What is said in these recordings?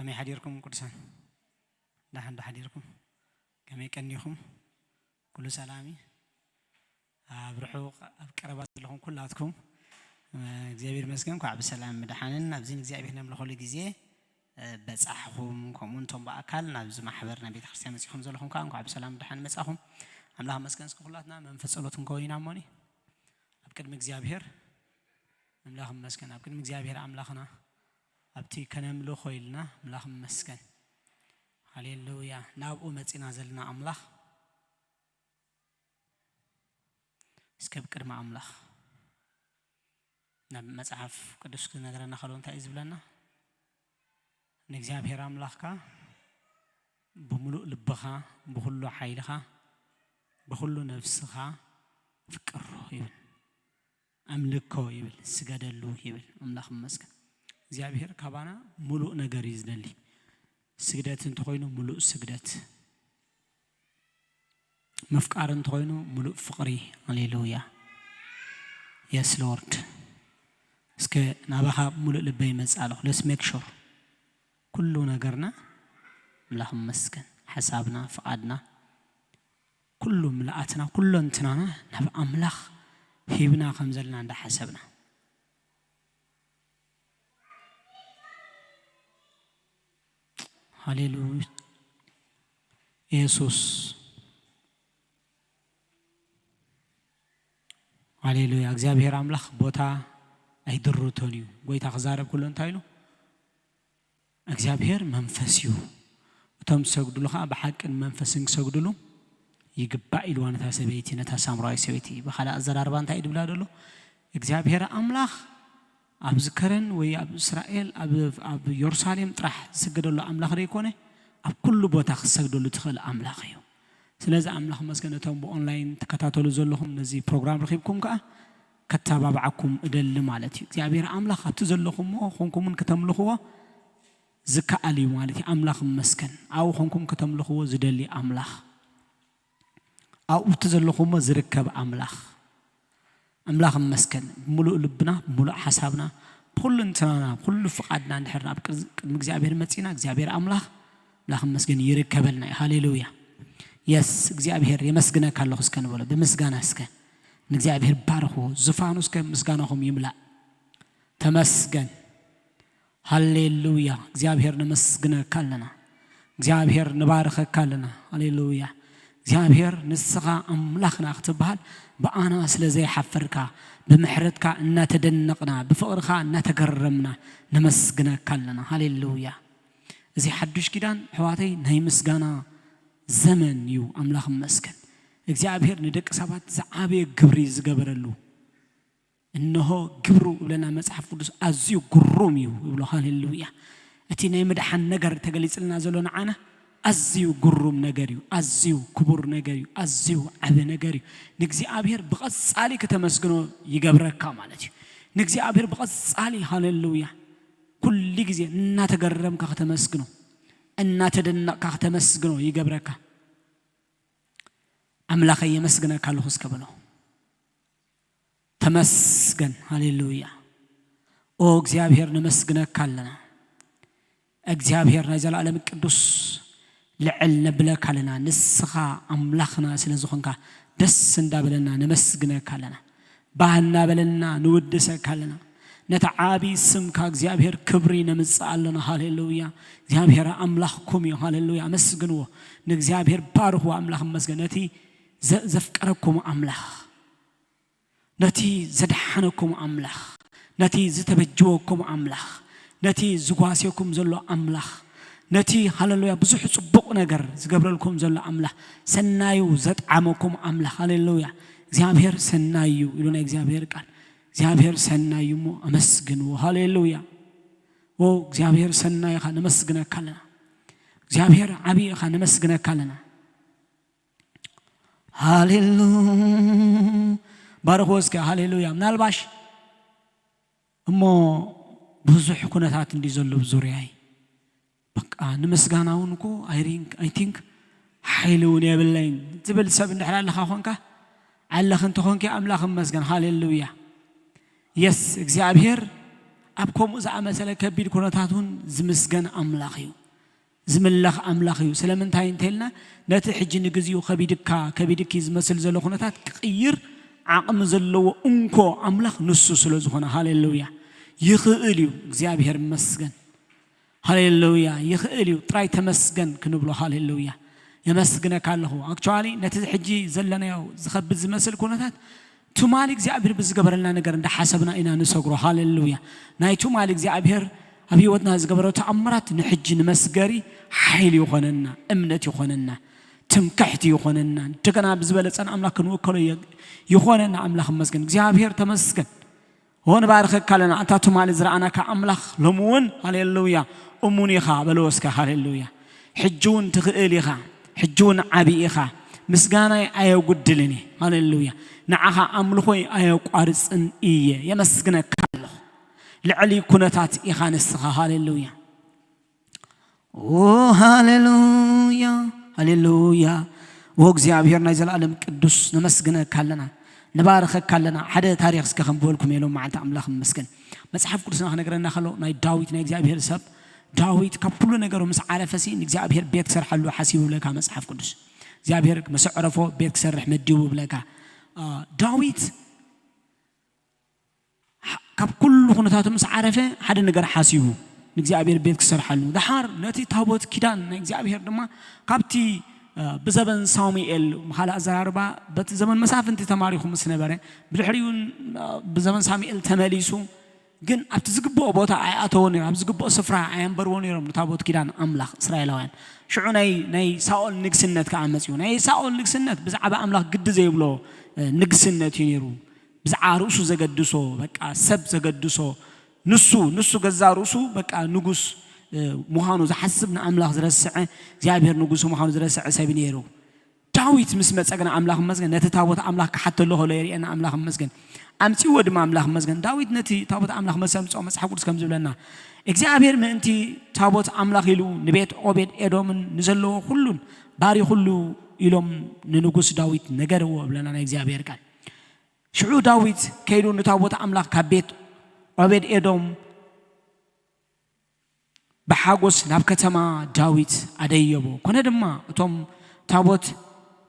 ከመይ ሓዲርኩም ቅዱሳን? ደሓን ዶ ሓዲርኩም? ከመይ ቀኒኹም? ኩሉ ሰላም እዩ? ኣብ ርሑቕ ኣብ ቀረባ ዘለኹም ኩላትኩም፣ እ፣ እግዚኣብሔር ይመስገን፣ እንኳዕ ብሰላም ምድሓንን ኣብዚ ንእግዚኣብሔር ነምልኸሉ ግዜ፣ እ፣ በጻሕኹም። ከምኡ እቶም ብኣካል ናብዚ ማሕበር ናብ ቤተ ክርስቲያን መጺኹም ዘለኹም ከኣ እንኳዕ ብሰላም ምድሓን መጻኹም። ኣምላኽ ይመስገን። እስኪ ኩላትና መንፈስ ጸሎት ክንከውን ኢና እሞኒ ኣብ ቅድሚ እግዚኣብሔር ኣምላኽ ይመስገን። ኣብ ቅድሚ እግዚኣብሔር ኣምላኽና ኣብቲ ከነምልኾ ኢልና ኣምላኽ ይመስገን። ሃሌሉያ። ናብኡ መጺና ዘለና ኣምላኽ፣ እስከ ኣብ ቅድሚ ኣምላኽ ናብ መጽሓፍ ቅዱስ ክነገረና ከሎ እንታይ እዩ ዝብለና? ንእግዚኣብሔር ኣምላኽካ ብምሉእ ልብኻ፣ ብኹሉ ሓይልኻ፣ ብኹሉ ነፍስኻ ፍቅሮ ይብል። ኣምልኮ ይብል፣ ስገደሉ ይብል። ኣምላኽ ይመስገን። እግዚኣብሔር ካባና ምሉእ ነገር እዩ ዝደሊ። ስግደት እንተኾይኑ ምሉእ ስግደት፣ ምፍቃር እንተኾይኑ ምሉእ ፍቕሪ። ሃሌሉያ። የስ ሎርድ። እስከ ናባኻ ምሉእ ልበይ ይመጽእ ኣለኹ። ለስ ሜክ ሹር ኩሉ ነገርና ኣምላኽ ይመስገን፣ ሓሳብና፣ ፍቓድና፣ ኩሉ ምልኣትና፣ ኩለንትናና ናብ ኣምላኽ ሂብና ከም ዘለና እንዳሓሰብና። ሃሌሉያ። የሱስ። ሃሌሉያ። እግዚኣብሔር ኣምላኽ ቦታ ኣይድርቶን እዩ። ጎይታ ክዛረብ ከሎ እንታይ ኢሉ? እግዚኣብሔር መንፈስ እዩ። እቶም ዝሰግድሉ ኸዓ ብሓቅን መንፈስን ክሰግድሉ ይግባእ ኢልዋ ነታ ሰበይቲ፣ ነታ ሳምራዊ ሰበይቲ። ብኻልእ ኣዘራርባ እንታይ እዩ ድብላ ደሎ? እግዚኣብሔር ኣምላኽ ኣብ ዝከረን ወይ ኣብ እስራኤል፣ ኣብ፣ ኣብ የሩሳሌም ጥራሕ ዝስገደሉ ኣምላኽ ዘይኮነ፣ ኣብ ኩሉ ቦታ ክትሰግደሉ ትኽእል ኣምላኽ እዩ። ስለዚ ኣምላኽ መስገን፣ እቶም ብኦንላይን ትከታተሉ ዘለኹም ነዚ ፕሮግራም ረኺብኩም ከኣ ከተባብዓኩም እደሊ ማለት እዩ። እግዚኣብሔር ኣምላኽ ኣብቲ ዘለኹምዎ ኮንኩምን ከተምልኽዎ ዝከኣል እዩ ማለት እዩ። ኣምላኽ መስገን፣ ኣብኡ ኮንኩም ከተምልኽዎ ዝደሊ ኣምላኽ፣ ኣብኡ እቲ ዘለኹምዎ ዝርከብ ኣምላኽ። ኣምላኽ መስገን፣ ብምሉእ ልብና፣ ብምሉእ ሓሳብና፣ ብኹሉ እንትናና፣ ብኹሉ ፍቓድና እንድሕር ናብ ቅድ-፣ ቅድሚ እግዚኣብሔር መጺና፣ እግዚኣብሔር ኣምላኽ፣ ኣምላኽ መስገን ይርከበልና እዩ። ሃሌሉያ። የስ፣ እግዚኣብሔር የመስግነካ ኣለኹ እስከ ንበሎ፣ ብምስጋና እስከ ንእግዚኣብሔር ባርኽዎ፣ ዝፋኑ እስከ ምስጋናኹም ይምላእ። ተመስገን። ሃሌሉያ። እግዚኣብሔር ነመስግነካ ኣለና። እግዚኣብሔር ንባርኸካ ኣለና። ሃሌሉያ። እግዚኣብሔር ንስኻ ኣምላኽና ክትበሃል ብኣና ስለ ዘይሓፈርካ፣ ብምሕረትካ እናተደነቕና፣ ብፍቕርኻ እናተገረምና ነመስግነካ ኣለና። ሃሌሉያ። እዚ ሓዱሽ ኪዳን ኣሕዋተይ ናይ ምስጋና ዘመን እዩ። ኣምላኽ ይመስገን። እግዚኣብሔር ንደቂ ሰባት ዝዓበየ ግብሪ ዝገበረሉ። እንሆ ግብሩ ይብለና መጽሓፍ ቅዱስ፣ ኣዝዩ ግሩም እዩ ይብሎ። ሃሌሉያ። እቲ ናይ ምድሓን ነገር ተገሊጽልና ዘሎ ንዓና ኣዝዩ ግሩም ነገር እዩ፣ ኣዝዩ ክቡር ነገር እዩ፣ ኣዝዩ ዓቢ ነገር እዩ። ንእግዚኣብሔር ብቐጻሊ ከተመስግኖ ይገብረካ ማለት እዩ። ንእግዚኣብሔር ብቐጻሊ፣ ሃሌሉያ፣ ኩሉ ግዜ እናተገረምካ ከተመስግኖ፣ እናተደነቕካ ከተመስግኖ ይገብረካ። ኣምላኸይ የመስግነካ ኣለኹ እስከ በሎ። ተመስገን። ሃሌሉያ። ኦ እግዚኣብሔር ነመስግነካ ኣለና። እግዚኣብሔር ናይ ዘላለም ቅዱስ ልዕል ነብለካ ኣለና። ንስኻ ኣምላኽና ስለ ዝኾንካ ደስ እንዳበለና ነመስግነካ ኣለና። ባህ እናበለና ንውድሰካ ኣለና። ነቲ ዓቢ ስምካ እግዚኣብሔር ክብሪ ነምጽእ ኣለና። ሃሌሉያ። እግዚኣብሔር ኣምላኽኩም እዩ። ሃሌሉያ። ኣመስግንዎ። ንእግዚኣብሔር ባርኽዎ። ኣምላኽ ይመስገን። ነቲ ዘ-፣ ዘፍቀረኩም ኣምላኽ፣ ነቲ ዘድሓነኩም ኣምላኽ፣ ነቲ ዝተበጀወኩም ኣምላኽ፣ ነቲ ዝጓስየኩም ዘሎ ኣምላኽ፣ ነቲ፣ ሃሌሉያ፣ ብዙሕ ጽቡቕ ነገር ዝገብረልኩም ዘሎ ኣምላኽ፣ ሰናዩ ዘጥዓመኩም ኣምላኽ፣ ሃሌሉያ፣ እግዚኣብሔር ሰናይ እዩ ኢሉ ናይ እግዚኣብሔር ቃል። እግዚኣብሔር ሰናይ እዩ እሞ ኣመስግንዎ። ሃሌሉያ። ኦ እግዚኣብሔር ሰናይ ኢኻ፣ ነመስግነካ ኣለና። እግዚኣብሔር ዓብዪ ኢኻ፣ ነመስግነካ ኣለና። ሃሌሉ-፣ ባርኽዎ እስከ። ሃሌሉያ። ምናልባሽ እሞ ብዙሕ ኩነታት እንዲ ዘሎ ብዙርያይ፣ በቃ ንምስጋና እውን እኮ፣ I think፣ I think ሓይሊ እውን የብለይን ዝብል ሰብ እንድሕር ኣለኻ ኾንካ፣ ኣለኺ እንተኾንኪ፣ ኣምላኽ ይመስገን። ሃሌሉያ። የስ፣ እግዚኣብሔር ኣብ ከምኡ ዝኣመሰለ ከቢድ ኩነታት እውን ዝምስገን ኣምላኽ እዩ፣ ዝምለኽ ኣምላኽ እዩ። ስለምንታይ እንተልና፣ ነቲ ሕጂ ንግዚኡ ከቢድካ፣ ከቢድኪ ዝመስል ዘሎ ኩነታት ክቕይር ዓቕሚ ዘለዎ እንኮ ኣምላኽ ንሱ ስለ ዝኾነ፣ ሃሌሉያ፣ ይኽእል እዩ። እግዚኣብሔር ይመስገን። ሃሌሉያ፣ ይኽእል እዩ። ጥራይ ተመስገን ክንብሎ፣ ሃሌሉያ። የመስግነካ ኣለኹ። ኣክቹዋሊ፣ ነቲ ሕጂ ዘለናዮ ዝኸብድ ዝመስል ኩነታት፣ ትማሊ እግዚኣብሔር ብዝገበረልና ነገር እንዳሓሰብና ኢና ንሰግሮ። ሃሌሉያ። ናይ ትማሊ እግዚኣብሔር ኣብ ህይወትና ዝገበሮ ተኣምራት ንሕጂ ንመስገሪ ሓይሊ ይኾነና፣ እምነት ይኾነና፣ ትምክሕቲ ይኾነና። እንደገና ብዝበለጸን ኣምላኽ ክንውከሎ የ-፣ ይኾነና። ኣምላኽ ይመስገን። እግዚኣብሔር ተመስገን። ሆ ንባርኸካ ኣለና። ኣንታ ትማሊ ዝረኣናካ ኣምላኽ ሎሚ እውን፣ ሃሌሉያ፣ እሙን ኢኻ በልዎ እስከ። ሃሌሉያ። ሕጂ እውን ትኽእል ኢኻ። ሕጂ እውን ዓቢ ኢኻ። ምስጋናይ ኣየጉድልን እየ። ሃሌሉያ። ንዓኻ ኣምልኾይ ኣየቋርጽን እየ። የመስግነካ ኣለኹ። ልዕሊ ኩነታት ኢኻ ንስኻ። ሃሌሉያ። ኦ ሃሌሉያ፣ ሃሌሉያ። ኦ እግዚኣብሔር ናይ ዘላለም ቅዱስ፣ ነመስግነካ ኣለና፣ ንባርኸካ ኣለና። ሓደ ታሪኽ እስከ ከንብበልኩም እየ ሎም መዓልቲ። ኣምላኽ ይመስገን። መጽሓፍ ቅዱስና ክነግረና ከሎ፣ ናይ ዳዊት፣ ናይ እግዚኣብሔር ሰብ ዳዊት ካብ ኩሉ ነገሩ ምስ ዓረፈሲ፣ ንእግዚኣብሔር ቤት ክሰርሓሉ ሓሲቡ ብለካ መጽሓፍ ቅዱስ። እግዚኣብሔር ምስ ኣዕረፎ ቤት ክሰርሕ መዲቡ ብለካ። አ፣ ዳዊት ካብ ኩሉ ኩነታቱ ምስ ዓረፈ ሓደ ነገር ሓሲቡ፣ ንእግዚኣብሔር ቤት ክሰርሓሉ። ደሓር ነቲ ታቦት ኪዳን ናይ እግዚኣብሔር ድማ ካብቲ፣ እ፣ ብዘበን ሳሙኤል፣ ብኻልእ ኣዘራርባ በቲ ዘመን መሳፍንቲ ተማሪኹ ምስ ነበረ፣ ብድሕሪኡ እውን፣ እ፣ ብዘመን ሳሙኤል ተመሊሱ፣ ግን ኣብቲ ዝግብኦ ቦታ ኣይኣተዎ ነይሩ፣ ኣብ ዝግብኦ ስፍራ ኣየንበርዎ ነይሮም ንታቦት ኪዳን ኣምላኽ እስራኤላውያን። ሽዑ ናይ፣ ናይ ሳኦል ንግስነት ከኣ መጺኡ። ናይ ሳኦል ንግስነት ብዛዕባ ኣምላኽ ግዲ ዘይብሎ፣ እ፣ ንግስነት እዩ ነይሩ። ብዛዕባ ርእሱ ዘገድሶ፣ በቃ ሰብ ዘገድሶ፣ ንሱ፣ ንሱ ገዛ ርእሱ በቃ ንጉስ፣ እ፣ ምዃኑ ዝሓስብ፣ ንኣምላኽ ዝረስዐ፣ እግዚኣብሔር ንጉሱ ምዃኑ ዝረስዐ ሰብ እዩ ነይሩ። ዳዊት ምስ መጸ ግን ኣምላኽ ይመስገን፣ ነቲ ታቦት ኣምላኽ ክሓተሉ ከሎ የርእየና፣ ኣምላኽ ይመስገን። ኣምጺእዎ ድማ ኣምላኽ ይመስገን። ዳዊት ነቲ ታቦት ኣምላኽ ምስ ኣምጽኦ መጽሓፍ ቅዱስ ከም ዝብለና፣ እግዚኣብሔር ምእንቲ ታቦት ኣምላኽ ኢሉ ንቤት ኦቤድ ኤዶምን ንዘለዎ ኩሉን ባሪኹሉ ኢሎም ንንጉስ ዳዊት ነገርዎ ብለና ናይ እግዚኣብሔር ቃል። ሽዑ ዳዊት ከይዱ ንታቦት ኣምላኽ ካብ ቤት ዖቤድ ኤዶም ብሓጎስ ናብ ከተማ ዳዊት ኣደየቦ። ኮነ ድማ እቶም ታቦት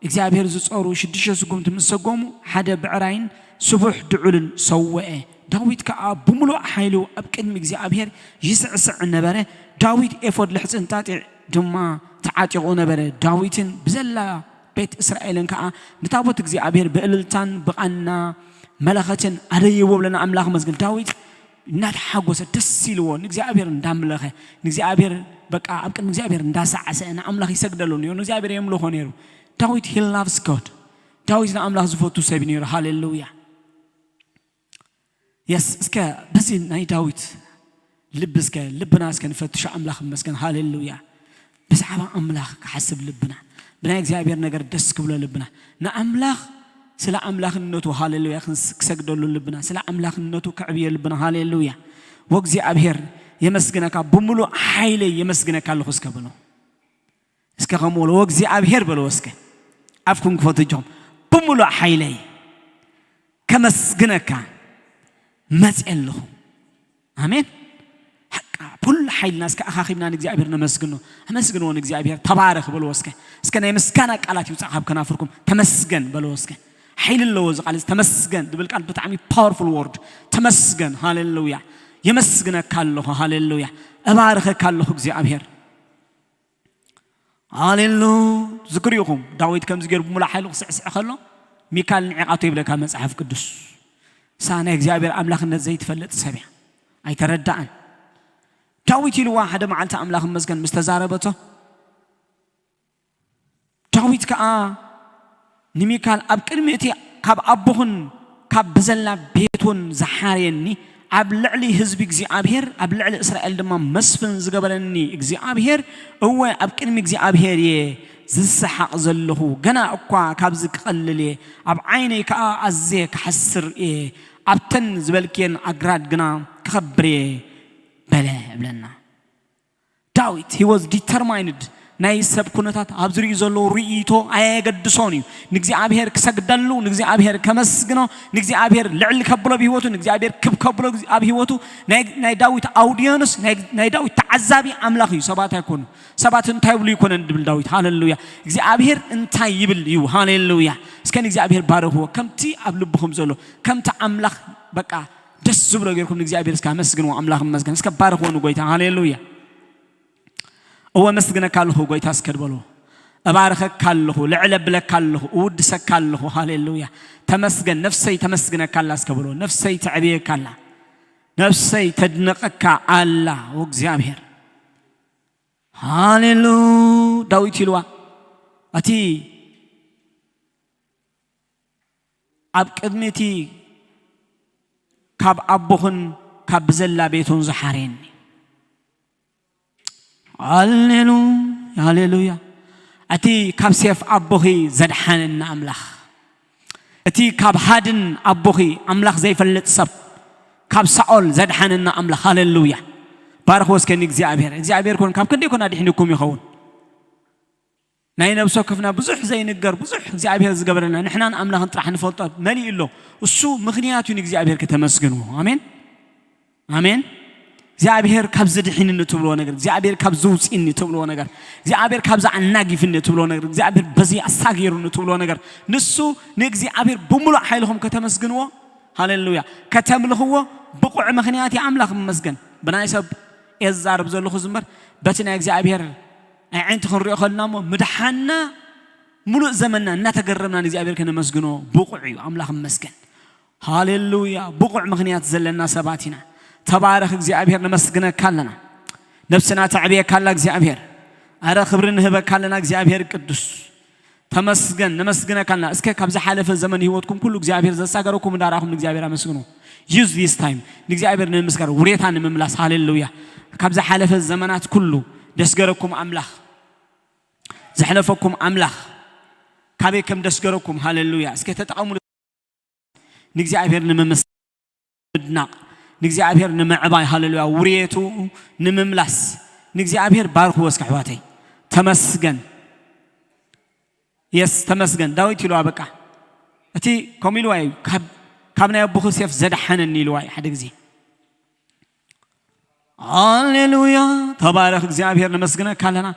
እግዚኣብሔር ዝጸሩ ሽዱሽተ ስጉምቲ ምስ ሰጎሙ፣ ሓደ ብዕራይን ስቡሕ ድዑልን ሰውአ። ዳዊት ከኣ ብምሉእ ሓይሉ ኣብ ቅድሚ እግዚኣብሔር ይስዕስዕ ነበረ። ዳዊት ኤፎድ ልሕጽን ጣጢዕ ድማ ተዓጢቑ ነበረ። ዳዊትን ብዘላ ቤት እስራኤልን ከኣ ንታቦት እግዚኣብሔር ብእልልታን ብቓና መለኸትን ኣደይዎ ብለና ኣምላኽ መስግን። ዳዊት እናተሓጎሰ ደስ ኢልዎ ንእግዚኣብሔር እንዳምለኸ ንእግዚኣብሔር በቃ ኣብ ቅድሚ እግዚኣብሔር እንዳሳዕሰ ንኣምላኽ ይሰግደሉ ነይሩ። ንእግዚኣብሔር የምልኾ ነይሩ። ዳዊት he loves God። ዳዊት ንኣምላኽ ዝፈቱ ሰብ እዩ ነይሩ። ሃሌሉያ። የስ እስከ በዚ ናይ ዳዊት ልቢ እስከ ልብና እስከ ንፈትሾ። ኣምላኽ ይመስገን። ሃሌሉያ። ብዛዕባ ኣምላኽ ክሓስብ ልብና፣ ብናይ እግዚኣብሔር ነገር ደስ ክብሎ ልብና፣ ንኣምላኽ ስለ ኣምላኽነቱ ሃሌሉያ ክንስ-፣ ክሰግደሉ ልብና፣ ስለ ኣምላኽነቱ ከዕብዮ ልብና። ሃሌሉያ። ወእግዚኣብሔር የመስግነካ፣ ብምሉእ ሓይለይ የመስግነካ ኣለኹ እስከ በሎ። እስከ ከምኡ በሎ፣ ወእግዚኣብሔር በሎ እስከ። ኣፍኩም ክፈቱ እጆም። ብምሉእ ሓይለይ ከመስግነካ መጽየ ኣለኹ። ኣሜን። ሓቃ፣ ብኩሉ ሓይልና እስከ ኣኻኺብና ንእግዚኣብሔር ነመስግኖ። ኣመስግንዎ ንእግዚኣብሔር። ተባረኽ በልዎ እስከ። እስከ ናይ ምስጋና ቃላት ይውጻእ ካብ ከናፍርኩም። ተመስገን በልዎ እስከ። ሓይሊ ኣለዎ እዚ ቃል እዚ። ተመስገን ዝብል ቃል ብጣዕሚ ፓወርፉል ወርድ። ተመስገን። ሃሌሉያ። የመስግነካ ኣለኹ። ሃሌሉያ። እባርኸካ ኣለኹ እግዚኣብሔር። ሃሌሉ። ዝክሪ ኢኹም፣ ዳዊት ከምዚ ገይሩ ብምሉእ ሓይሉ ክስዕስዕ ከሎ፣ ሚካል ንዒቓቶ ይብለካ መጽሓፍ ቅዱስ። እሳ ናይ እግዚኣብሔር ኣምላኽነት ዘይትፈልጥ ሰብ እያ። ኣይተረዳኣን። ዳዊት ኢልዋ ሓደ መዓልቲ ኣምላኽ ይመስገን ምስ ተዛረበቶ፣ ዳዊት ከኣ ንሚካል፣ ኣብ ቅድሚ እቲ ካብ ኣቦኽን ካብ ብዘላ ቤት እውን ዝሓርየኒ፣ ኣብ ልዕሊ ህዝቢ እግዚኣብሔር፣ ኣብ ልዕሊ እስራኤል ድማ መስፍን ዝገበረኒ እግዚኣብሔር፣ እወ፣ ኣብ ቅድሚ እግዚኣብሔር እየ ዝሰሓቕ ዘለኹ። ገና እኳ ካብዚ ክቐልል እየ፣ ኣብ ዓይነይ ከኣ ኣዝየ ክሓስር እየ፣ ኣብተን ዝበልክየን ኣግራድ ግና ክኸብር እየ በለ እብለና። ዳዊት፣ he was determined። ናይ ሰብ ኩነታት ኣብ ዝርእዩ ዘለዉ ርእይቶ ኣየገድሶን እዩ። ንእግዚኣብሔር ክሰግደሉ፣ ንእግዚኣብሔር ከመስግኖ፣ ንእግዚኣብሔር ልዕል ከብሎ ኣብ ህይወቱ፣ ንእግዚኣብሔር ክብ ከብሎ ኣብ ህይወቱ። ናይ ዳዊት ኣውድዮንስ ናይ ዳዊት ተዓዛቢ ኣምላኽ እዩ፣ ሰባት ኣይኮኑ። ሰባት እንታይ ይብሉ ይኮነን ድብል ዳዊት። ሃሌሉያ። እግዚኣብሔር እንታይ ይብል እዩ። ሃሌሉያ። እስከ ንእግዚኣብሔር ባርኽዎ ከምቲ ኣብ ልብኹም ዘሎ፣ ከምቲ ኣምላኽ በቃ ደስ ዝብሎ ጌርኩም ንእግዚኣብሔር እስከ ኣመስግንዎ። ኣምላኽ ይመስገን። እስከ ባርኽዎ ንጎይታ። ሃሌሉያ። እወ ኣመስግነካ ኣለኹ ጎይታ እስከ ድበሎ። እባርኸካ ኣለኹ፣ ልዕል ኣብለካ ኣለኹ፣ እውድሰካ ኣለኹ። ሃሌሉያ። ተመስገን ነፍሰይ፣ ተመስግነካ ኣላ እስከ በሎ። ነፍሰይ ተዕብየካ ኣላ፣ ነፍሰይ ተድንቐካ ኣላ። ኦ እግዚኣብሔር። ሃሌሉ። ዳዊት ኢልዋ፣ እቲ ኣብ ቅድሚ እቲ ካብ ኣቦኽን ካብ ብዘላ ቤቱን ዝሓረየኒ። ሃሌሉ፣ ሃሌሉያ። እቲ ካብ ሴፍ ኣቦኺ ዘድሓነና ኣምላኽ፣ እቲ ካብ ሃድን ኣቦኺ ኣምላኽ ዘይፈልጥ ሰብ ካብ ሳኦል ዘድሓነና ኣምላኽ። ሃሌሉያ። ባርኽ ወስከኒ እግዚኣብሔር። እግዚኣብሔር ኮን ካብ ክንደይ ኮን ኣድሒንኩም ይኸውን። ናይ ነብሲ ወከፍና ብዙሕ ዘይንገር፣ ብዙሕ እግዚኣብሔር ዝገበረልና፣ ንሕናን ኣምላኽን ጥራሕ ንፈልጦ መሊኡ ኣሎ። እሱ ምኽንያት እዩ ንእግዚኣብሔር ከተመስግንዎ። ኣሜን፣ ኣሜን። እግዚኣብሔር ካብ ዝድሒንኒ ትብልዎ ነገር፣ እግዚኣብሔር ካብ ዝውፅእኒ ትብልዎ ነገር፣ እግዚኣብሔር ካብ ዝኣናጊፍኒ ትብልዎ ነገር፣ እግዚኣብሔር በዚ ኣሳጊሩኒ ትብልዎ ነገር፣ ንሱ ንእግዚኣብሔር ብምሉእ ሓይልኹም ከተመስግንዎ፣ ሃሌሉያ፣ ከተምልኽዎ ብቑዕ ምኽንያት እዩ። ኣምላኽ ይመስገን። ብናይ ሰብ እየ ዝዛረብ ዘለኹ ዝምበር፣ በቲ ናይ እግዚኣብሔር ኣዒንቲ ክንሪኦ ከለና እሞ ምድሓንና፣ ምሉእ ዘመንና እናተገረምና ንእግዚኣብሔር ከነመስግኖ ብቑዕ እዩ። ኣምላኽ ይመስገን። ሃሌሉያ። ብቑዕ ምኽንያት ዘለና ሰባት ኢና። ተባረኽ እግዚኣብሔር፣ ነመስግነካ ኣለና። ነብስና ተዕብየካ ኣላ እግዚኣብሔር። ኣረ ክብሪ ንህበካ ኣለና እግዚኣብሔር ቅዱስ። ተመስገን፣ ነመስግነካ ኣለና። እስከ ካብ ዝሓለፈ ዘመን ህይወትኩም ኩሉ እግዚኣብሔር ዘሳገረኩም እንዳረኣኹም ንእግዚኣብሔር ኣመስግኑ። Use this time ንእግዚኣብሔር ንምስጋር፣ ውሬታ ንምምላስ። ሃሌሉያ። ካብ ዝሓለፈ ዘመናት ኩሉ ደስገረኩም ኣምላኽ፣ ዘሕለፈኩም ኣምላኽ፣ ካበይ ከም ደስገረኩም። ሃሌሉያ። እስከ ተጠቐሙሉ። ንእግዚኣብሔር ንምምስጋን፣ ምድናቕ፣ ንእግዚኣብሔር ንምዕባይ፣ ሃሌሉያ፣ ውርየቱ ንምምላስ ንእግዚኣብሔር ባርኽዎ እስከ ኣሕዋተይ። ተመስገን። የስ፣ ተመስገን። ዳዊት ኢልዋ በቃ። እቲ ከምኡ ኢልዋ እዩ፣ ካብ፣ ካብ ናይ ኣቦኹ ሴፍ ዘድሓነኒ ኢልዋ እዩ ሓደ ግዜ። ሃሌሉያ። ተባረኽ እግዚኣብሔር፣ ነመስግነካ ኣለና፣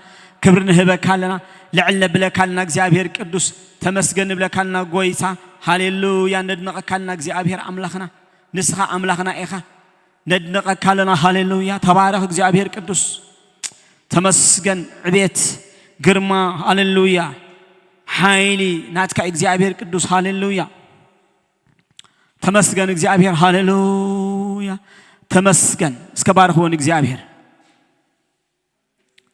ክብሪ ንህበካ ኣለና፣ ልዕል ነብለካ ኣለና። እግዚኣብሔር ቅዱስ፣ ተመስገን ንብለካ ኣለና ጎይታ። ሃሌሉያ። ነድንቐካ ኣለና እግዚኣብሔር ኣምላኽና፣ ንስኻ ኣምላኽና ኢኻ። ነድንቐካ ኣለና። ሃሌሉያ። ተባረኽ እግዚኣብሔር ቅዱስ። ተመስገን። ዕቤት፣ ግርማ፣ ሃሌሉያ፣ ሓይሊ ናትካ እግዚኣብሔር ቅዱስ። ሃሌሉያ። ተመስገን እግዚኣብሔር። ሃሌሉያ። ተመስገን። እስከ ባርኽዎ ንእግዚኣብሔር።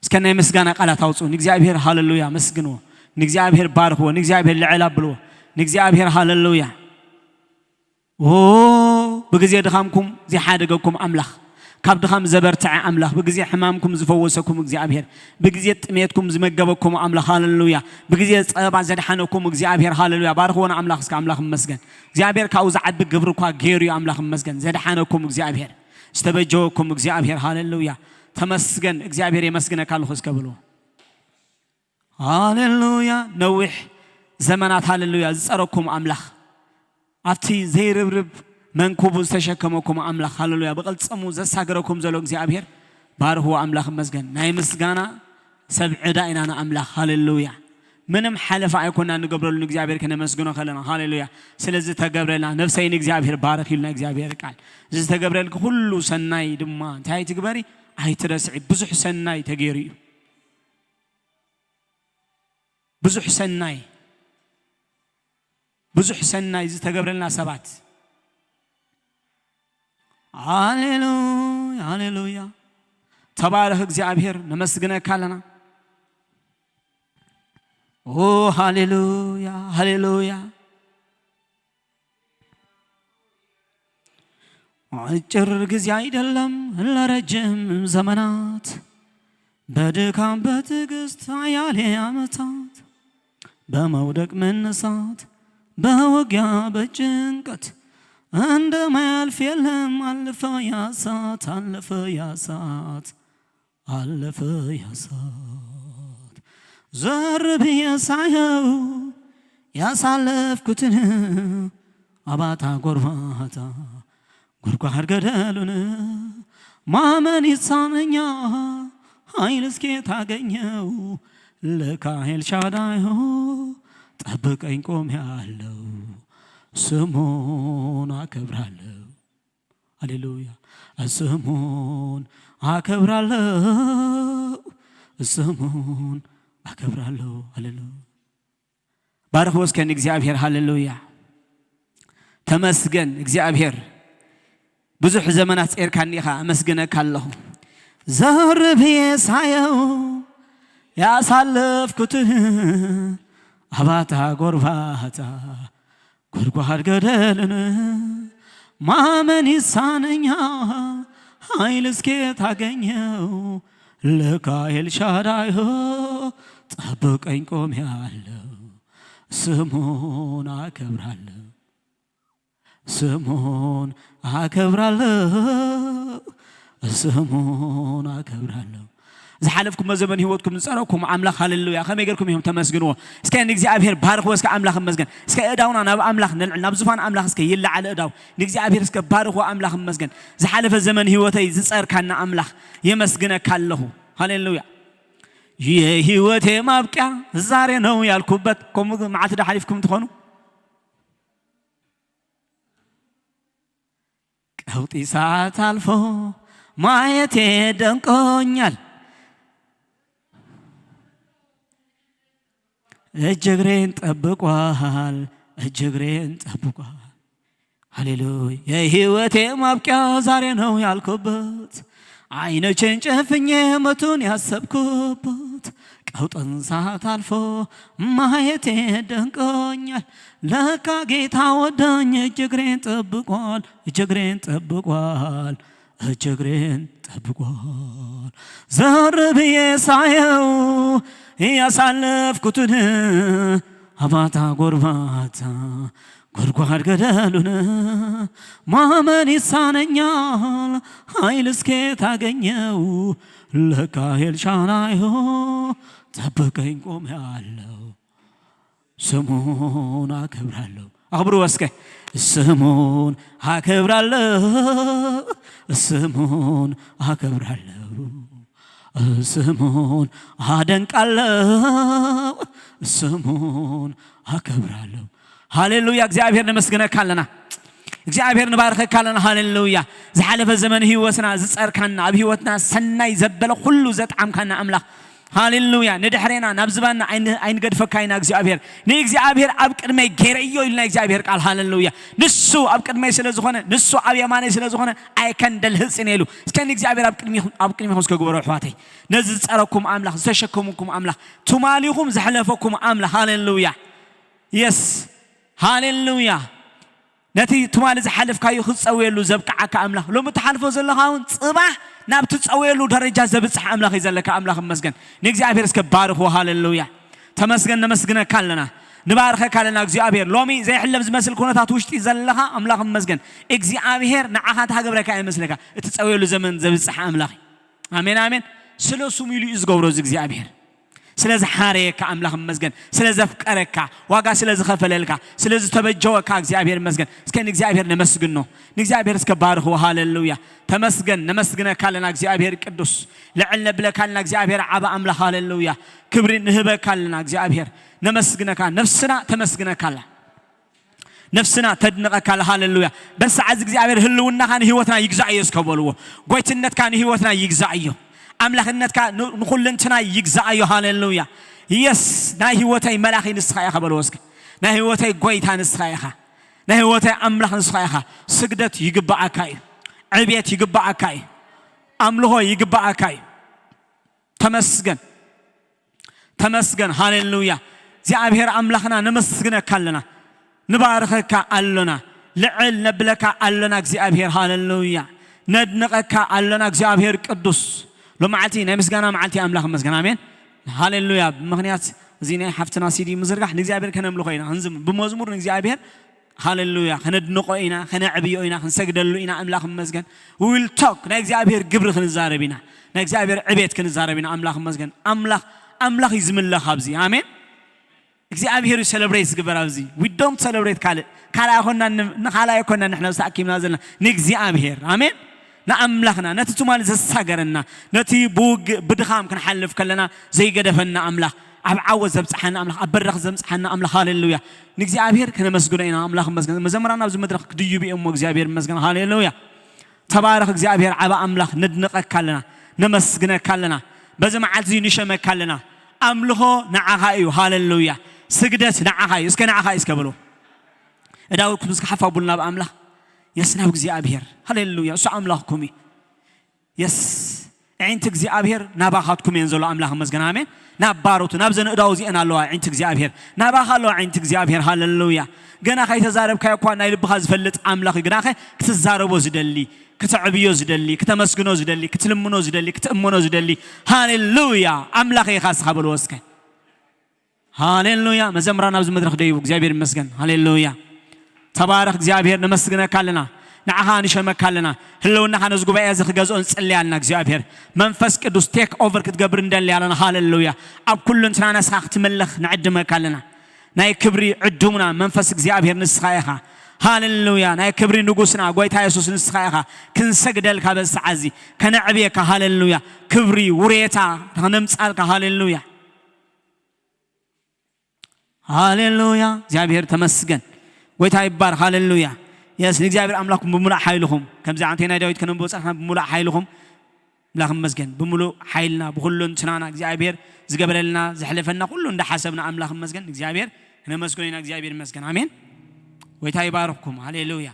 እስከ ናይ ምስጋና ቃላት ኣውፅኡ። ንእግዚኣብሔር ሃሌሉያ መስግንዎ። ንእግዚኣብሔር ባርኽዎ። ንእግዚኣብሔር ልዕል ኣብልዎ። ንእግዚኣብሔር ሃሌሉያ። ኦ፣ ብግዜ ድኻምኩም ዝሓደገኩም ኣምላኽ፣ ካብ ድኻም ዘበርትዐ ኣምላኽ፣ ብግዜ ሕማምኩም ዝፈወሰኩም እግዚኣብሔር፣ ብግዜ ጥሜትኩም ዝመገበኩም ኣምላኽ፣ ሃሌሉያ። ብግዜ ጸበባ ዘድሓነኩም እግዚኣብሔር፣ ሃሌሉያ። ባርኽዎ ንኣምላኽ እስከ። ኣምላኽ ይመስገን። እግዚኣብሔር ካብኡ ዝዓቢ ግብሪ እኳ ገይሩ እዩ። ኣምላኽ ይመስገን። ዘድሓነኩም እግዚኣብሔር፣ ዝተበጀወኩም እግዚኣብሔር፣ ሃሌሉያ። ተመስገን እግዚኣብሔር፣ የመስግነካ ኣለኹ እስከ ብሉ። ሃሌሉያ። ነዊሕ ዘመናት፣ ሃሌሉያ፣ ዝጸረኩም ኣምላኽ፣ ኣብቲ ዘይርብርብ መንኩቡ ዝተሸከመኩም ኣምላኽ፣ ሃሌሉያ፣ ብቕልጽሙ ዘሳገረኩም ዘሎ እግዚኣብሔር፣ ባርኽዎ። ኣምላኽ ይመስገን። ናይ ምስጋና ሰብ ዕዳ ኢና ንኣምላኽ። ሃሌሉያ። ምንም ሓለፋ ኣይኮና ንገብረሉ ንእግዚኣብሔር ከነመስግኖ ከለና። ሃሌሉያ። ስለ ዝተገብረልና ነፍሰይ ንእግዚኣብሔር ባርኽ ኢሉና እግዚኣብሔር ቃል። ዝተገብረልኪ ኩሉ ሰናይ ድማ እንታይ ትግበሪ? ኣይትረስዒ። ብዙሕ ሰናይ ተገይሩ እዩ። ብዙሕ ሰናይ፣ ብዙሕ ሰናይ ዝተገብረልና ሰባት። ሃሌሉያ፣ ሃሌሉያ። ተባረኽ እግዚኣብሔር፣ ነመስግነካ ኣለና። ኦ ሃሌሉያ፣ ሃሌሉያ። አጭር ጊዜ አይደለም ለረጅም ዘመናት፣ በድካም በትዕግስት አያሌ ዓመታት፣ በመውደቅ መነሳት በውጊያ በጭንቀት፣ እንደማያልፍ የለም። አለፈ ያ ሰዓት፣ አለፈ ያ ሰዓት፣ አለፈ ያ ሰዓት። ዞር ብየ ሳየው ያሳለፍኩትን ኣባታ ጎርባታ ጉድጓድ ገደሉን ማመን ይሳነኛ ኃይል እስኬ ታገኘው ለካ ኤልሻዳይ ሆ ጠብቀኝ ቆሜያለው ስሙን አከብራለው። ሃሌሉያ። ስሙን አከብራለው፣ ስሙን አከብራለው። ሃሌሉያ። ባርኽ ወስከን እግዚኣብሔር። ሃሌሉያ። ተመስገን እግዚኣብሔር። ብዙሕ ዘመናት ጸርካኒ ኢኻ፣ ኣመስግነካ ኣለኹ። ዘርብዬ ሳየው ያሳለፍኩትን ኣባታ ጎርባታ ጉድጓድ ገደልን ማመን ይሳነኛል ኃይል እስኬ ታገኘው ለካ ኤልሻዳይ ሆ ጠብቀኝ ቆሜያለው ስሙን አከብራለው ስሙን አከብራለው ስሙን አከብራለው ዝሓለፍኩሞ ዘመን ህይወትኩም ዝጸረኩም ኣምላኽ ሃሌሉያ ከመይ ጌርኩም ኢኹም ተመስግንዎ እስከ ንእግዚኣብሔር ባርኽዎ እስከ ኣምላኽ እመስገን እስከ እዳውና ናብ ኣምላኽ ነልዕል ናብ ዙፋን ኣምላኽ እስከ ይለዓል እዳው ንእግዚኣብሔር እስከ ባርኽዎ ኣምላኽ እመስገን ዝሓለፈ ዘመን ህይወተይ ዝጸርካና ኣምላኽ የመስግነካ ኣለኹ ሃሌሉያ የህይወቴ ማብቂያ ዛሬ ነው ያልኩበት ከምኡ መዓልቲ ዶ ሓሊፍኩም ትኾኑ ቀውጢ ሰዓት አልፎ ማየቴ ደንቆኛል። እጅ እግሬን ጠብቋል፣ እጅ እግሬን ጠብቋል። ሃሌሉያ የህይወቴ ማብቂያ ዛሬ ነው ያልኩበት አይኖቼን ጨፍኜ ሞቱን ያሰብኩበት ቀውጥን ሰዓት አልፎ ማየቴ ደንቆኛል። ለካ ጌታ ወዳኝ እጅ እግሬን ጠብቋል፣ እጅ እግሬን ጠብቋል፣ እጅ እግሬን ጠብቋል። ዘወር ብዬ ሳየው ያሳለፍኩትን አባታ ጎርባታ ጉድጓድ ገደሉን ማመን ይሳነኛል ኃይል እስኬ ታገኘው ለካ ኤልሻዳይ ሆ ጠብቀኝ ቆሜያለው ስሙን አከብራለው አክብሩ እስከ ስሙን አከብራለው ስሙን አከብራለው ስሙን አደንቃለው ስሙን አከብራለው ሃሌሉያ እግዚኣብሔር ነመስግነካ ኣለና እግዚኣብሔር ንባርከካ ኣለና ሃሌሉያ ዝሓለፈ ዘመን ህይወትና ዝጸርካና ኣብ ህይወትና ሰናይ ዘበለ ኩሉ ዘጥዓምካና ኣምላኽ ሃሌሉያ ንድሕሬና ናብ ዝባና ኣይንገድፈካ ኢና እግዚኣብሔር ንእግዚኣብሔር ኣብ ቅድመይ ገይረዮ ኢልና እግዚኣብሔር ቃል ሃሌሉያ ንሱ ኣብ ቅድመይ ስለ ዝኾነ ንሱ ኣብ የማነይ ስለ ዝኾነ ኣይከንደልህፅን ኢሉ እስከ ንእግዚኣብሔር ኣብ ቅድሚኹም እስከ ግበሮ ኣሕዋተይ ነዚ ዝፀረኩም ኣምላኽ ዝተሸከምኩም ኣምላኽ ትማሊኹም ዘሕለፈኩም ኣምላኽ ሃሌሉያ የስ ሃሌሉያ ነቲ ትማሊ ዝሓለፍካዮ ክትፀውየሉ ዘብቅዓካ ኣምላኽ ሎሚ ትሓልፎ ዘለኻ እውን ፅባሕ ናብ ትፀውየሉ ደረጃ ዘብፅሕ ኣምላኽ እዩ ዘለካ ኣምላኽ እመስገን ንእግዚኣብሔር እስከ ባርኽዎ ሃሌሉያ ተመስገን ነመስግነካ ኣለና ንባርኸካ ኣለና እግዚኣብሔር ሎሚ ዘይሕለፍ ዝመስል ኩነታት ውሽጢ ዘለኻ ኣምላኽ እመስገን እግዚኣብሔር ንዓኻ እንተሃገብረካ ይመስለካ እቲ ፀውየሉ ዘመን ዘብፅሕ ኣምላኽ እዩ ኣሜን ኣሜን ስለ ስሙ ኢሉ እዩ ዝገብሮ እዚ እግዚኣብሔር ስለ ዝሓረየካ ኣምላኽ እመስገን ስለ ዘፍቀረካ ዋጋ ስለ ዝኸፈለልካ ስለ ዝተበጀወካ እግዚኣብሔር እመስገን እስከ ንእግዚኣብሔር ነመስግኖ ንእግዚኣብሔር እስከ ባርኽዎ ሃሌሉያ ተመስገን ነመስግነካ ኣለና እግዚኣብሔር ቅዱስ ልዕል ነብለካ ኣለና እግዚኣብሔር ዓባ ኣምላኽ ሃሌሉያ ክብሪ ንህበካ ኣለና እግዚኣብሔር ነመስግነካ ነፍስና ተመስግነካ ኣላ ነፍስና ተድንቐካ ኣላ ሃሌሉያ በሰዓት እግዚኣብሔር ህልውናኻ ንህይወትና ይግዛእዮ እስከ በልዎ ጎይትነትካ ንህይወትና ይግዛእዮ ኣምላኽነትካ ንኹልንትና ይግዛእዮ ሃሌሉያ የስ ናይ ህይወተይ መላኺ ንስኻ ኢኻ በልዎ እስከ ናይ ህይወተይ ጎይታ ንስኻ ኢኻ ናይ ህይወተይ ኣምላኽ ንስኻ ኢኻ ስግደት ይግባኣካ እዩ ዕብየት ይግባኣካ እዩ ኣምልኾ ይግባኣካ እዩ ተመስገን ተመስገን ሃሌሉያ እግዚኣብሔር ኣምላኽና ነመስግነካ ኣለና ንባርኸካ ኣሎና ልዕል ነብለካ ኣሎና እግዚኣብሔር ሃሌሉያ ነድንቐካ ኣሎና እግዚኣብሔር ቅዱስ ሎመዓልቲ ናይ ምስጋና መዓልቲ ኣምላኽ መስገን ኣሜን ሃሌሉያ ብምኽንያት እዚ ናይ ሓፍትና ሲዲ ምዝርጋሕ ንእግዚኣብሔር ከነምልኾ ኢና ክንዝም ብመዝሙር ንእግዚኣብሔር ሃሌሉያ ከነድንቆ ኢና ከነዕብዮ ኢና ክንሰግደሉ ኢና ኣምላኽ መስገን ዊል ቶክ ናይ እግዚኣብሔር ግብሪ ክንዛረብ ኢና ናይ እግዚኣብሔር ዕቤት ክንዛረብ ኢና ኣምላኽ መስገን ኣምላኽ ኣምላኽ እዩ ዝምለኽ ኣብዚ። ኣሜን። እግዚኣብሔር እዩ ሰለብሬት ዝግበር ኣብዚ። We don't celebrate ካልእ። ካልእ ኣይኮና፣ ንኻልእ ኣይኮና ንሕና ተኣኪብና ዘለና። ንእግዚኣብሔር። ኣሜን። ንኣምላኽና፣ ነቲ ትማሊ ዘሳገረና፣ ነቲ ብውግእ ብድኻም ክንሓልፍ ከለና ዘይገደፈና ኣምላኽ፣ ኣብ ዓወት ዘብጽሓና ኣምላኽ፣ ኣብ በረኽ ዘብጽሓና ኣምላኽ። ሃሌሉያ። ንእግዚኣብሔር ከነመስግኖ ኢና። ኣምላኽ ይመስገን። መዘምራን ኣብዚ መድረኽ ክድይቡ እዮም እሞ እግዚኣብሔር ይመስገን። ሃሌሉያ። ተባረኽ እግዚኣብሔር ዓቢ ኣምላኽ፣ ነድንቐካ ኣለና፣ ነመስግነካ ኣለና። በዚ መዓልቲ እዚ ንሸመካ ኣለና። ኣምልኾ ንዓኻ እዩ። ሃሌሉያ። ስግደት ንዓኻ እዩ። እስከ ንዓኻ እዩ እስከ በሉ። እዳውኩም እስከ ሓፍ ኣቡልና ኣብ ኣምላኽ። የስ ናብ እግዚኣብሔር። ሃሌሉያ። እሱ ኣምላኽኩም እዩ። የስ። ኣዒንቲ እግዚኣብሔር ናባኻትኩም እየን ዘሎ። ኣምላኽ ይመስገን። ኣሜን። ናብ ባሮቱ፣ ናብ ዘን እዳው እዚአን ኣለዋ ኣዒንቲ እግዚኣብሔር። ናባኻ ኣለዋ ኣዒንቲ እግዚኣብሔር። ሃሌሉያ። ገና ከይተዛረብካዮ እኳ ናይ ልብኻ ዝፈልጥ ኣምላኽ እዩ። ግናኸ ክትዛረቦ ዝደሊ፣ ክተዕብዮ ዝደሊ፣ ክተመስግኖ ዝደሊ፣ ክትልምኖ ዝደሊ፣ ክትእመኖ ዝደሊ። ሃሌሉያ። ኣምላኽ ኢኻ እስኻ በልዎ እስከ። ሃሌሉያ። መዘምራን ኣብዚ መድረኽ ደይቡ እግዚኣብሔር ይመስገን። ሃሌሉያ። ተባረኽ እግዚኣብሔር፣ ነመስግነካ ኣለና። ንዓኻ ንሸመካ ኣለና። ህልውናኻ ነዚ ጉባኤ እዚ ክገዝኦ ንጽልይ ኣለና እግዚኣብሔር። መንፈስ ቅዱስ ቴክ ኦቨር ክትገብር እንደሊ ኣለና። ሃሌሉያ። ኣብ ኩሉ እንትናና እስኻ ክትምልኽ ንዕድመካ ኣለና። ናይ ክብሪ ዕዱምና መንፈስ እግዚኣብሔር ንስኻ ኢኻ። ሃሌሉያ። ናይ ክብሪ ንጉስና ጎይታ የሱስ ንስኻ ኢኻ። ክንሰግደልካ በዚ ሰዓት እዚ ከነዕብየካ። ሃሌሉያ። ክብሪ ውሬታ ከነምጻልካ። ሃሌሉያ። ሃሌሉያ። እግዚኣብሔር ተመስገን። ጎይታ ይባርክ። ሃሌሉያ። የስ ንእግዚኣብሔር ኣምላኽኩም ብምሉእ ሓይልኹም ከምዚ ኣንቴና ዳዊት ከነንብቦ ጸርሕና ብምሉእ ሓይልኹም ኣምላኽ ይመስገን። ብምሉእ ሓይልና ብኹሉ እንትናና እግዚኣብሔር ዝገበረልና ዘሕለፈና ኩሉ እንዳሓሰብና ኣምላኽ ይመስገን። እግዚኣብሔር ክነመስግኖ ኢና። እግዚኣብሔር ይመስገን። ኣሜን። ጎይታ ይባርኽኩም። ሃሌሉያ።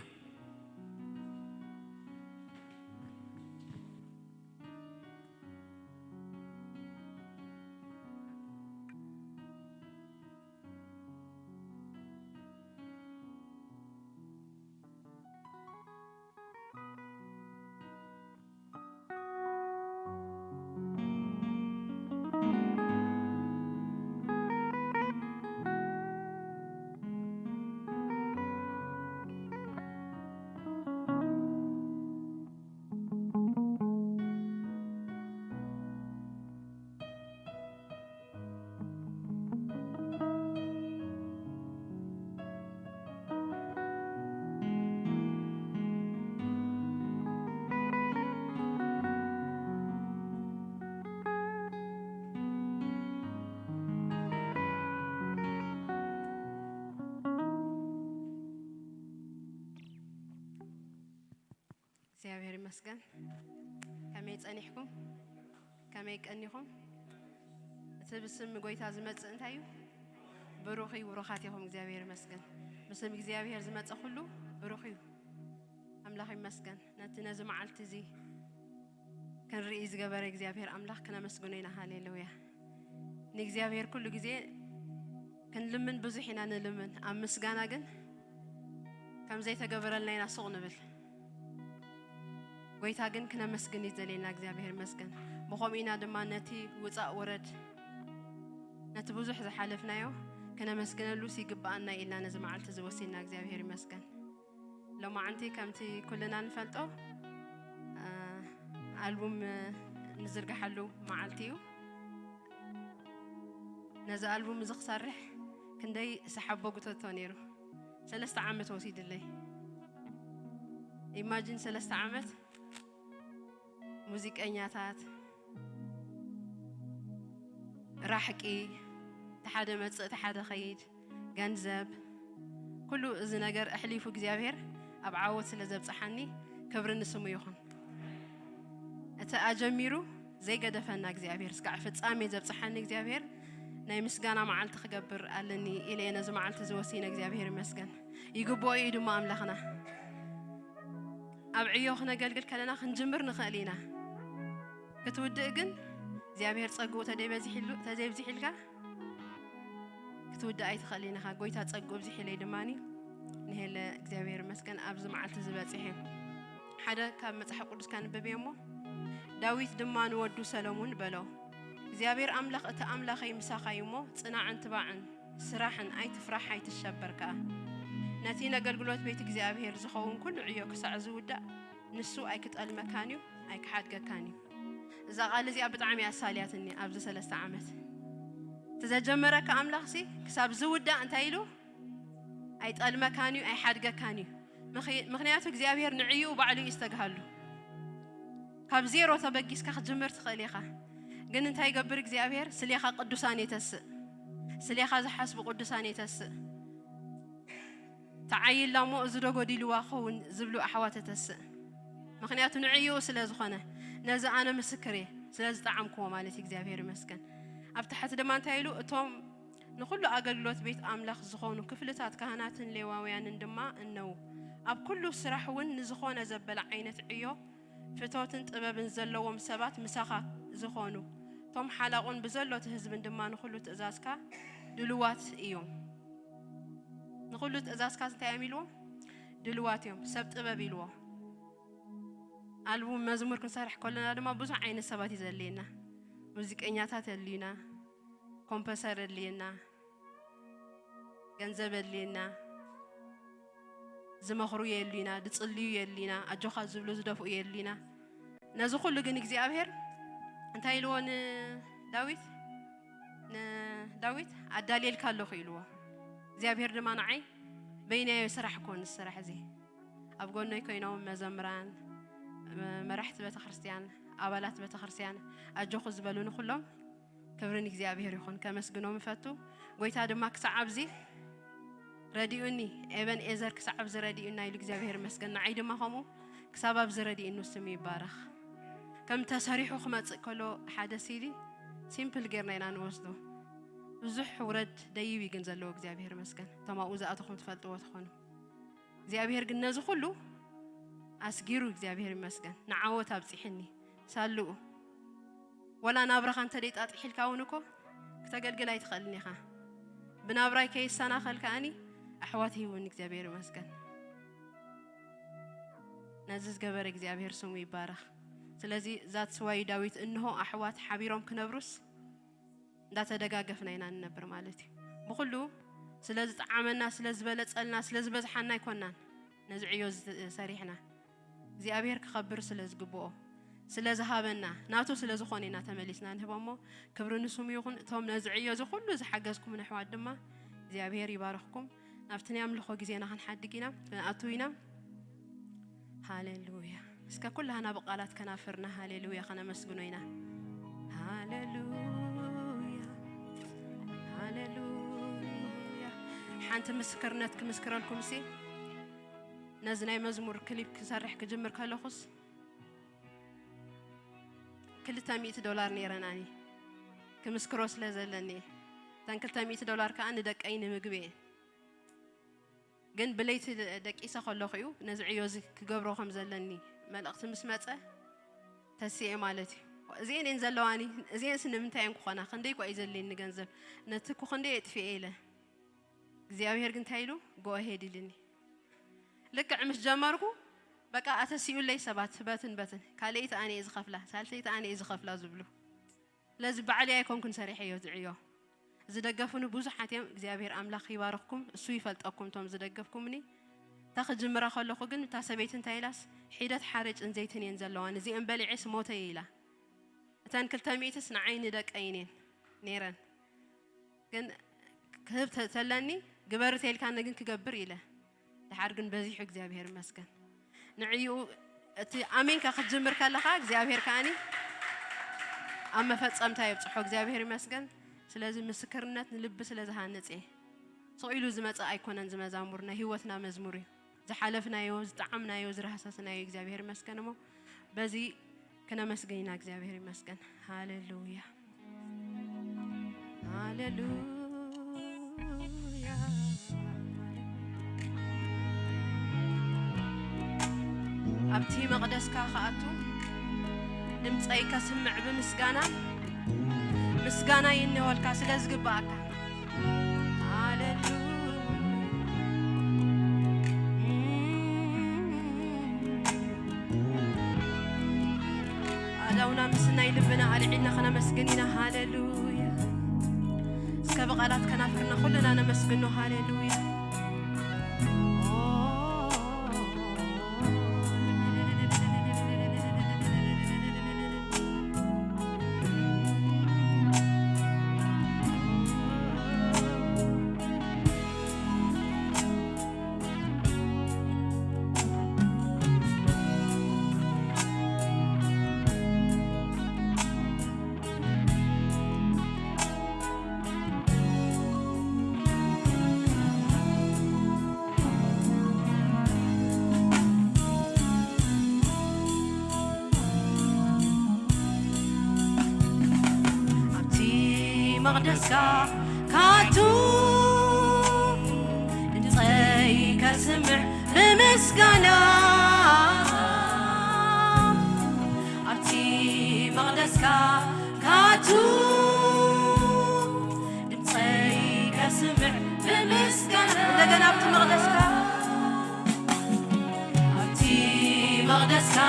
እግዚኣብሔር ይመስገን። ከመይ ጸኒሕኩም? ከመይ ቀኒኹም? እቲ ብስም ጎይታ ዝመጽእ እንታይ እዩ? ብሩኽ እዩ፣ ብሩኻት ኢኹም። እግዚኣብሔር ይመስገን። ብስም እግዚኣብሔር ዝመጽእ ኩሉ ብሩኽ እዩ። ኣምላኽ ይመስገን። ነቲ ነዚ መዓልቲ እዚ ክንርኢ ዝገበረ እግዚኣብሔር ኣምላኽ ክነመስግኖ ኢና። ሃሌሉያ። ንእግዚኣብሔር ኩሉ ግዜ ክንልምን ብዙሕ ኢና ንልምን። ኣብ ምስጋና ግን ከም ዘይተገበረልና ኢና ሱቕ ንብል። ጎይታ ግን ክነመስግን እዩ ዘልየና። እግዚኣብሔር ይመስገን። ብኸምኡ ኢና ድማ ነቲ ውጻእ ውረድ፣ ነቲ ብዙሕ ዝሓለፍናዮ ክነመስግነሉስ ይግብኣና ኢልና ነዚ መዓልቲ እዚ ወሲንና። እግዚኣብሔር ይመስገን። ሎማዓንቲ ከምቲ ኩልና ንፈልጦ፣ እ፣ ኣልቡም ንዝርግሓሉ መዓልቲ እዩ። ነዚ ኣልቡም እዚ ክሰርሕ ክንደይ ሰሓቦ ጉተቶ ነይሩ። ሰለስተ ዓመት ወሲድለይ። ኢማጂን ሰለስተ ዓመት ሙዚቀኛታት፣ ራሕቂ፣ እቲ ሓደ መጽእ፣ እቲ ሓደ ኸይድ፣ ገንዘብ፣ ኩሉ እዚ ነገር ኣሕሊፉ እግዚኣብሔር ኣብ ዓወት ስለ ዘብጽሓኒ ክብሪ ንስሙ ይኹን። እቲ ኣጀሚሩ ዘይገደፈና እግዚኣብሔር፣ እስካዕ ፍጻሜ ዘብጽሓኒ እግዚኣብሔር፣ ናይ ምስጋና መዓልቲ ክገብር ኣለኒ ኢለ እየ ነዚ መዓልቲ እዚ ወሲነ። እግዚኣብሔር ይመስገን። ይግብኦ እዩ ድማ ኣምላኽና። ኣብ ዕዮ ክነገልግል ከለና ክንጅምር ንኽእል ኢና። ክትውድእ ግን እግዚኣብሔር ጸግኡ ተደይበዚሒሉ-፣ ተዘይብዚሒልካ ክትውድእ ኣይትኽእልን ኢኻ። ጎይታ ጸግኡ ኣብዚሒለይ ድማኒ ንሄለ እግዚኣብሔር ይመስገን ኣብዚ መዓልቲ እዚ በጺሐ። ሓደ ካብ መጽሓፍ ቅዱስ ከንብብ እየ እሞ፣ ዳዊት ድማ ንወዱ ሰሎሙን በሎ፣ እግዚኣብሔር ኣምላኽ እቲ ኣምላኸይ ምሳኻ እዩ እሞ፣ ጽናዕን ትባዕን፣ ስራሕን፣ ኣይትፍራሕ፣ ኣይትሸበር ከኣ። ነቲ ነገልግሎት ቤት እግዚኣብሔር ዝኸውን ኩሉ ዕዮ ክሳዕ ዝውዳእ፣ ንሱ ኣይክጠልመካን እዩ፣ ኣይክሓድገካን እዩ። እዛ ቃል እዚኣ ብጣዕሚ እያ ኣሳልያትኒ ኣብዚ ሰለስተ ዓመት። እቲ ዘጀመረካ ኣምላኽሲ ክሳብ ዝውዳእ እንታይ ኢሉ ኣይጠልመካን እዩ፣ ኣይሓድገካን እዩ። ምኽ-፣ ምኽንያቱ እግዚኣብሔር ንዕኡ ባዕሉ እዩ ዝተግሃሉ። ካብ ዜሮ ተበጊስካ ክትጅምር ትኽእል ኢኻ። ግን እንታይ ይገብር እግዚኣብሔር? ስሌኻ ቅዱሳን የተስእ። ስሌኻ ዝሓስቡ ቅዱሳን የተስእ። ተዓይላ እሞ እዚ ዶ ጎዲልዋ ክኸውን ዝብሉ ኣሕዋት ተተስእ። ምኽንያቱ ንዕኡ ስለ ዝኾነ፣ ነዚ ኣነ ምስክር እየ፣ ስለ ዝጠዓምክዎ ማለት እዩ። እግዚኣብሔር ይመስገን። ኣብ ታሕቲ ድማ እንታይ ኢሉ? እቶም ንኹሉ ኣገልግሎት ቤት ኣምላኽ ዝኾኑ ክፍልታት ካህናትን ሌዋውያንን ድማ እነዉ። ኣብ ኩሉ ስራሕ እውን ንዝኾነ ዘበለ ዓይነት ዕዮ ፍቶትን ጥበብን ዘለዎም ሰባት ምሳኻ ዝኾኑ፣ እቶም ሓላቑን ብዘሎ እቲ ህዝብን ድማ ንኹሉ ትእዛዝካ ድልዋት እዮም። ንኹሉ ትእዛዝካ እንታይ እዮም ኢልዎ? ድልዋት እዮም። ሰብ ጥበብ ኢልዎ። ኣልቡም መዝሙር ክንሰርሕ ከለና ድማ ብዙሕ ዓይነት ሰባት እዩ ዘድልየና። ሙዚቀኛታት የድልዩና፣ ኮምፖሰር የድልየና፣ ገንዘብ የድልየና፣ ዝመኽሩ የድልዩና፣ ዝጽልዩ የድልዩና፣ ኣጆኻ ዝብሉ ዝደፍኡ የድልዩና። ነዚ ኩሉ ግን እግዚኣብሔር እንታይ ኢልዎ ንዳዊት? ንዳዊት ኣዳልየልካ ኣለኹ ኢልዎ። እግዚኣብሔር ድማ ንዓይ በይናዮ ስራሕ ኮን ስራሕ እዚ ኣብ ጎነይ ኮይኖም መዘምራን፣ መ-፣ መራሕቲ ቤተክርስትያን፣ ኣባላት ቤተክርስትያን ኣጆኹ ዝበሉኒ ኩሎም ክብሪ ንእግዚኣብሔር ይኹን። ከመስግኖም እፈቱ። ጎይታ ድማ ክሳዕ ኣብዚ ረዲኡኒ፣ ኤበን ኤዘር ክሳዕ ኣብዚ ረዲኡና ኢሉ እግዚኣብሔር ይመስገን። ንዓይ ድማ ከምኡ ክሳብ ኣብዚ ረዲኡኒ ስሙ ይባረኽ። ከም ተሰሪሑ ክመጽእ ከሎ ሓደ ሲዲ ሲምፕል ጌርና ኢና ንወስዶ። ብዙሕ ውረድ ደይብ እዩ ግን ዘለዎ እግዚኣብሔር ይመስገን። እቶም ኣብኡ ዝኣተኹም ትፈልጥዎ ትኾኑ። እግዚኣብሔር ግን ነዚ ኩሉ ኣስጊሩ እግዚኣብሔር ይመስገን። ንዓወት ኣብጺሕኒ ሳልኡ። ወላ ናብራኻ እንተ ደይጣጢሒልካ እውን እኮ ክተገልግል ኣይትኽእልን ኢኻ። ብናብራይ ከይሰናኸል ከኣኒ ኣሕዋት ሂቡኒ እግዚኣብሔር ይመስገን። ነዚ ዝገበረ እግዚኣብሔር ስሙ ይባረኽ። ስለዚ that's why ዳዊት እንሆ ኣሕዋት ሓቢሮም ክነብሩስ እንዳተደጋገፍና ኢና ንነብር ማለት እዩ። ብኹሉ ስለ ዝጠዓመና፣ ስለ ዝበለጸልና፣ ስለ ዝበዝሓና ኣይኮናን ነዚ ዕዮ እዚ ሰሪሕና። እግዚኣብሔር ክኸብር ስለ ዝግብኦ፣ ስለ ዝሃበና፣ ናቱ ስለ ዝኾነ ኢና ተመሊስና ንህቦ እሞ፣ ክብሪ ንስሙ ይኹን። እቶም ነዚ ዕዮ እዚ ኩሉ ዝሓገዝኩምን ኣሕዋት ድማ እግዚኣብሔር ይባርኽኩም። ናብቲ ናይ ኣምልኾ ግዜና ክንሓድግ ኢና፣ ክንኣቱ ኢና። ሃሌሉያ። እስከ ኩላህና ብቃላት ከናፍርና ሃሌሉያ ከነመስግኖ ኢና። ሃሌሉያ፣ ሃሌሉያ። ሓንቲ ምስክርነት ክምስክረልኩም ሲ፣ ነዚ ናይ መዝሙር ክሊፕ ክሰርሕ ክጅምር ከለኹስ ክልተ ሚእቲ ዶላር ነይረናኒ ክምስክሮ ስለ ዘለኒ፣ እተን ክልተ ሚእቲ ዶላር ከኣ ንደቀይ ንምግቢ እየ። ግን ብለይቲ ደ-፣ ደቂሰ ከለኹ እዩ ነዚ ዕዮ እዚ ክገብሮ ከም ዘለኒ መልእኽቲ ምስ መጸ ተሲኤ ማለት እዩ። እዚኤን እየን ዘለዋኒ፣ እዚኤንስ ንምንታይ እየን ክኾና? ክንደይ እኳ እዩ ዘድልየኒ ገንዘብ፣ ነቲ እኮ ክንደይ የጥፍኤ ኢለ። እግዚኣብሔር ግን እንታይ ኢሉ? Go ahead ኢልኒ። ልክዕ ምስ ጀመርኩ በቃ ኣተሲኡለይ ሰባት በትን በትን፣ ካልኣይቲ ኣነ እየ ዝኸፍላ፣ ሳልሰይቲ ኣነ እየ ዝኸፍላ ዝብሉ። ስለዚ ባዕለይ ኣይኮንኩን ሰሪሐዮ ዝዕዮ። ዝደገፉኒ ብዙሓት እዮም። እግዚኣብሔር ኣምላኽ ይባርኽኩም። እሱ ይፈልጠኩም እቶም ዝደገፍኩምኒ። እታ ክጅምራ ከለኹ ግን እታ ሰበይቲ እንታይ ኢላስ፣ ሒደት ሓረጭን ዘይትን እየን ዘለዋኒ፣ እዚአን በሊዐስ ሞተ እየ ኢላ። እተን ክልተ ሚእትስ ንዓይ ንደቀይን እየን ነይረን። ግን ክህብ ተ-፣ ተለኒ ግበሪ ተልካኒ ግን ክገብር ኢለ። ድሓር ግን በዚሑ እግዚኣብሔር ይመስገን። ንዕኡ እቲ ኣሜንካ ክትጅምር ከለኻ እግዚኣብሔር ከኣኒ ኣብ መፈጸምታ የብጽሖ። እግዚኣብሔር ይመስገን። ስለዚ ምስክርነት ንልቢ ስለ ዝሃንጽ እየ። ስቕ ኢሉ ዝመጽእ ኣይኮነን። ዝመዛሙር ናይ ህይወትና መዝሙር እዩ። ዝሓለፍናዮ፣ ዝጠዓምናዮ፣ ዝረሃሰስናዮ እግዚኣብሔር ይመስገን እሞ በዚ ክነመስግን ኢና። እግዚኣብሔር ይመስገን። ሃሌሉያ፣ ሃሌሉያ። ኣብቲ መቕደስካ ክኣቱ ድምፀይ ከስምዕ ብምስጋና፣ ምስጋና ይንወልካ ስለ ዝግብኣካ። ሃሌሉያ። ኣእዳውና ምስ ናይ ልብና ኣልዒልና ከነመስግን ኢና። ሃሌሉያ። እስከ ብቓላት ከናፍርና ኩልና ነመስግኖ። ሃሌሉያ። መቕደስካ ካቱ ድምፀይ ከስምዕ ብምስጋና ኣብቲ መቕደስካ ካቱ ድምፀይ ከስምዕ ብምስጋና እንደገና ኣብቲ መቕደስካ ኣብቲ መቕደስካ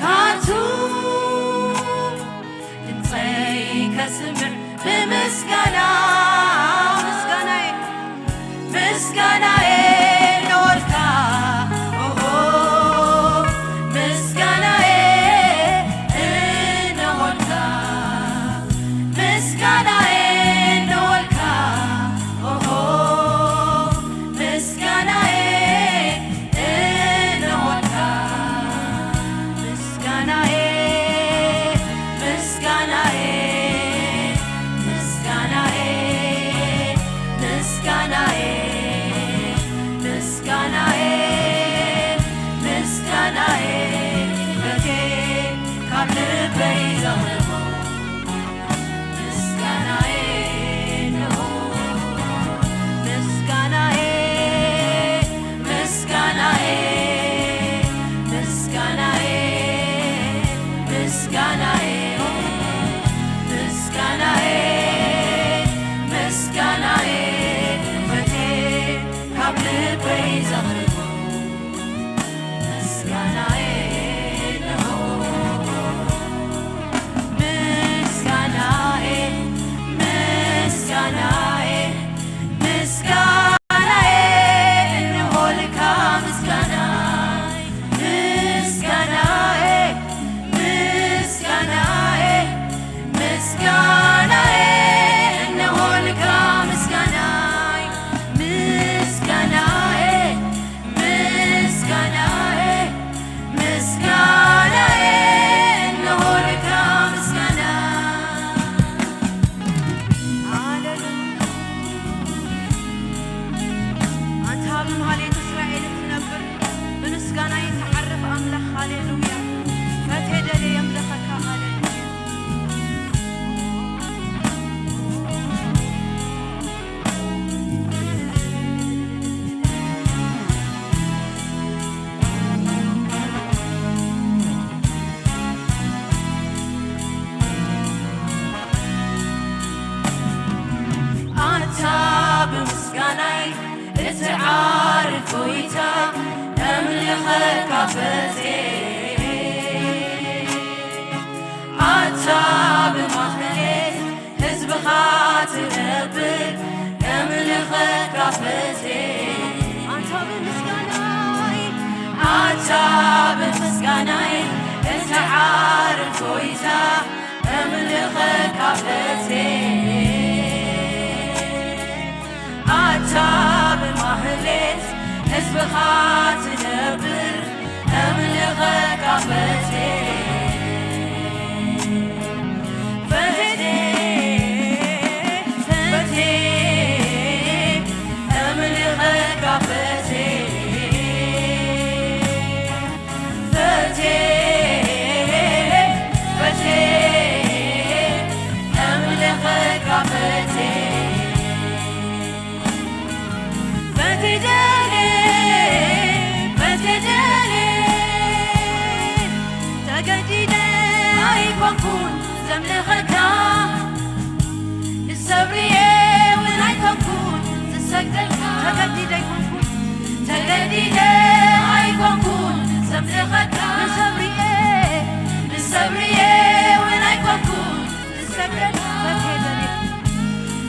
ካቱ ድምፀይ ከስምዕ ብምስጋና ምስጋናይ ምስጋናይ ነወልካ ኦሆ ምስጋናይ ነወልካ ምስጋናይ ነወልካ ኦሆ ምስጋናይ ነወልካ ምስጋናይ ምስጋናይ ምስጋናይ ምስጋናይ ምስጋናይ ምስጋናይ በቴ ካብ ልበይ ዘቕርቦ ምስጋናይ ንሆ ምስጋናይ ምስጋናይ ምስጋናይ ምስጋናይ ምስጋናይ ምስጋናይ በቴ ካብ ልበይ ዘቕርቦ ምስጋናይ ንሆ ምስጋናይ ምስጋናይ ምስጋናይ እንሆልካ ምስጋናይ ምስጋናይ ምስጋናይ ምስጋናይ እንሆልካ ምስጋናይ ምስጋናይ ምስጋናይ ምስጋናይ እንሆልካ ምስጋናይ ሃሌሉያ። ኣንታ ብማህሌት እስራኤል እትነብር፣ ብምስጋና እትዓርፍ ኣምላኽ፣ ሃሌሉያ። ፈቴ ደልየ የምልኸካ፣ ሃሌሉያ። ኣንታ ብምስጋናይ እትዓርፍ ጎይታ፣ ነምልኸካ በቴ። ኣንታ ብማህሌት ህዝብኻ ትነብር፣ ነምልኸካ በቴ። ኣንታ ብምስጋናይ፣ ኣንታ ብምስጋናይ እትዓርፍ ጎይታ፣ ነምልኸካ በቴ። ኣንታ ብማህሌት ህዝብኻ ትነብር፣ ነምልኸካ በቴ። በቴ፣ በቴ፣ ነምልኸካ በቴ። በቴ፣ በቴ፣ ነምልኸካ በቴ። በቴ ደሌ፣ በቴ ደሌ፣ ተገዲደ ኣይኮንኩን ዘምልኸካ። ንሰብርየ እውን ኣይኮንኩን ዝሰግደልካ። ተገዲደ ኣይኮንኩን፣ ተገዲደ ኣይኮንኩን ዘምልኸካ። ንሰብርየ፣ ንሰብርየ እውን ኣይኮንኩን ዝሰግደልካ። በቴ ደሌ፣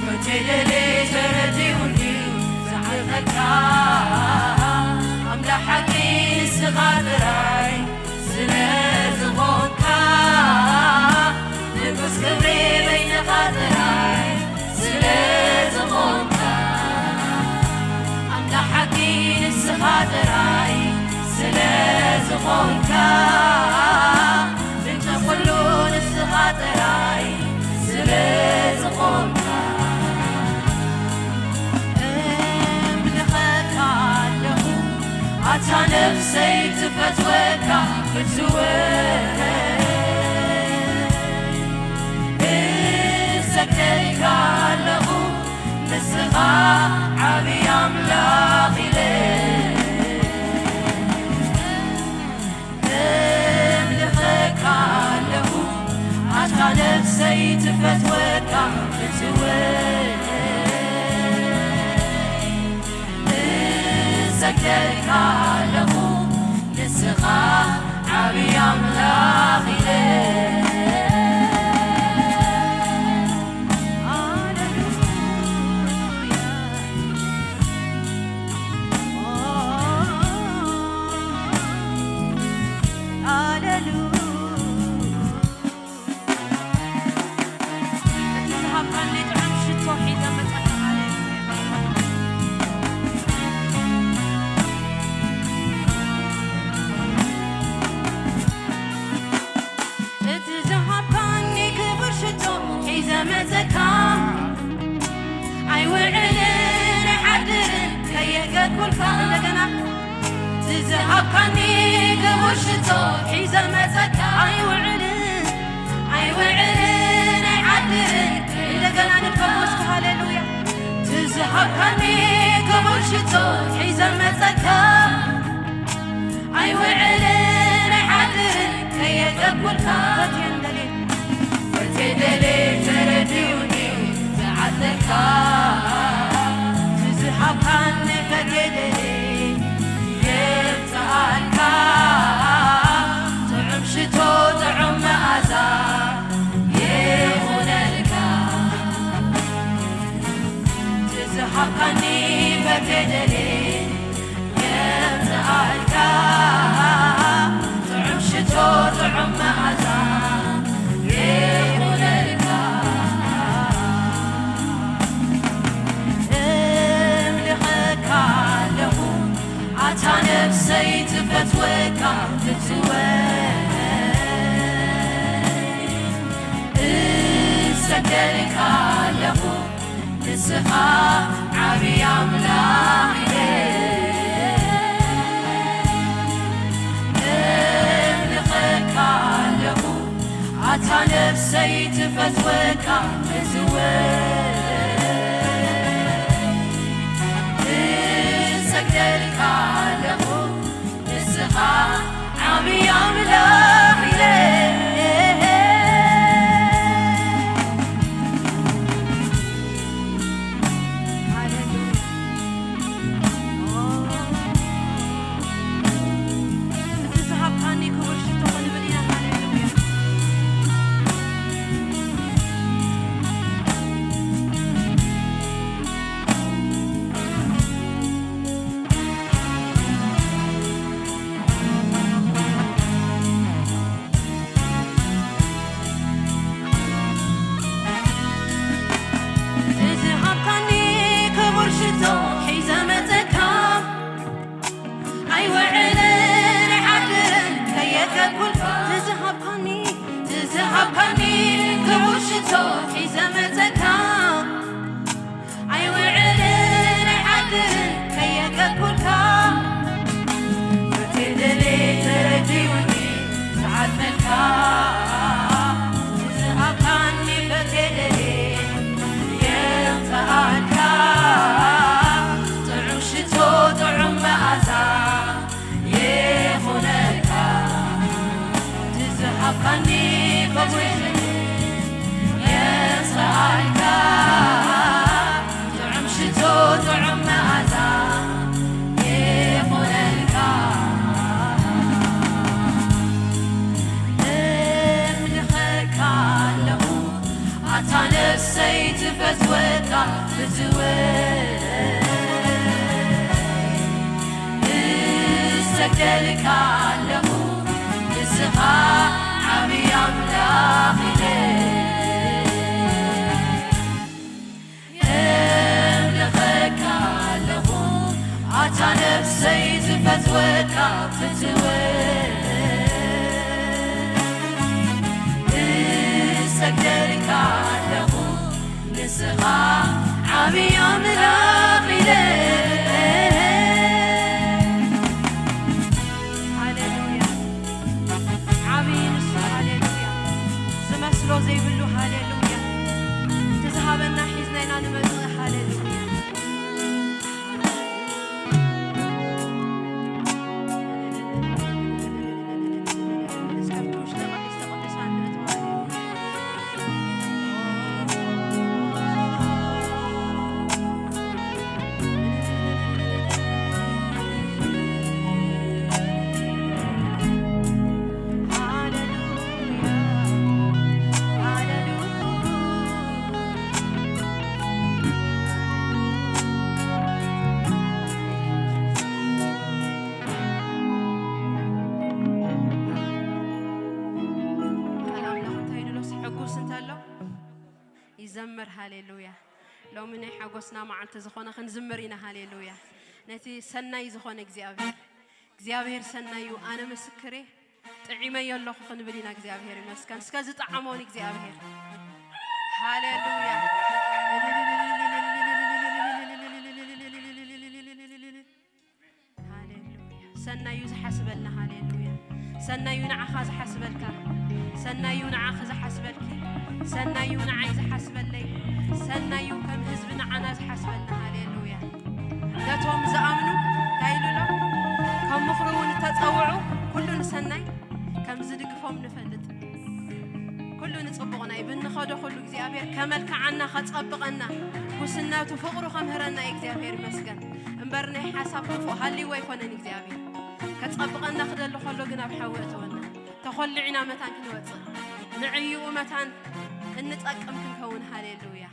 በቴ ደሌ ተረዲኡ እንድዩ ዝዓርፈካ። ኣምላኽ ሓቂ ንስኻ ጥራይ ስለ ዝኾንካ፣ ንጉስ ክብሪ በይንኻ ጥራይ ስለ ዝኾንካ፣ ኣምላኽ ሓቂ ንስኻ ጥራይ ስለ ዝኾንካ፣ ምንጪ ኩሉ ንስኻ ጥራይ ስለ ዝኾንካ፣ እምልኸካ ኣለኹ። ኣታ ነፍሰይ ትፈትወካ ፍትወይ፣ እሰግደልካ ኣለኹ፣ ንስኻ ዓብዪ ኣምላኽ ኢለ እምልኸካ ኣለኹ፣ ኣታ ነፍሰይ ትፈትወካ ፍትወይ። እሰግደልካ ኣለኹ፣ ንስኻ ዓብዪ ኣምላኽ ኢለ። ሃሌሉያ። እቲ ዝሃብካኒ ጥዑም ሽቶ ሒዘ መጸካ። ሃሌሉያ። እቲ ዝሃብካኒ ክቡር ሽቶ ሒዘ መጸካ። ኣይውዕልን ኣይሓድርን ከየገድኩልካ። እንደገና። እቲ ዝሃብካኒ ክቡር ሽቶ ሒዘ መጸካ። ኣይውዕልን ኣይውዕልን ኣይሓድርን። እንደገና ንድገሞ እስኪ። ሃሌሉያ። እቲ ዝሃብካኒ ክቡር ሽቶ ሒዘ መጸካ። ኣይውዕልን ኣይሓድርን ከየገድኩልካ። ፈትየን ደልየን ፈትየ ደልየ ተረዲኡኒ ዝዓዘካ። እቲ ዝሃብካኒ ፈትየ ደልየ የምጽኣልካ። ጥዑም ሽቶ ጥዑም መኣዛ ይኹነልካ። እቲ ዝሃብካኒ ፈትየ ደልየ የምጽኣልካ። ጥዑም ሽቶ ጥዑም መኣዛ ይኹነልካ። እምልኸካ ኣለኹ፣ ኣታ ነፍሰይ ትፈትወካ ፍትወይ። እሰግደልካ ኣለኹ፣ ንስኻ ዓብዪ ኣምላኽ ኢለ እምልኸካ ኣለኹ፣ ኣታ ነፍሰይ ትፈትወካ ፍትወይ። እሰግደልካ ኣለኹ፣ ንስኻ ዓብዪ ኣምላኽ ኢለ። ሃሌሉያ። እቲ ዝሃብካኒ ክቡር ሽቶ ክንብል ኢና። ሃሌሉያ። እዚ ሃብካኒ ክቡር ሽቶ ሒዘ መጸካ። ኣይውዕልን ኣይሓድርን ከየገኩልካ። እዚ ሃብካኒ፣ እዚ ሃብካኒ ክቡር ሽቶ ሒዘ መጸካ። ኣይውዕልን ኣይሓድርን ከየገኩልካ። ፍትሒ ድሌት ተረዲኡኒ ዝዓድመልካ። ዝሃብካኒ ፍትሒ ድሌት የምጽኣልካ። ጥዑም ሽቶ ጥዑም መኣዛ ይኹነልካ። ዝሃብካኒ ክቡር የምጽኣልካ። ጥዑም ሽቶ ጥዑም መኣዛ ይኹነልካ። እምልኸካ ኣለኹ ኣታ ነፍሰይ ትፈትወካ ፍትወይ። እሰግደልካ ኣለኹ ንስኻ ዓብዪ ኣምላኽ ኢለ። እምልኸካ ኣለኹ ኣታ ነፍሰይ ዝፈትወካ ፍትወይ። እሰግደልካ ኣለኹ ንስኻ ዓብዪ ኣምላኽ ኢለ። ሃሌሉያ። ዓብዪ ንሱ፣ ሃሌሉያ። ዝመስሎ ዘይብሉ፣ ሃሌሉያ። እቲ ዝሃበና ሃሌሉያ። ሎሚ ናይ ሓጎስና መዓልቲ ዝኾነ ክንዝምር ኢና። ሃሌሉያ። ነቲ ሰናይ ዝኾነ እግዚኣብሔር፣ እግዚኣብሔር ሰናይ እዩ። ኣነ ምስክሬ ጥዒመዮ ኣለኹ ክንብል ኢና። እግዚኣብሔር ይመስገን። እስከ ዝጠዓሞን እግዚኣብሔር። ሃሌሉያ። ሃሌሉያ። ሰናዩ ዝሓስበልና። ሃሌሉያ። ሰናዩ ንዓኻ ዝሓስበልካ። ሰናዩ ንዓኺ ዝሓስበልኪ። ሰናዩ ንዓይ ዝሓስበለይ። ሰናዩ ከም ህዝቢ ንዓና ዝሓስበልና። ሃሌሉያ። ነቶም ዝኣምኑ እንታይ ኢሉ ኣሎ? ከም ምኽሩ እውን እተጸውዑ ኩሉ ንሰናይ ከም ዝድግፎም ንፈልጥ። ኩሉ ንጽቡቕና እዩ። ብንኸዶ ኩሉ እግዚኣብሔር ከመልክዓና፣ ከጸብቐና፣ ጉስነቱ፣ ፍቕሩ ከምህረና እዩ። እግዚኣብሔር ይመስገን። እምበር ናይ ሓሳብ ክፉእ ሃልይዎ ኣይኮነን እግዚኣብሔር። ከጸብቐና ክደሊ ከሎ ግን ኣብ ሓዊ እተወና። ተኾሊዕና መታን ክንወጽእ፣ ንዕይኡ መታን እንጠቅም ክንከውን። ሃሌሉያ።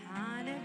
ሃሌሉያ።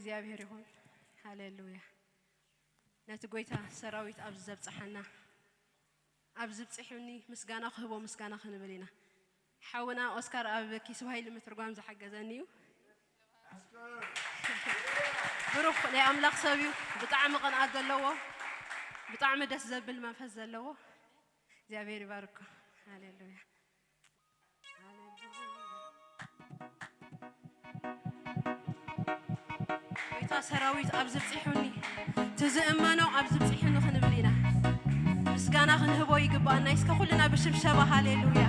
እግዚኣብሔር ይኹን። ሃሌሉያ። ነቲ ጎይታ ሰራዊት ኣብዚ ዘብጽሓና፣ ኣብዚ ብጺሑኒ ምስጋና ክህቦ ምስጋና ክንብል ኢና። ሓውና ኦስካር ኣብ ኪስዋሂሊ ምትርጓም ዝሓገዘኒ እዩ። ብሩኽ ናይ ኣምላኽ ሰብ እዩ። ብጣዕሚ ቅንኣት ዘለዎ፣ ብጣዕሚ ደስ ዘብል መንፈስ ዘለዎ። እግዚኣብሔር ይባርኮ። ሃሌሉያ። ጎይታ ሰራዊት ኣብዚ ብጺሑኒ፣ ትዝእመኖ ኣብዚ ብጺሑኒ ክንብል ኢና። ምስጋና ክንህቦ ይግባኣና። እስከ ኩልና ብሽብሸባ ሃሌሉያ።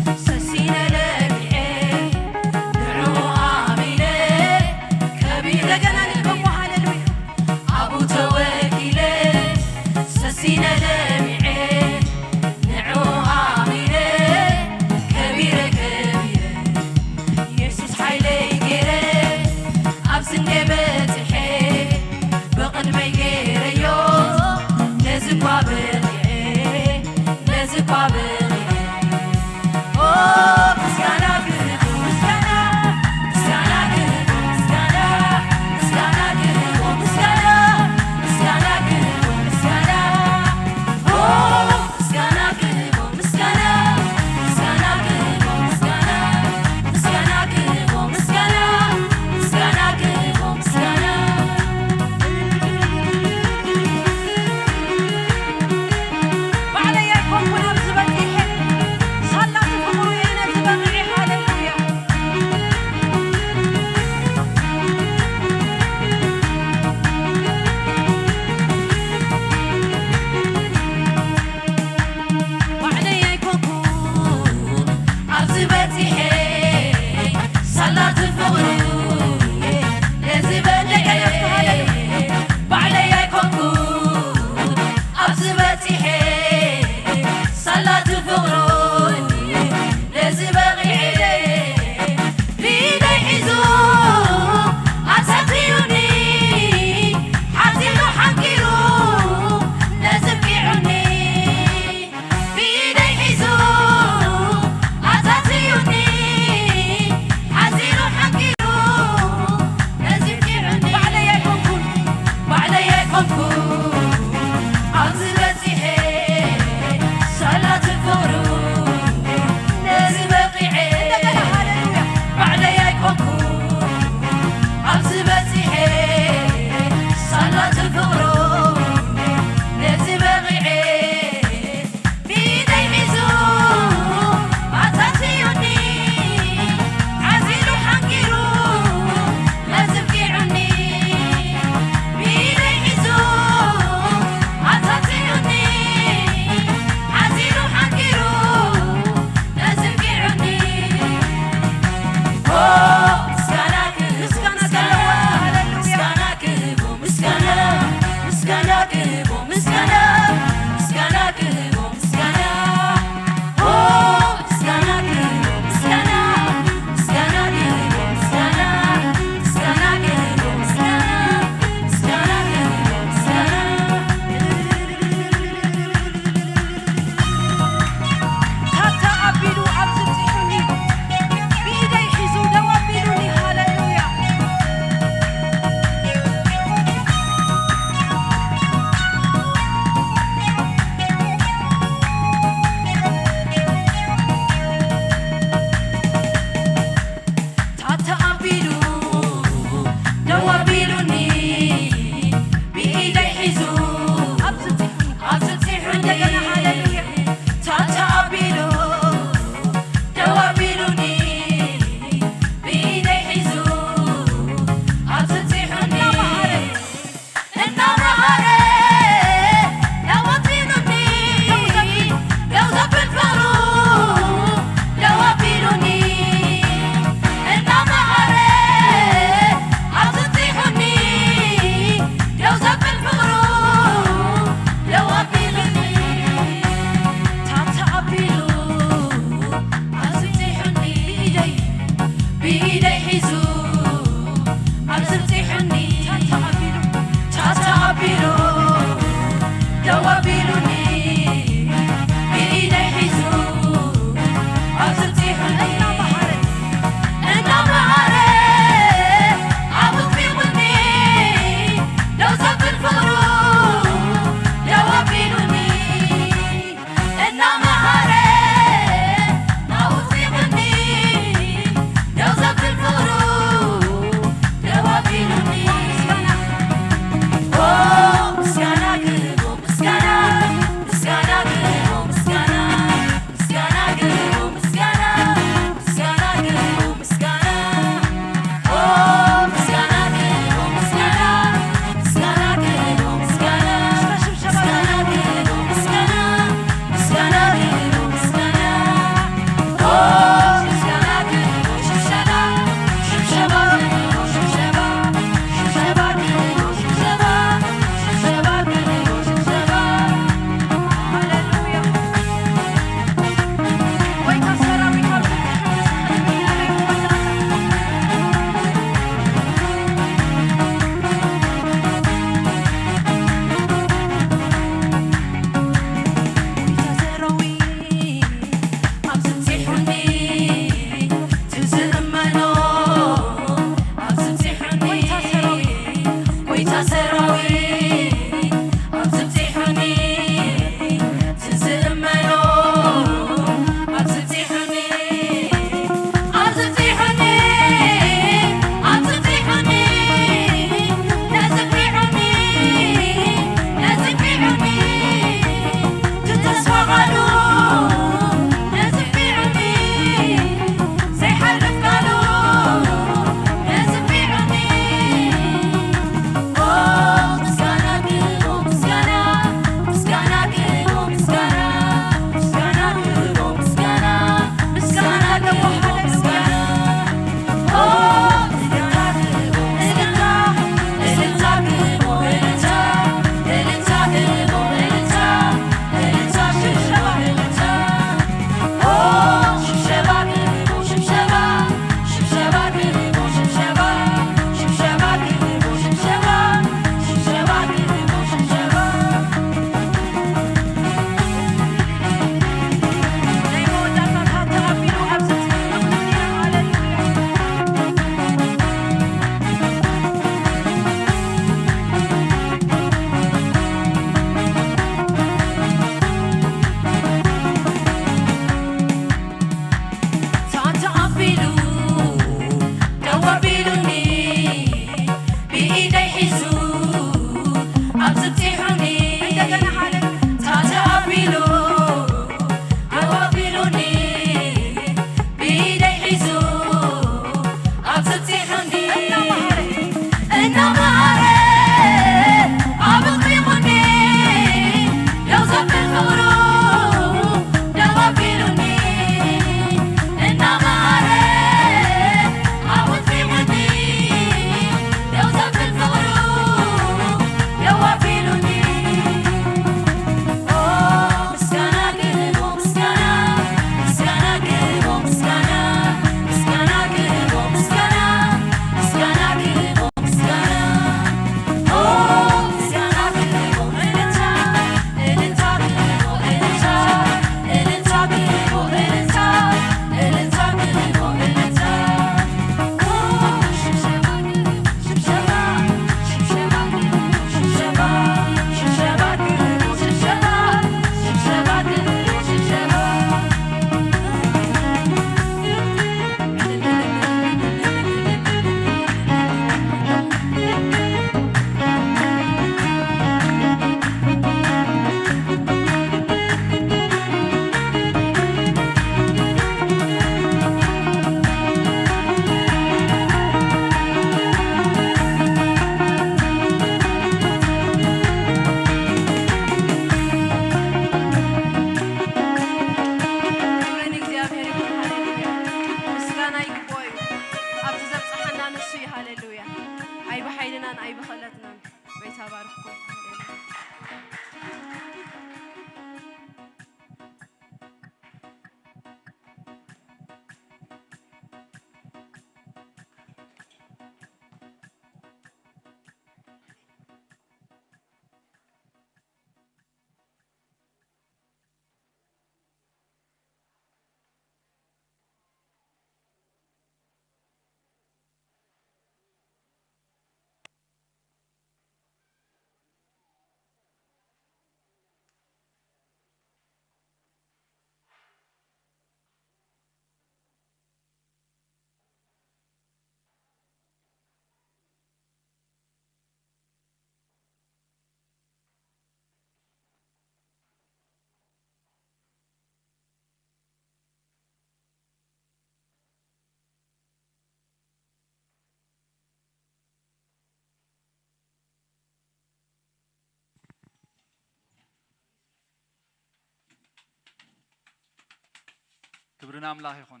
ክብሪ ንኣምላኽ ይኹን።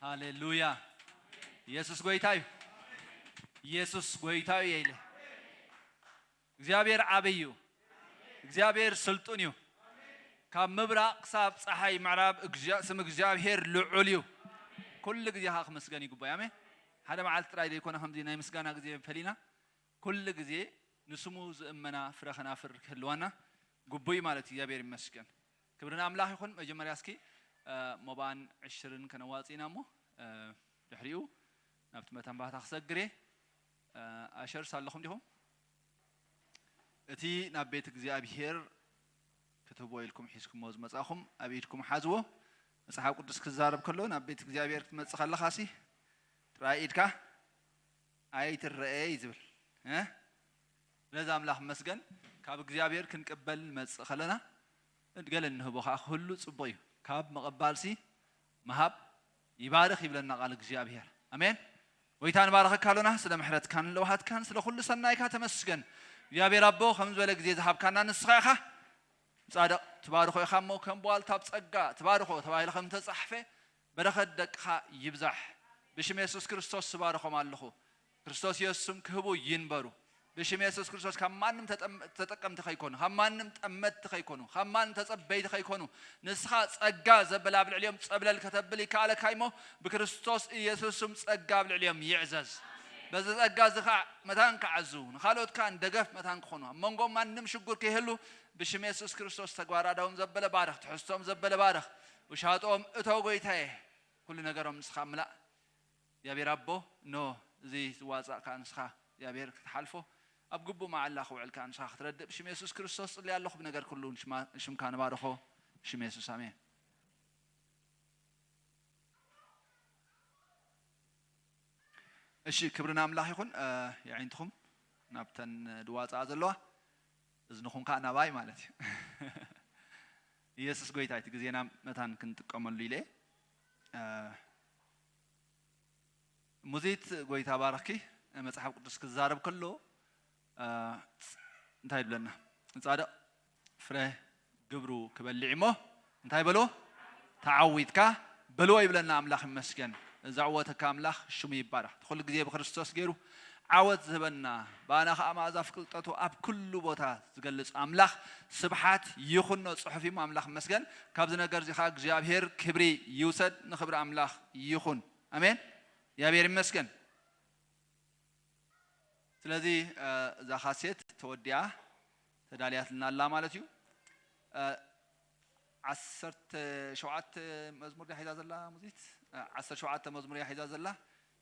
ሃሌሉያ። ኢየሱስ ጎይታ እዩ። ኢየሱስ ጎይታ እዩ ኢለ። እግዚኣብሔር ዓብይ እዩ። እግዚኣብሔር ስልጡን እዩ። ካብ ምብራቕ ክሳብ ፀሓይ ምዕራብ እግዚኣብ-፣ ስም እግዚኣብሔር ልዑል እዩ። ኩሉ ግዜ ከዓ ክመስገን ይግባእ። ኣሜን። ሓደ መዓልቲ ጥራይ ዘይኮነ ከምዚ ናይ ምስጋና ግዜ ፈሊና፣ ኩሉ ግዜ ንስሙ ዝእመና ፍረ ከናፍር ክህልዋና ግቡእ ማለት እዩ። እግዚኣብሔር ይመስገን። ክብሪ ንኣምላኽ ይኹን። መጀመርያ እስኪ፣ እ፣ መባን ዕሽርን ከነዋጽእ ኢና እሞ፣ እ፣ ድሕሪኡ ናብቲ መተንባህታ ክሰግር እየ። እ፣ ኣሸርስ ኣለኹም ዲኹም? እቲ ናብ ቤት እግዚኣብሔር ክትህቦ ኢልኩም ሒዝኩሞ ዝመጻኹም ኣብ ኢድኩም ሓዝዎ። መጽሓፍ ቅዱስ ክዛረብ ከሎ ናብ ቤት እግዚኣብሔር ክትመጽእ ከለኻሲ ጥራይ ኢድካ ኣይትረኤ እዩ ዝብል። እ? ስለዚ ኣምላኽ መስገን ካብ እግዚኣብሔር ክንቅበል ንመጽእ ከለና ገለ እንህቦ ከዓ ክህሉ ጽቡቕ እዩ። ካብ ምቕባልሲ ምሃብ ይባርኽ ይብለና ቃል እግዚኣብሔር። ኣሜን። ጎይታ ንባረኸካ ኣሎና፣ ስለ ምሕረትካን ለውሃትካን ስለ ኩሉ ሰናይካ ተመስገን። እግዚኣብሔር ኣቦ፣ ከም ዝበለ ግዜ ዝሃብካና ንስኻ ኢኻ። ጻድቕ ትባርኾ ኢኻ እሞ፣ ከም ቧልታ ኣብ ጸጋ ትባርኾ ተባሂሉ ከም ተጻሕፈ፣ በረኸት ደቅኻ ይብዛሕ። ብሽም የሱስ ክርስቶስ ትባርኾም ኣለኹ። ክርስቶስ የሱስ ስም ክህቡ ይንበሩ። ብሽም የሱስ ክርስቶስ ካብ ማንም ተጠም-፣ ተጠቀምቲ ከይኮኑ፣ ካብ ማንም ጠመትቲ ከይኮኑ፣ ካብ ማንም ተጸበይቲ ከይኮኑ፣ ንስኻ ጸጋ ዘበለ ኣብ ልዕሊኦም ጸብለል ከተብል ይከኣለካ እሞ፣ ብክርስቶስ ኢየሱስ ስም ጸጋ ኣብ ልዕሊኦም ይዕዘዝ። በዚ ጸጋ እዚ ኸዓ መታን ክዓዙ፣ ንኻልኦት ከኣ ደገፍ መታን ክኾኑ፣ ኣብ መንጎ ማንም ሽጉር ከይህሉ፣ ብሽም የሱስ ክርስቶስ ተግባር ኣእዳዎም ዘበለ ባርኽ፣ ትሕዝቶም ዘበለ ባርኽ፣ ውሻጦም እቶ ጎይታዬ፣ ኩሉ ነገሮም ንስኻ ምላእ። እግዚኣብሔር ኣቦ፣ እነሆ እዚ ዝዋጻእ ከኣ ንስኻ እግዚኣብሔር ክትሓልፎ፣ ኣብ ግቡእ መዓላ ክውዕል ከኣ ንስኻ ክትረድእ፣ ብሽም የሱስ ክርስቶስ ጽልየ ኣለኹ። ብነገር ኩሉ ንሽማ-፣ ንሽምካ ንባርኾ፣ ብሽም የሱስ፣ ኣሜን። እሺ፣ ክብሪ ንኣምላኽ ይኹን። እ፣ የዒንትኹም ናብተን ድዋጻኣ ዘለዋ፣ እዝንኹም ከኣ ናባይ ማለት እዩ። ኢየሱስ ጎይታ፣ እቲ ግዜና መታን ክንጥቀመሉ ኢለ። እ፣ ሙዚት፣ ጎይታ ባርኽኪ። መጽሓፍ ቅዱስ ክዛረብ ከሎ፣ እ፣ እንታይ ይብለና? ጻድቕ ፍረ ግብሩ ክበልዕ እሞ እንታይ በሎ? ተዓዊትካ በልዎ ይብለና። ኣምላኽ ይመስገን። ዘዕወተካ ኣምላኽ ሽሙ ይባረኽ። እቲ ኩሉ ግዜ ብክርስቶስ ገይሩ ዓወት ዝህበና፣ ብኣና ኸኣ መኣዛ ፍልጠቱ ኣብ ኩሉ ቦታ ዝገልጽ ኣምላኽ ስብሓት ይኹኖ። ጽሑፍ እሞ ኣምላኽ ይመስገን። ካብዚ ነገር እዚ ኸኣ እግዚኣብሔር ክብሪ ይውሰድ። ንኽብሪ ኣምላኽ ይኹን። ኣሜን። እግዚኣብሔር ይመስገን። ስለዚ፣ እ፣ እዛ ካሴት ተወዲኣ ተዳልያትና ኣላ ማለት እዩ። እ፣ ዓሰርተ ሸውዓተ መዝሙር ድያ ሒዛ ዘላ ሙዚት? እ፣ ዓሰርተ ሸውዓተ መዝሙር እያ ሒዛ ዘላ።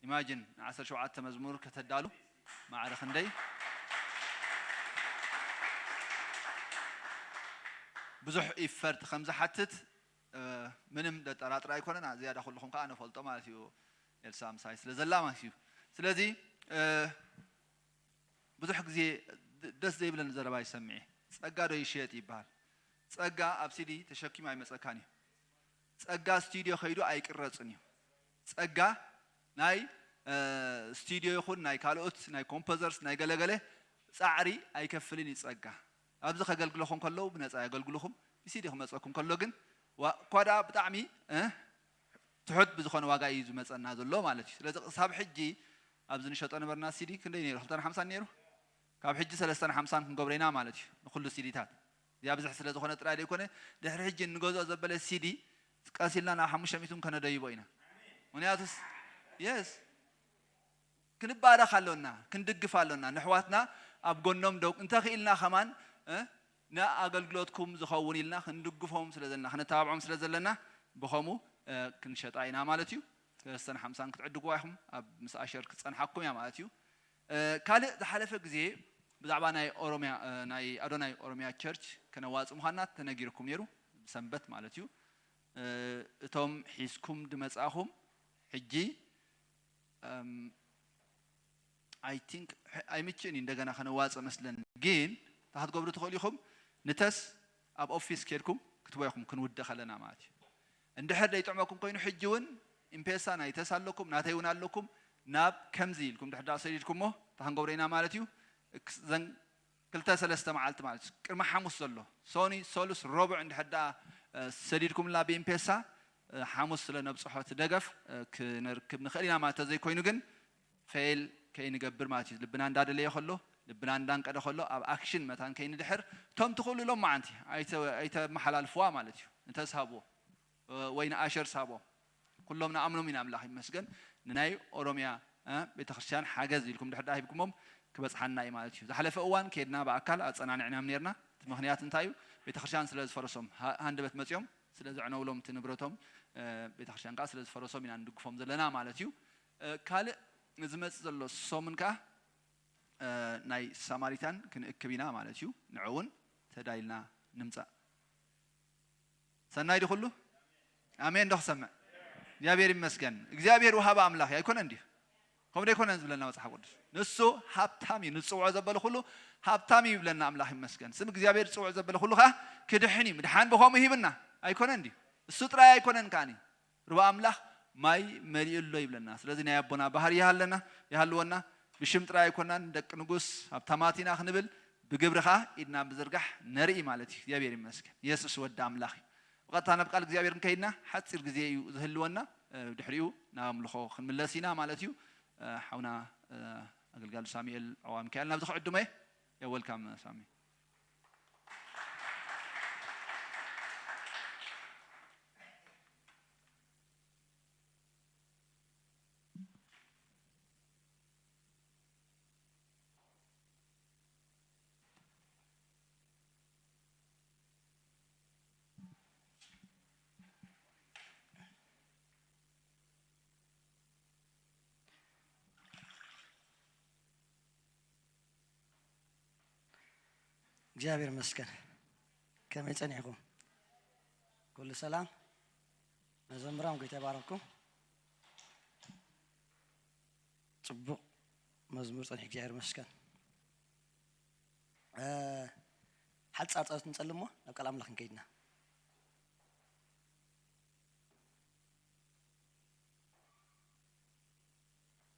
ኢማጂን፣ ን ዓሰርተ ሸውዓተ መዝሙር ከተዳሉ ማዕረ ክንደይ ብዙሕ ኢፈርት ከም ዝሓትት፣ እ፣ ምንም ደጠራጥር ኣይኮነን። ዝያዳ ኩልኹም ከኣ ንፈልጦ ማለት እዩ። ኤልሳ ምሳይ ስለ ዘላ ማለት እዩ። ስለዚ፣ እ፣ ብዙሕ ግዜ ድ-፣ ደስ ዘይብለኒ ዘረባ ይሰምዕ እየ። ጸጋ ዶ ይሽየጥ ይበሃል። ጸጋ ኣብ ሲዲ ተሸኪሙ ኣይመጸካን እዩ። ጸጋ ስቱዲዮ ከይዱ ኣይቅረጽን እዩ። ጸጋ ናይ፣ እ፣ ስቱዲዮ ይኹን ናይ ካልኦት ናይ ኮምፖዘርስ ናይ ገለገለ ጻዕሪ ኣይከፍልን እዩ ጸጋ። ኣብዚ ከገልግለኹም ከለዉ ብነጻ የገልግልኹም። ብሲዲ ክመጸኩም ከሎ ግን ዋ-፣ እኳ ደኣ ብጣዕሚ፣ እ፣ ትሑት ብዝኾነ ዋጋ እዩ ዝመጸና ዘሎ ማለት እዩ። ስለዚ ክሳብ ሕጂ ኣብዚ ንሸጦ ነበርና ሲዲ ክንደይ ነይሩ? ክልተን ሓምሳን ነይሩ። ካብ ሕጂ ሰለስተን ሓምሳን ክንገብሮ ኢና ማለት እዩ ንኹሉ ሲዲታት። እዚ ኣብዝሕ ስለ ዝኾነ ጥራይ ዘይኮነ፣ ድሕሪ ሕጂ እንገዝኦ ዘበለ ሲዲ ቀስ ኢልና ናብ ሓሙሽተ ሚእቲ ከነደይቦ ኢና። ምኽንያቱስ፣ የስ፣ ክንባረኽ ኣሎና፣ ክንድግፍ ኣሎና። ንሕዋትና ኣብ ጎኖም ደው፣ እንተኽኢልና ከማን፣ እ፣ ንኣገልግሎትኩም ዝኸውን ኢልና ክንድግፎም ስለ ዘለና፣ ክነተባብዖም ስለ ዘለና፣ ብኸምኡ፣ እ፣ ክንሸጣ ኢና ማለት እዩ። ሰለስተን ሓምሳን ክትዕድግዋ ኢኹም፣ ኣብ ምስ ኣሸር ክጸንሓኩም እያ ማለት እዩ። እ፣ ካልእ ዝሓለፈ ግዜ ብዛዕባ ናይ ኦሮምያ፣ እ፣ ናይ ኣዶናይ ኦሮምያ ቸርች ከነዋጽእ ምዃንና ተነጊርኩም ነይሩ፣ ብሰንበት ማለት እዩ። እ፣ እቶም ሒዝኩም ድመጻእኹም ሕጂ፣ እም፣ I think፣ ሕ-፣ ኣይምችእን እዩ እንደገና ከነዋጽእ መስለኒ። ግን እንታይ ክትገብሩ ትኽእሉ ኢኹም? ንተስ ኣብ ኦፊስ ኬድኩም ክትቦ ኢኹም ክንውድእ ከለና ማለት እዩ። እንድሕር ዘይጥዕመኩም ኮይኑ ሕጂ እውን ኤምፔሳ ናይ ተስ ኣለኩም፣ ናተይ እውን ኣለኩም። ናብ ከምዚ ኢልኩም ድሕር ዳኣ ሰዲድኩሞ እንታይ ክንገብሮ ኢና ማለት እዩ? እክስ-፣ ዘን ክልተ ሰለስተ መዓልቲ ማለት እዩ። ቅድሚ ሓሙስ ዘሎ ሶኒ፣ ሰሉስ፣ ረቡዕ እንድሕር ዳኣ፣ እ፣ ሰዲድኩምላ ብኤምፔሳ፣ ሓሙስ ስለ ነብፅሖ እቲ ደገፍ ክነርክብ ንኽእል ኢና ማለት ተዘይኮይኑ ግን ፌል ከይንገብር ማለት እዩ። ልብና እንዳደለየ ከሎ ልብና እንዳንቀደ ከሎ ኣብ ኣክሽን መታን ከይንድሕር እቶም ትኽእሉ ሎም መዓንቲ ኣይተመሓላልፍዋ ማለት እዩ። ንተስሃብዎ ወይ ንኣሸር ሳቦ ኩሎም ንኣምኖም ኢና ኣምላኽ ይመስገን። ንናይ ኦሮምያ ቤተክርስትያን ሓገዝ ኢልኩም ድሕር ዳሂብኩሞም ክበፅሓና እዩ ማለት እዩ። ዝሓለፈ እዋን ከድና ብኣካል ኣፀናንዕናም ነርና። እቲ ምክንያት እንታይ እዩ? ቤተክርስትያን ስለ ዝፈረሶም ሃንደበት መፅኦም ስለ ዘዕነውሎም እቲ ንብረቶም ቤተክርስትያን ከዓ ስለ ዝፈረሶም ኢና ንድግፎም ዘለና ማለት እዩ። ካልእ ዝመፅእ ዘሎ ሰሙን ከዓ ናይ ሳማሪታን ክንእክብ ኢና ማለት እዩ። ንዕውን ተዳይልና ንምፃእ። ሰናይ ዲ ኩሉ ኣሜን ዶ ክሰምዕ? እግዚኣብሔር ይመስገን። እግዚኣብሔር ውሃባ ኣምላኽ ኣይኮነን ድዩ? ከምኡ ዶ ኣይኮነን ዝብለና መፅሓፍ ቅዱስ? ንሱ ሃብታም እዩ፣ ንዝፅውዖ ዘበለ ኩሉ ሃብታም እዩ ይብለና። ኣምላኽ ይመስገን። ስም እግዚኣብሔር ዝፅውዖ ዘበለ ኩሉ ከዓ ክድሕን እዩ። ምድሓን ብኸምኡ ሂብና ኣይኮነን ድዩ? እሱ ጥራይ ኣይኮነን ከዓኒ ርባ ኣምላኽ ማይ መሊኡ ኣሎ ይብለና። ስለዚ ናይ ኣቦና ባህር ይሃለና ይሃልወና። ብሽም ጥራይ ኣይኮናን ደቂ ንጉስ ሃብታማት ኢና ክንብል ብግብሪ ከዓ ኢድና ብዝርጋሕ ነርኢ ማለት እዩ። እግዚኣብሔር ይመስገን። የሱስ ወዲ ኣምላኽ እዩ። ብቐጥታ ናብ ቃል እግዚኣብሔር እንከይድና ሓፂር ግዜ እዩ ዝህልወና። ድሕሪኡ ናብ ኣምልኾ ክንምለስ ኢና ማለት እዩ። ሓውና ኣገልጋሊ ሳሙኤል ዕዋ ሚካኤል ናብዚ ክዕድሞ እየ። የወልካም ሳሚ። እግዚኣብሔር ይመስገን። ከመይ ጸኒሕኩም? ኩሉ ሰላም? መዘምራን ጎይታ ይባረኩም። ጽቡቕ መዝሙር ጸኒሑ እግዚኣብሔር ይመስገን። ሓጻር ጸሎት ንጸልሞ ናብ ቃል ኣምላኽ ክንከይድና።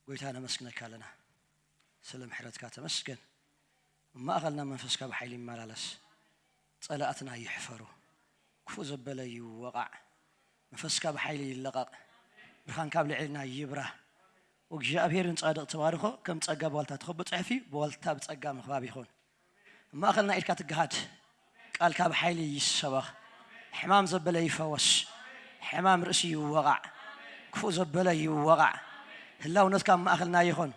ጎይታ ነመስግነካ ኣለና። ስለ ምሕረትካ ተመስገን። ማእኸልና መንፈስካ ብሓይሊ ይመላለስ። ጸላእትና ይሕፈሩ። ክፉእ ዘበለ ይወቓዕ። መንፈስካ ብሓይሊ ይለቐቕ። ብርሃንካ ኣብ ልዕልና ይብራህ። እግዚኣብሔር ንጻድቕ ተባርኾ ከም ጸጋ ብዋልታ ተኸቦ ጽሑፍ እዩ። ብዋልታ ብጸጋ ምኽባብ ይኹን። ማእኸልና ኢድካ ትገሃድ። ቃልካ ብሓይሊ ይሰበኽ። ሕማም ዘበለ ይፈወስ። ሕማም ርእሲ ይወቓዕ። ክፉእ ዘበለ ይወቓዕ። ህላውነትካ ኣብ ማእኸልና ይኹን።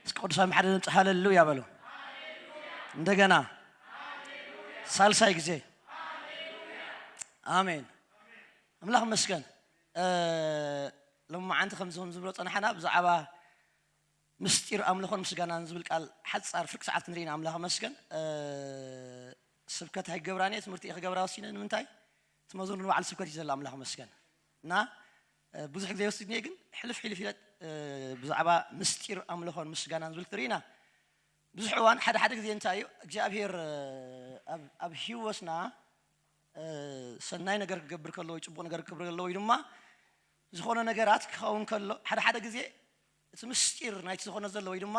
እስኪ ቅዱሳን ብሓደ ድምፂ ሃለሉያ በሉ። እንደገና ሳልሳይ ግዜ ኣሜን። ኣምላኽ መስገን። ሎማዓንቲ ከምዚ ዝብሎ ፀናሕና ብዛዕባ ምስጢር ኣምልኾን ምስጋናን ዝብል ቃል ሓፃር ፍርቂ ሰዓት ክንርኢ ኢና። ኣምላኽ መስገን። ስብከት ኣይገብራን እየ፣ ትምህርቲ እየ ክገብራ ወሲነ። ንምንታይ? እቲ መዝሙር ንባዕሉ ስብከት እዩ ዘሎ። ኣምላኽ መስገን። እና ብዙሕ ግዜ ይወስድኒ እየ፣ ግን ሕልፍ ሕልፍ ኢለ ብዛዕባ ምስጢር ኣምልኾን ምስጋናን ዝብል ክትርኢ ኢና። ብዙሕ እዋን ሓደ ሓደ ግዜ እንታይ እዩ እግዚኣብሔር ኣብ ኣብ ህይወትና ሰናይ ነገር ክገብር ከሎ ወይ ፅቡቕ ነገር ክገብር ከሎ ወይ ድማ ዝኾነ ነገራት ክኸውን ከሎ ሓደ ሓደ ግዜ እቲ ምስጢር ናይቲ ዝኾነ ዘሎ ወይ ድማ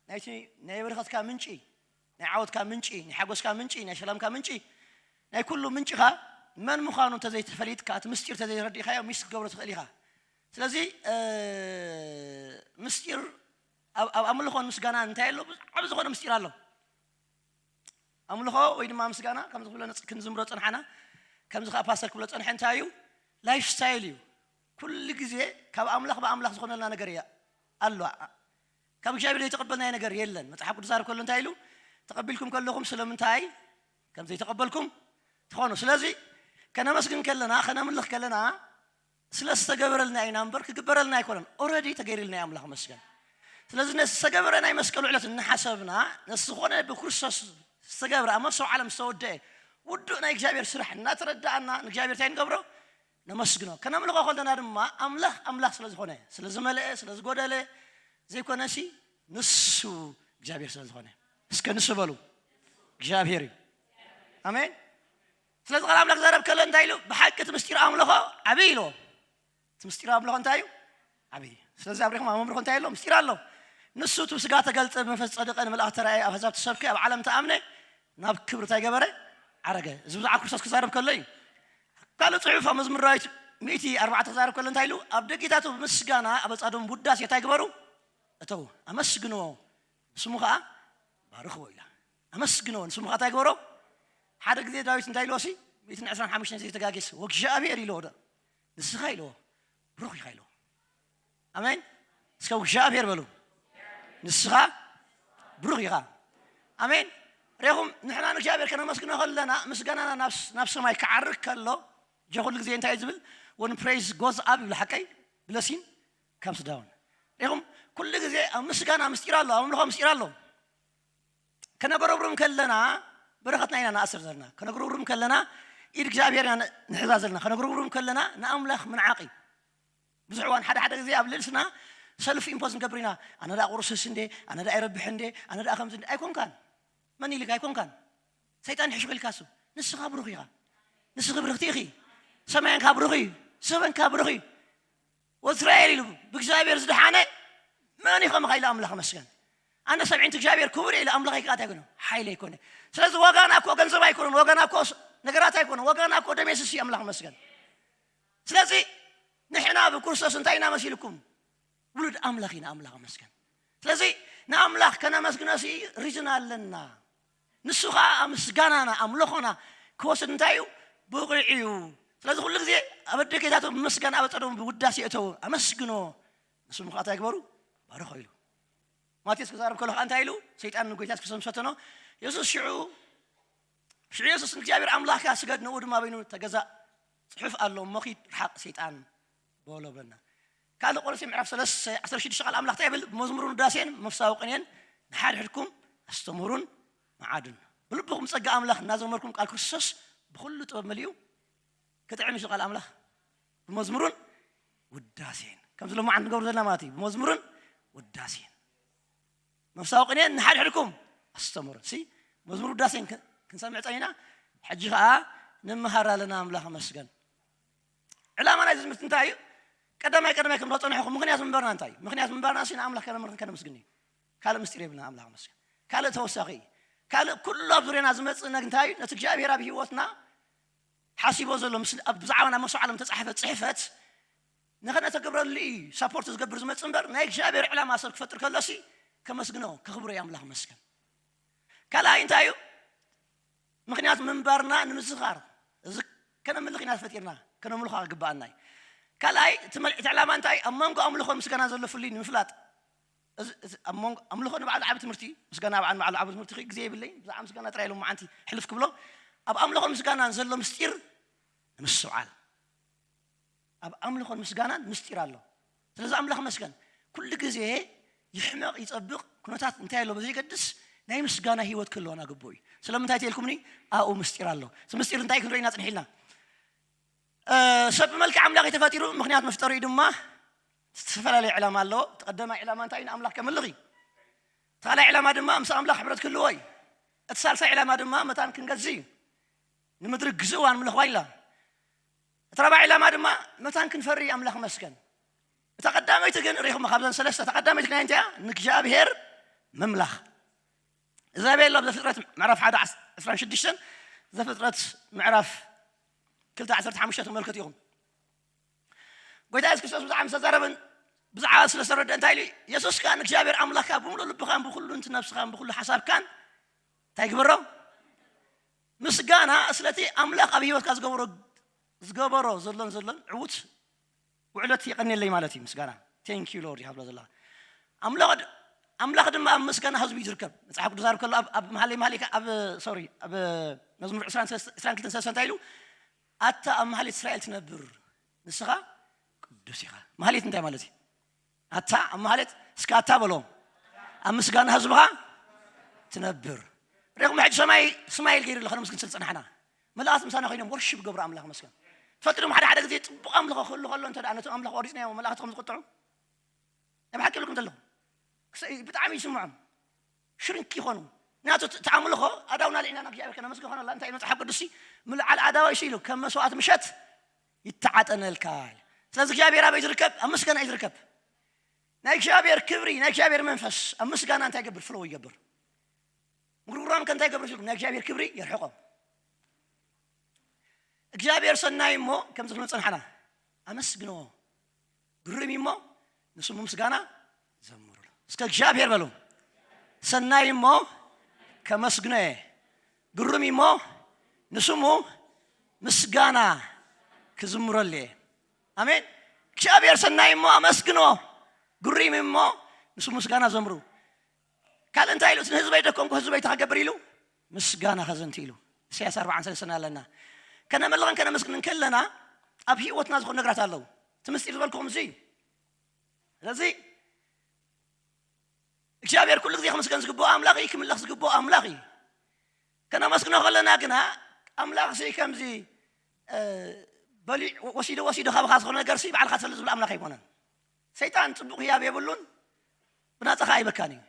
ናይቲ ናይ በረኸትካ ምንጪ፣ ናይ ዓወትካ ምንጪ፣ ናይ ሓጎስካ ምንጪ፣ ናይ ሰላምካ ምንጪ፣ ናይ ኩሉ ምንጪኻ መን ምዃኑ እንተዘይተፈሊጥካ፣ እቲ ምስጢር እንተዘይረዲእካዮ ሚስ ክትገብሮ ትኽእል ኢኻ። ስለዚ ምስጢር ኣብ ኣምልኾን ምስጋናን እንታይ ኣሎ? ዓቢ ዝኾነ ምስጢር ኣሎ። ኣምልኾ ወይ ድማ ምስጋና ከምዚ ክብሎ ክንዝምሮ ጸንሓና፣ ከምዚ ከዓ ፓስተር ክብሎ ጸንሐ እንታይ እዩ? ላይፍ ስታይል እዩ። ኩሉ ግዜ ካብ ኣምላኽ ብኣምላኽ ዝኾነልና ነገር እያ ኣሎ። ካብ እግዚኣብሔር ዘይተቐበልናዮ ነገር የለን። መጽሓፍ ቅዱስ ዛረብ ከሎ እንታይ ኢሉ? ተቐቢልኩም ከለኹም ስለምንታይ ከም ዘይተቐበልኩም ትኾኑ። ስለዚ ከነመስግን ከለና፣ ከነምልኽ ከለና ስለ ዝተገበረልና ኢና እምበር ክግበረልና ኣይኮነን። ኦረዲ ተገይርልና እዩ ኣምላኽ መስገን። ስለዚ ነዚ ዝተገበረ ናይ መስቀሉ ዕለት እናሓሰብና ነዚ ዝኾነ ብክርስቶስ ዝተገብረ ኣብ መሰው ዓለም ዝተወደአ ውዱእ ናይ እግዚኣብሔር ስራሕ እናተረዳእና ንእግዚኣብሔር እንታይ ንገብሮ? ነመስግኖ። ከነምልኾ ከለና ድማ ኣምላኽ ኣምላኽ ስለ ዝኾነ ስለ ዝመልአ ስለ ዝጎደለ ዘይኮነሲ ንሱ እግዚኣብሔር ስለ ዝኾነ እስከ ንሱ በሉ እግዚኣብሔር እዩ። ኣሜን። ስለዚ ቃል ኣምላኽ ክዛረብ ከሎ እንታይ ኢሉ? ብሓቂ እቲ ምስጢር ኣምልኾ ዓብዪ ኢልዎ። እቲ ምስጢር ኣምልኾ እንታይ እዩ? ዓብዪ። ስለዚ ኣብሪኹም ኣብ ኣምልኾ እንታይ ኣሎ? ምስጢር ኣሎ። ንሱ እቲ ብስጋ ተገልጸ ብመንፈስ ጸድቀ ንመልኣኽ ተራእየ ኣብ ኣሕዛብ ተሰብከ ኣብ ዓለም ተኣምነ ናብ ክብሪ እንታይ ገበረ? ዓረገ። እዚ ብዛዕባ ክርስቶስ ክዛረብ ከሎ እዩ። ካልእ ጽሑፍ ኣብ መዝሙር ዳዊት ሚእቲ ኣርባዕተ ክዛረብ ከሎ እንታይ ኢሉ? ኣብ ደጌታቱ ብምስጋና ኣብ ኣጻዶም ውዳሴ እንታይ ግበሩ? እተው፣ ኣመስግንዎ፣ ንስሙ ኸዓ ባርኽዎ ኢላ። ኣመስግንዎ፣ ንስሙ ኸዓ እንታይ ግበሮ? ሓደ ግዜ ዳዊት እንታይ ኢልዎ ሲ? ሚእትን ዕስራን ሓሙሽተን ዘይተጋጌስ፣ "ወእግዚኣብሔር" ኢልዎ ዶ? ንስኻ ኢልዎ፣ ብሩኽ ኢኻ ኢልዎ። ኣሜን። እስከ እግዚኣብሔር በሉ። ንስኻ ብሩኽ ኢኻ። ኣሜን። ሪኹም ንሕና ንእግዚኣብሔር ከነመስግኖ ከለና ምስጋናና ናብ ስ- ናብ ሰማይ ክዓርግ ከሎ ጀ ኩሉ ግዜ እንታይ እዩ ዝብል? When praise goes up ይብል ሓቀይ? Blessing comes down። ሪኹም ኩሉ ግዜ ኣብ ምስጋና ምስጢር ኣሎ፣ ኣብ ኣምልኾ ምስጢር ኣሎ። ከነጎረብርም ከለና በረኸትና ኢና ንኣስር ዘለና። ከነጉርብርም ከለና ኢድ እግዚኣብሔር ኢና ንሕዛ ዘለና። ከነጉርብርም ከለና ንኣምላኽ ምንዓቕ እዩ። ብዙሕ እዋን ሓደ ሓደ ግዜ ኣብ ልእልስና ሰልፍ ኢምፖዝ ንገብር ኢና። ኣነ ደኣ ቁርሱስ እንዴ፣ ኣነ ደኣ ይረብሕ እንዴ፣ ኣነ ደኣ ከምዚ እንዴ። ኣይኮንካን። መን ኢልካ? ኣይኮንካን። ሰይጣን ይሕሽኩ ኢልካ እሱ። ንስኻ ብሩኽ ኢኻ። ንስኺ ብርኽቲ ኢኺ። ሰማያንካ ብሩኽ እዩ። ሰበንካ ብሩኽ እዩ። ወእስራኤል ኢሉ ብእግዚኣብሔር ዝደሓነ መን እዩ ከማኻ ኢሉ ኣምላኽ መስገን። ኣነ ሰብዒንቲ እግዚኣብሔር ክቡር እዩ ኢሉ ኣምላኽ ይከኣት ኣይኮነ ሓይለ ኣይኮነ። ስለዚ ዋጋና እኮ ገንዘብ ኣይኮነን፣ ዋጋና እኮ ስ- ነገራት ኣይኮነ፣ ዋጋና እኮ ደሜስስ እዩ ኣምላኽ መስገን። ስለዚ ንሕና ብክርስቶስ እንታይ ኢና መሲልኩም? ውሉድ ኣምላኽ ኢና። ኣምላኽ መስገን። ስለዚ ንኣምላኽ ከነመስግኖ ሲ ሪዝን ኣለና። ንሱ ኸዓ ምስጋናና ኣምልኾና ክወስድ እንታይ እዩ? ብቑዕ እዩ። ስለዚ ኩሉ ግዜ ኣብ ኣደጌታቶም ብምስጋና ኣብ ኣጸዶም ብውዳሴ እተው ኣመስግኖ። ንስም ኸዓ እንታይ ግበሩ? ባርኾ ኢሉ። ማቴዎስ ክዛረብ ከሎ ኸዓ እንታይ ኢሉ? ሰይጣን ንጎይታ የሱስ ክርስቶስ ምስ ፈተኖ የሱስ ሽዑ ሽዑ የሱስ ንእግዚኣብሔር ኣምላኽካ ስገድ፣ ንኡ ድማ በይኑ ተገዛእ፣ ጽሑፍ ኣሎ እሞ ኺድ ርሓቕ ሰይጣን በሎ ብለና። ካልእ ቆሎሴ ምዕራፍ ሰለስተ ዓሰርተ ሽዱሽተ ቃል ኣምላኽ እንታይ ይብል? ብመዝሙርን ውዳሴን መፍሳዊ ቅኔን ንሓድሕድኩም ኣስተምህሩን መዓዱን። ብልብኹም ጸጋ ኣምላኽ እናዘመርኩም ቃል ክርስቶስ ብኹሉ ጥበብ መሊኡ ክጥዕም እዩ ቃል ኣምላኽ። ብመዝሙርን ውዳሴን ከምዚ ሎማዓንቲ ንገብሩ ዘለና ማለት እዩ። ብመዝሙርን ውዳሴን መፍሳዊ ቅኔን ንሓድሕድኩም ኣስተምሩ። ሲ መዝሙር ውዳሴን ክ- ክንሰምዕ ጸኒና። ሕጂ ኸዓ ንምሃር ኣለና። ኣምላኽ መስገን። ዕላማ ናይዚ ትምህርቲ እንታይ እዩ? ቀዳማይ ቀዳማይ ከም ዝጸንሐኹም ምኽንያት ምንባርና እንታይ እዩ? ምኽንያት ምንባርና ሲ ንኣምላኽ ከነምልኽን ከነመስግን እዩ። ካልእ ምስጢር የብልና። ኣምላኽ መስገን። ካልእ ተወሳኺ እዩ። ካልእ ኩሉ ኣብ ዙርያና ዝመጽእ ነግ እንታይ እዩ? ነቲ እግዚኣብሔር ኣብ ህይወትና ሓሲቦ ዘሎ ምስ ኣብ ብዛዕባ ናብ መሶ ዓለም ተጻሕፈ ጽሕፈት ንኸነተግብረሉ እዩ ሳፖርት ዝገብር ዝመጽእ እምበር ናይ እግዚኣብሔር ዕላማ ሰብ ክፈጥር ከሎሲ ከመስግኖ ከኽብሮ እዩ። ኣምላኽ መስገን። ካልኣይ እንታይ እዩ? ምኽንያት ምንባርና ንምዝኻር እዚ ከነምልኽ ኢና ተፈጢርና፣ ከነምልኾ ክግብኣና እዩ። ካልኣይ እቲ መልእቲ ዕላማ እንታይ? ኣብ መንጎ ኣምልኾን ምስጋና ዘሎ ፍልይ ንምፍላጥ። እዚ- እዚ ኣብ መንጎ ኣምልኾ ንባዕሉ ዓቢ ትምህርቲ፣ ምስጋና ኣብ ንባዕሉ ዓቢ ትምህርቲ ግዜ የብለይ። ብዛዕባ ምስጋና ጥራይ ኢሎም መዓንቲ ሕልፍ ክብሎ ኣብ ኣምልኾን ምስጋናን ዘሎ ምስጢር ንምስትውዓል። ኣብ ኣምልኾን ምስጋናን ምስጢር ኣሎ። ስለዚ ኣምላኽ መስገን። ኩሉ ግዜ ይሕመቕ ይጸብቕ ኩነታት እንታይ ኣሎ ብዘይገድስ ናይ ምስጋና ህይወት ክህልወና ግቡእ እዩ። ስለምንታይ ተልኩምኒ? ኣብኡ ምስጢር ኣሎ። እቲ ምስጢር እንታይ ክንርኢ ኢና ጽንሒልና? እ፣ ሰብ ብመልክዕ ኣምላኽ እዩ ተፈጢሩ፣ ምኽንያት መፍጠሪኡ ድማ ዝተፈላለየ ዕላማ ኣለዎ። እቲ ቀዳማይ ዕላማ እንታይ እዩ? ንኣምላኽ ከምልኽ እዩ። እቲ ካልኣይ ዕላማ ድማ ምስ ኣምላኽ ሕብረት ክህልዎ እዩ። እቲ ሳልሳይ ዕላማ ድማ መታን ክንገዝእ እዩ። ንምድሪ ግዝእዋ ንምልኽዋ ኢላ። እቲ ራብዓይ ዕላማ ድማ መታን ክንፈሪ ኣምላኽ መስገን። እታ ቀዳመይቲ ግን ርኢኹም ካብዘን ሰለስተ እታ ቀዳመይቲ ግን እንታይ እያ? ንእግዚኣብሔር ምምላኽ። እግዚኣብሔር ኣሎ ኣብ ዘፍጥረት ምዕራፍ ሓደ ዕስራን ሽዱሽተን ዘፍጥረት ምዕራፍ ክልተ ዓሰርተ ሓሙሽተ ተመልከቱ ኢኹም። ጎይታ የሱስ ክርስቶስ ብዛዕባ ምስ ተዛረበን ብዛዕባ ስለ ዝተረደ እንታይ ኢሉ? የሱስ ከኣ ንእግዚኣብሔር ኣምላኽካ ብምሉእ ልብኻን ብኹሉ ነፍስኻን ብኹሉ ሓሳብካን እንታይ ግበሮ? ምስጋና ስለቲ ኣምላኽ ኣብ ህይወትካ ዝገበሮ ዝገበሮ ዘሎን ዘሎን ዕዉት ውዕለት የቐንየለይ ማለት እዩ። ምስጋና thank you Lord ይሃብሎ ዘለኻ ኣምላኽ ድ- ኣምላኽ ድማ ኣብ ምስጋና ህዝቡ እዩ ዝርከብ። መጽሓፍ ቅዱስ ኣርብ ከሎ ኣብ ኣብ መሓለይ መሓለይ ከ- ኣብ ሶሪ ኣብ መዝሙር ዕስራን ክልተን ሰለስተ እንታይ ኢሉ? ኣታ ኣብ መሓሌት እስራኤል ትነብር ንስኻ ቅዱስ ኢኻ። መሓሌት እንታይ ማለት እዩ? ኣታ ኣብ መሓሌት እስከ ኣታ በሎም ኣብ ምስጋና ህዝብኻ ትነብር። ሪኹም ሕጂ ሰማይ ስማይል ገይሩ ኣሎ ከነመስግን ስለ ዝጸናሕና መላእክት ምሳና ኮይኖም ወርሺፕ ገብሩ ኣምላኽ መስገን። ትፈልጡ ድማ ሓደ ሓደ ግዜ ጽቡቕ ኣምልኾ ክህሉ ከሎ እንተ ደኣ ነቶም ኣምላኽ ቆሪጽናዮ መላእክት ከም ዝቁጥዑ ናይ ብሓቂ ይብልኩም ዘለኹ ክስ- ብጣዕሚ ይስምዖም ሽርንክ ይኾኑ። ምክንያቱ እቲ ኣምልኾ ኣዳውና ልዕና ናብ እግዚኣብሔር ከነመስግን ኾነላ እንታይ መጽሓፍ ቅዱስ ምልዓል ኣዳዋይ ኢሉ ከም መስዋዕት ምሸት ይተዓጠነልካ ኢሉ። ስለዚ እግዚኣብሔር ኣበይ ዝርከብ? ኣብ ምስጋና እዩ ዝርከብ። ናይ እግዚኣብሔር ክብሪ ናይ እግዚኣብሔር መንፈስ ኣብ ምስጋና እንታይ ይገብር? ፍለው ይገብር። ምጉርጉራም ከ እንታይ ይገብር ሲልኩም ናይ እግዚኣብሔር ክብሪ የርሕቖም። እግዚኣብሔር ሰናይ እሞ ከምዚ ክንብል ጸንሓና። ኣመስግንዎ። ግሩም እሞ ንስሙ ምስጋና ዘምሩሉ። እስከ እግዚኣብሔር በሉ። ሰናይ እሞ ከመስግኖ እየ። ግሩም እሞ ንስሙ ምስጋና ክዝምረሉ እየ። ኣሜን። እግዚኣብሔር ሰናይ እሞ ኣመስግንዎ። ግሩም እሞ ንስሙ ምስጋና ዘምሩ። ካልእ እንታይ ኢሉ? እቲ ንህዝበይ ደከምኩ ህዝበይ እንታይ ክገብር ኢሉ? ምስጋና ከዘንቱ ኢሉ። ኢሳያስ ኣርባዓን ሰለስተን ኣለና። ከነመልኽን ከነመስግንን ከለና ኣብ ህይወትና ዝኾኑ ነገራት ኣለዉ። እቲ ምስጢር ዝበልኩኹም እዚ እዩ። ስለዚ እግዚኣብሔር ኩሉ ግዜ ክምስገን ዝግብኦ ኣምላኽ እዩ፣ ክምለኽ ዝግብኦ ኣምላኽ እዩ። ከነመስግኖ ከለና ግና ኣምላኽ ሲ ከምዚ፣ እ፣ በሊዕ ወሲዶ ወሲዶ ካባኻ ዝኾነ ነገር ሲ ባዕልኻ ትፈልጥ ዝብል ኣምላኽ ኣይኮነን። ሰይጣን ጽቡቕ ህያብ የብሉን፣ ብናጻ ኸኣ ኣይበካን እዩ።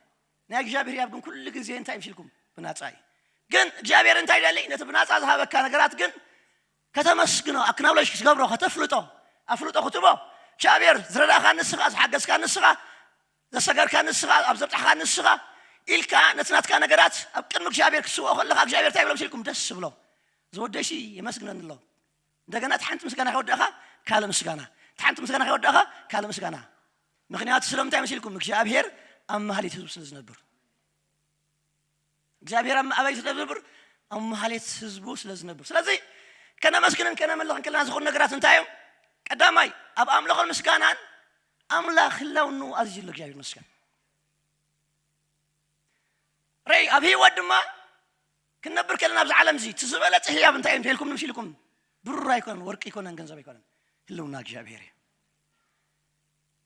ናይ እግዚኣብሔር ህያብ ግን ኩሉ ግዜ እንታይ ምስ ኢልኩም? ብናጻ እዩ። ግን እግዚኣብሔር እንታይ ይደሊ? ነቲ ብናጻ ዝሃበካ ነገራት ግን ከተመስግኖ፣ ኣክናውለጅ ክትገብሮ፣ ከተፍልጦ፣ ኣፍልጦ ክትቦ። እግዚኣብሔር ዝረዳእካ ንስኻ፣ ዝሓገዝካ ንስኻ፣ ዘሰገርካ ንስኻ፣ ኣብ ዘብጻሕካ ንስኻ ኢልካ ነቲ ናትካ ነገራት ኣብ ቅድሚ እግዚኣብሔር ክትስውኦ ከለኻ እግዚኣብሔር እንታይ ይብሎ ምስ ኢልኩም? ደስ ዝብሎ። ዝወደይሲ የመስግነኒ ኣሎ። እንደገና እቲ ሓንቲ ምስጋና ከይወዳእኻ ካልእ ምስጋና፣ እቲ ሓንቲ ምስጋና ከይወዳእኻ ካልእ ምስጋና። ምኽንያቱ ስለምንታይ መሲልኩም? እግዚኣብሔር ኣብ መሃሊት ህዝቡ ስለ ዝነብር። እግዚኣብሔር ኣብ ኣበይ ስለ ዝነብር? ኣብ መሃሌት ህዝቡ ስለ ዝነብር። ስለዚ ከነመስግንን ከነመልኽን ከለና ዝኾኑ ነገራት እንታይ እዮም? ቀዳማይ ኣብ ኣምልኾን ምስጋናን ኣምላኽ ህላውኑ ኣዝዩ ኣሎ። እግዚኣብሔር ይመስገን። ረይ ኣብ ህይወት ድማ ክንነብር ከለና ኣብዚ ዓለም እዚ እቲ ዝበለጸ ህያብ እንታይ እዩ እንተልኩም ንምሲልኩም? ብሩር ኣይኮነን፣ ወርቂ ኣይኮነን፣ ገንዘብ ኣይኮነን፣ ህልውና እግዚኣብሔር እዩ።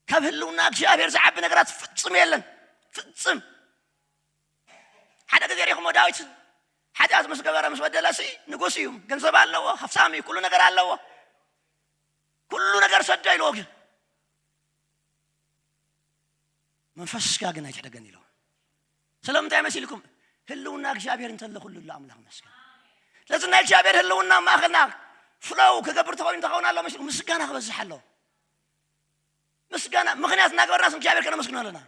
ካብ ህልውና እግዚኣብሔር ዝዓቢ ነገራት ፍጽም የለን። ፍጽም። ሓደ ግዜ ሪኹሞ ዳዊት ሓጢኣት ምስ ገበረ ምስ በደለሲ ንጉስ እዩ፣ ገንዘብ ኣለዎ፣ ሃብታም እዩ፣ ኩሉ ነገር ኣለዎ፣ ኩሉ ነገር ሰዶ ኢልዎ። ግን መንፈስካ ግን ኣይትሕደገን ኢልዎ። ስለምንታይ መሲልኩም? ህልውና እግዚኣብሔር እንተሎ ኩሉ ኣሎ። ኣምላኽ መስገን። ስለዚ ናይ እግዚኣብሔር ህልውና ማእኸልና ፍሎው ክገብር ተኾይኑ እንተኸውን ኣሎ መሲልኩም ምስጋና ክበዝሕ ኣለዎ። ምስጋና ምኽንያት እናገበርናስ እግዚኣብሔር ከነመስግኖ ኣለና።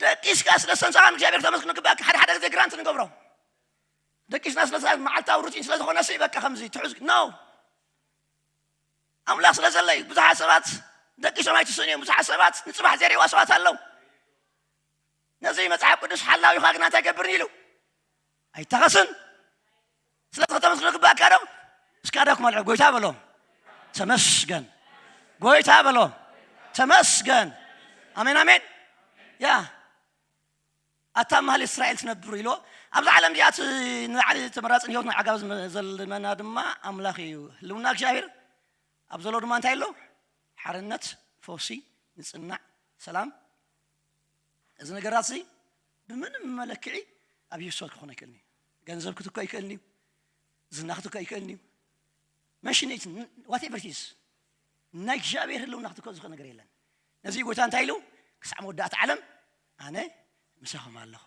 ደቂስካ ስለ ዝተንሳኻ እግዚኣብሔር ከተመስግኖ ግባእካ። ሓደ ሓደ ግዜ ግራንት ንገብሮ። ደቂስና ስለ መዓልታዊ ሩቲን ስለ ዝኾነ ሲ በቃ ከምዚ ትሑዝ ነው። ኣምላኽ ስለ ዘለይ ብዙሓት ሰባት ደቂሶም ኣይትስእኑ እዮም። ብዙሓት ሰባት ንጽባሕ ዘይርእይዋ ሰባት ኣለዉ። ነዚ መጽሓፍ ቅዱስ ሓላዊኻ ግና እንታይ ገብርን ኢሉ ኣይታኸስን። ስለዚ ከተመስግኖ ግባእካ ዶ? እስካ ዳኩም ኣልዑ ጎይታ በሎ። ተመስገን ጎይታ በሎ። ተመስገን። ኣሜን ኣሜን። ያ ኣታ መሃል እስራኤል ትነብሩ ኢሎ። ኣብዚ ዓለም እዚኣ እቲ ንላዕሊ ተመራጽን ህይወት ናይ ዓጋብ ዘለመና ድማ ኣምላኽ እዩ። ህልውና እግዚኣብሔር ኣብ ዘሎ ድማ እንታይ ኣሎ? ሓርነት፣ ፈውሲ፣ ምጽናዕ፣ ሰላም። እዚ ነገራት እዚ ብምንም መለክዒ ኣብ ህይወት ክኾን ኣይክእልን እዩ። ገንዘብ ክትኮ ኣይክእልን እዩ። ዝና ክትኮ ኣይክእልን እዩ። መሽነይት ዋቴቨር ኢት ኢዝ ናይ እግዚኣብሔር ህልውና ክትኮ ዝኽእል ነገር የለን። ነዚ ጎይታ እንታይ ኢሉ? ክሳዕ መወዳእታ ዓለም ኣነ ምሳኹም ኣለኹ።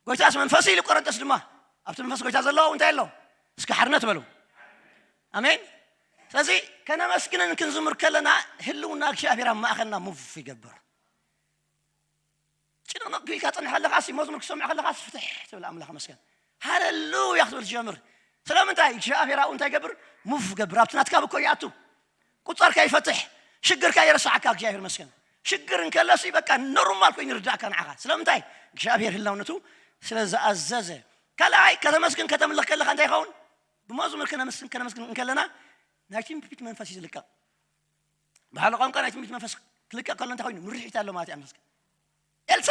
ጎይታስ መንፈስ ኢሉ ቆረንቶስ ድማ ኣብቲ መንፈስ ጎይታ ዘለዉ እንታይ ኣሎ? እስከ ሓርነት በሉ። ኣሜን። ስለዚ ከነመስግንን ክንዝምር ከለና ህልውና እግዚኣብሔር ኣብ ማእኸልና ሙቭ ይገብር። ጭንቕንቕ ኢልካ ትጸንሕ ከለኻሲ መዝሙር ክትሰምዕ ከለኻሲ ፍትሕ ትብል ኣምላኽ መስገን። ሃለሉያ ክትብል ትጀምር። ስለምንታይ? እግዚኣብሔር ኣብኡ እንታይ ይገብር? ሙቭ ይገብር። ኣብቲ ናትካ ብኮ ይኣቱ። ቁጸርካ ይፈትሕ። ሽግርካ የረስዓካ። እግዚኣብሔር መስገን። ሽግር እንከለሲ በቃ ኖርማል ኮይኑ ይርዳእካ ንዓኻ። ስለምንታይ? እግዚኣብሔር ህላውነቱ ስለ ዝኣዘዘ። ካልኣይ ከተመስግን ከተምልኽ ከለኻ እንታይ ይኸውን? ብመዝሙር ከነመስግን ከነመስግን እንከለና ናይ ትንቢት መንፈስ እዩ ዝልቀቕ። ባህሊ ቋንቋ ናይ ትንቢት መንፈስ ክልቀቕ ከሎ እንታይ ኮይኑ? ምርሒት ኣሎ ማለት እዩ። ኣመስግን። ኤልሳ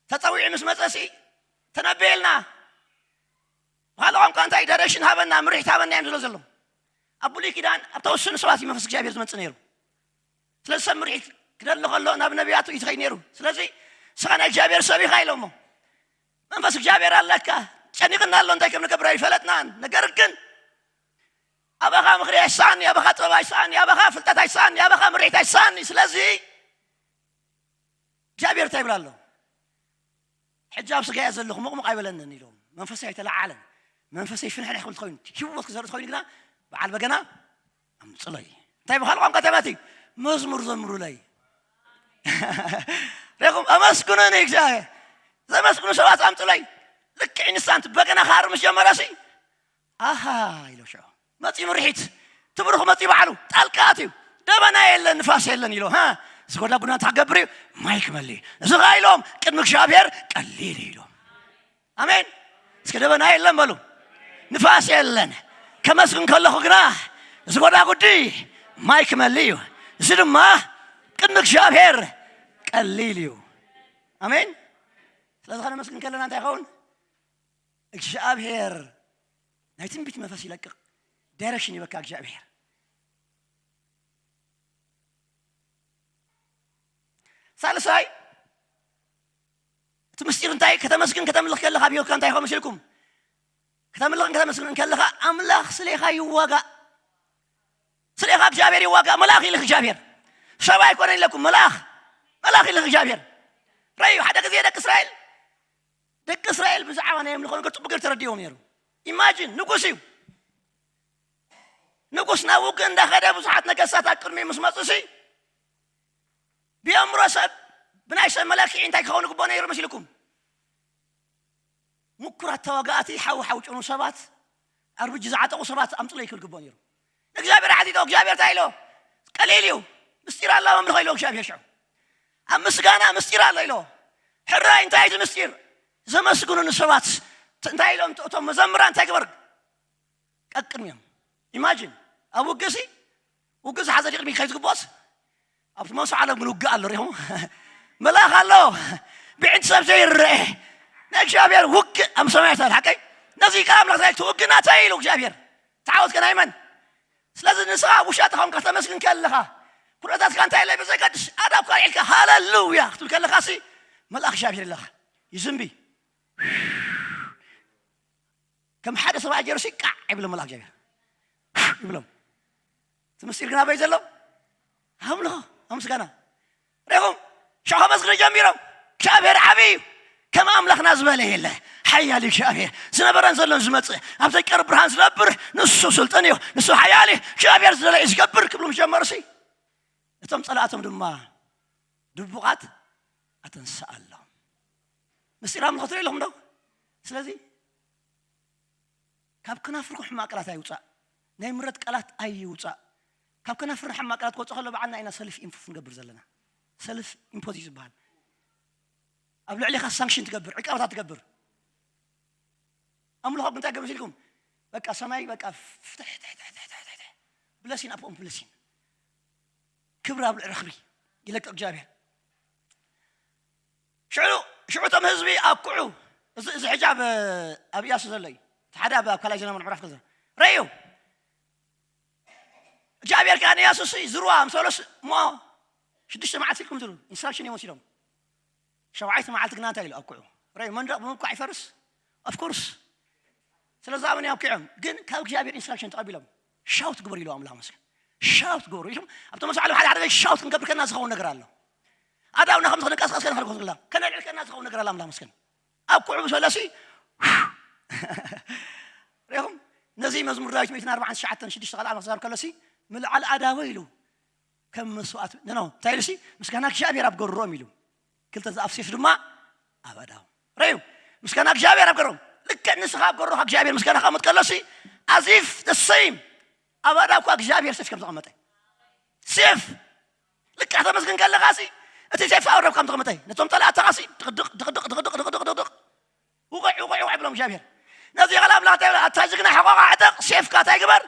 ተጸዊዑ ምስ መጸሲ ተነበየልና። ባህሊ ቋንቋ እንታይ ዳይሬክሽን ሃበና፣ ምርሒት ሃበና እዮም ዝብሎ ዘሎ። ኣብ ብሉይ ኪዳን ኣብ ተወሰኑ ሰባት እዩ መንፈስ እግዚኣብሔር ዝመጽእ ነይሩ። ስለዚ ሰብ ምርሒት ክደሊ ከሎ ናብ ነቢያቱ እዩ ትኸይድ ነይሩ። ስለዚ ንስኻ ናይ እግዚኣብሔር ሰብ ኢኻ ኢሎሞ። መንፈስ እግዚኣብሔር ኣለካ። ጨኒቕና ኣሎ እንታይ ከም ንገብር ኣይፈለጥናን። ነገር ግን ኣባኻ ምኽሪ ኣይሰኣኒ፣ ኣባኻ ጥበብ ኣይሰኣኒ፣ ኣባኻ ፍልጠት ኣይሰኣኒ፣ ኣባኻ ምርሒት ኣይሰኣኒ። ስለዚ እግዚኣብሔር እንታይ ይብል ኣሎ? ሕጂ ኣብ ስጋ እየ ዘለኹ፣ ምቕሙቕ ኣይበለንን ኢሎም። መንፈሰይ ኣይተለዓለን። መንፈሰይ ፍንሕንሕ ክብል ተኾይኑ፣ ህይወት ክዘርእ ተኾይኑ ግና በዓል በገና ኣምጽለይ። እንታይ ብኻልእ ቋንቋ ተባቲ? መዝሙር ዘምሩለይ። ሪኹም ኣመስግኑኒ እግዚኣብሔር። ዘመስግኑ ሰባት ኣምጽለይ። ልክዕ ኢንስታንት በገና ክሃርም ምስ ጀመረሲ፣ ኣሃ ኢሎ ሽዑ። መፂኡ ምርሒት ትብርኽ መፂኡ ባዕሉ ጣልቃ ኣትዩ ደበና የለን ንፋስ የለን ኢሎ ዝጎዳ ጉና እንታይ ክገብር እዩ ማይ ክመሊ እዚ ኸዓ ኢሎም ቅድሚ እግዚኣብሔር ቀሊል እዩ ኢሎም ኣሜን እስከ ደበና የለን በሉ ንፋስ የለን ከመስግን ከለኹ ግና እዚ ጎዳ ጉዲ ማይ ክመሊ እዩ እዚ ድማ ቅድሚ እግዚኣብሔር ቀሊል እዩ ኣሜን ስለዚ ከነመስግን ከለና እንታይ ይኸውን እግዚኣብሔር ናይ ትንቢት መንፈስ ይለቅቕ ዳይሬክሽን ይበካ እግዚኣብሔር ሳልሳይ እቲ ምስጢር እንታይ ከተመስግን ከተምልኽ ከለኻ ኣብ ህይወትካ እንታይ ይኸውን መሲልኩም ከተምልኽን ከተመስግንን ከለኻ ኣምላኽ ስሌኻ ይዋጋእ ስሌኻ እግዚኣብሔር ይዋጋእ መልኣኽ ይልኽ እግዚኣብሔር ሰብ ኣይኮነን ኢለኩም መልኣኽ መልኣኽ ይልኽ እግዚኣብሔር ረዩ ሓደ ግዜ ደቂ እስራኤል ደቂ እስራኤል ብዛዕባ ናይ ኣምልኾ ነገር ፅቡቅ ገር ተረዲዎም ነይሩ ኢማጂን ንጉስ እዩ ንጉስ ናብ ውግእ እንዳኸደ ብዙሓት ነገስታት ኣብ ቅድሚ ምስ መፁ ሲ ብየምሮ ሰብ ብናይ ሰብ መለክዒ እንታይ ክኸውን ግቦ ነይሩ መሲልኩም ምኩራት ተዋጋእቲ ሓው ሓው ጭኑ ሰባት ኣርብጂ ዝዓጠቑ ሰባት ኣምፅሎ ይክብል ግቦ ነይሩ እግዚኣብሔር ሓቲቶ እግዚኣብሔር እንታይ ኢሎ ቀሊል እዩ ምስጢር ኣላ መምልኾ ኢሎ እግዚኣብሔር ሽዑ ኣብ ምስጋና ምስጢር ኣሎ ኢሎ ሕራይ እንታይ እቲ ምስጢር ዘመስግኑኒ ሰባት እንታይ ኢሎም እቶም መዘምራ እንታይ ግበር ቀቅድሚዮም ኢማጂን ኣብ ውግእ ሲ ውግእ ዝሓዘ ዲቅድሚ ከይትግቦስ ኣብቲ መንሶ ዓለም ግን ውግእ ኣሎ ሪኹም መልኣኽ ኣሎ ብዕንቲ ሰብ ዘይረአ ናይ እግዚኣብሔር ውግእ ኣብ ሰማያት ሓቀይ ነዚ ቃል ኣምላኽ ትውግእ ናተይ ኢሉ እግዚኣብሔር ተዓወትከ ናይ መን ስለዚ ንስኻ ውሻ ተኾንካ ተመስግን ከለኻ ኩነታትካ እንታይ ኢለ ብዘገድስ ኣዳብካ ልዕልካ ሃለሉያ ክትብል ከለኻ ሲ መልኣኽ እግዚኣብሔር ኣለኻ ይዝንቢ ከም ሓደ ሰብኣይ ገይሩ ሲ ቃዕ ይብሎ መልኣኽ እግዚኣብሔር ይብሎም እቲ ምስጢር ግን ኣበይ ዘሎ ኣምልኾ ኣምስጋና ሪኹም ሸኾ መስግኑ ጀሚሮም እግዚኣብሔር ዓብዪ እዩ ከም ኣምላኽና ዝበለ የለ ሓያል እዩ እግዚኣብሔር ዝነበረን ዘሎን ዝመፅእ ኣብ ዘይቀርብ ብርሃን ዝነብር ንሱ ስልጥን እዩ ንሱ ሓያል እዩ እግዚኣብሔር ዝደለ እዩ ዝገብር ክብሉ ምስ ጀመሩ ሲ እቶም ፀላእቶም ድማ ድቡቓት ኣተንስኣሎም ምስጢር ኣምልኾ ትርኢ ኣለኹም ዶ ስለዚ ካብ ከናፍርኩም ሕማቅ ቃላት ኣይውፃእ ናይ ምረት ቃላት ኣይውፃእ ካብ ከናፍርና ሕማቅ ቃላት ክወፅእ ከሎ በዓልና ኢና ሰልፍ ኢምፖዝ ንገብር ዘለና ሰልፍ ኢምፖዝ እዩ ዝበሃል ኣብ ልዕሊኻ ሳንክሽን ትገብር ዕቃበታት ትገብር ኣምልኾ እንታይ ገብር ሲልኩም በቃ ሰማይ በቃ ፍትሕ ብለሲን ኣፖም ብለሲን ክብሪ ኣብ ልዕሊ ክብሪ ይለቅቕ እግዚኣብሔር ሽዑ ሽዑ እቶም ህዝቢ ኣኩዑ እዚ እዚ ሕጂ ኣብ ኣብ ኢያሱ ዘሎ እዩ እቲ ሓደ ኣብ ኣብ ካልኣይ ዜና ምዕራፍ ክልተ ረእዩ እግዚኣብሔር ከዓ ንኢያሱስ ዝርዋ ምስ በሎስ እሞ ሽዱሽተ መዓልቲ ኢልኩም ዝሩ ኢንስትራክሽን እዮም ወሲዶም ሸውዓይቲ መዓልቲ ግና እንታይ ኢሉ ኣኩዑ ረእዩ መንደቕ ብምኳዕ ይፈርስ ኦፍኮርስ ስለዚ ኣበን ኣብኪዖም ግን ካብ እግዚኣብሔር ኢንስትራክሽን ተቐቢሎም ሻውት ግበሩ ኢሉ ኣምላኽ መስገን ሻውት ግበሩ ኢኹም ኣብቶም መስዓሎም ሓደ ሓደ ሻውት ክንገብር ከና ዝኸውን ነገር ኣሎ ኣዳውና ከም ክንቀስቀስ ከና ከልኮት ግላ ከነልዕል ከና ዝኸውን ነገር ኣሎ ኣምላኽ መስገን ኣብ ኩዑ ምስ በለሲ ሪኹም ነዚ መዝሙር ዳዊት ሚእትን ኣርባዓን ትሽዓተን ሽዱሽተ ካልኣ መክዛር ከለሲ ምልዓል ኣዳወ ኢሉ ከም መስዋዕት ነኖ እንታይ ኢሉሲ ምስጋና እግዚኣብሔር ኣብ ገርሮም ኢሉ ክልተ ዝኣፍሴፍ ድማ ኣብ ኣዳው ረዩ ምስጋና እግዚኣብሔር ኣብ ገርሮም ልክዕ ንስኻ ኣብ ገርሮኻ እግዚኣብሔር ምስጋና ካብ መጥቀለሲ ኣዚፍ ተሰይም ኣብ ኣዳው እኳ እግዚኣብሔር ሴፍ ከም ዘቐመጠ ሴፍ ልክዕ ተመስግን ከለኻ ሲ እቲ ሴፍ ኣብ ረብ ከም ተቐመጠ ነቶም ጠላእተኻ ሲ ድቕድቕ ድቕድቕ ድቕድቕ ድቕድቕ ድቕድቕ ውቕዕ ውቕዕ ውቕዕ ብሎም እግዚኣብሔር ነዚ ቃል ኣምላኽ እንታይ ይብሎ ኣታ ጅግና ሕቆቓ ዕጠቕ ሴፍካ እንታይ ግበር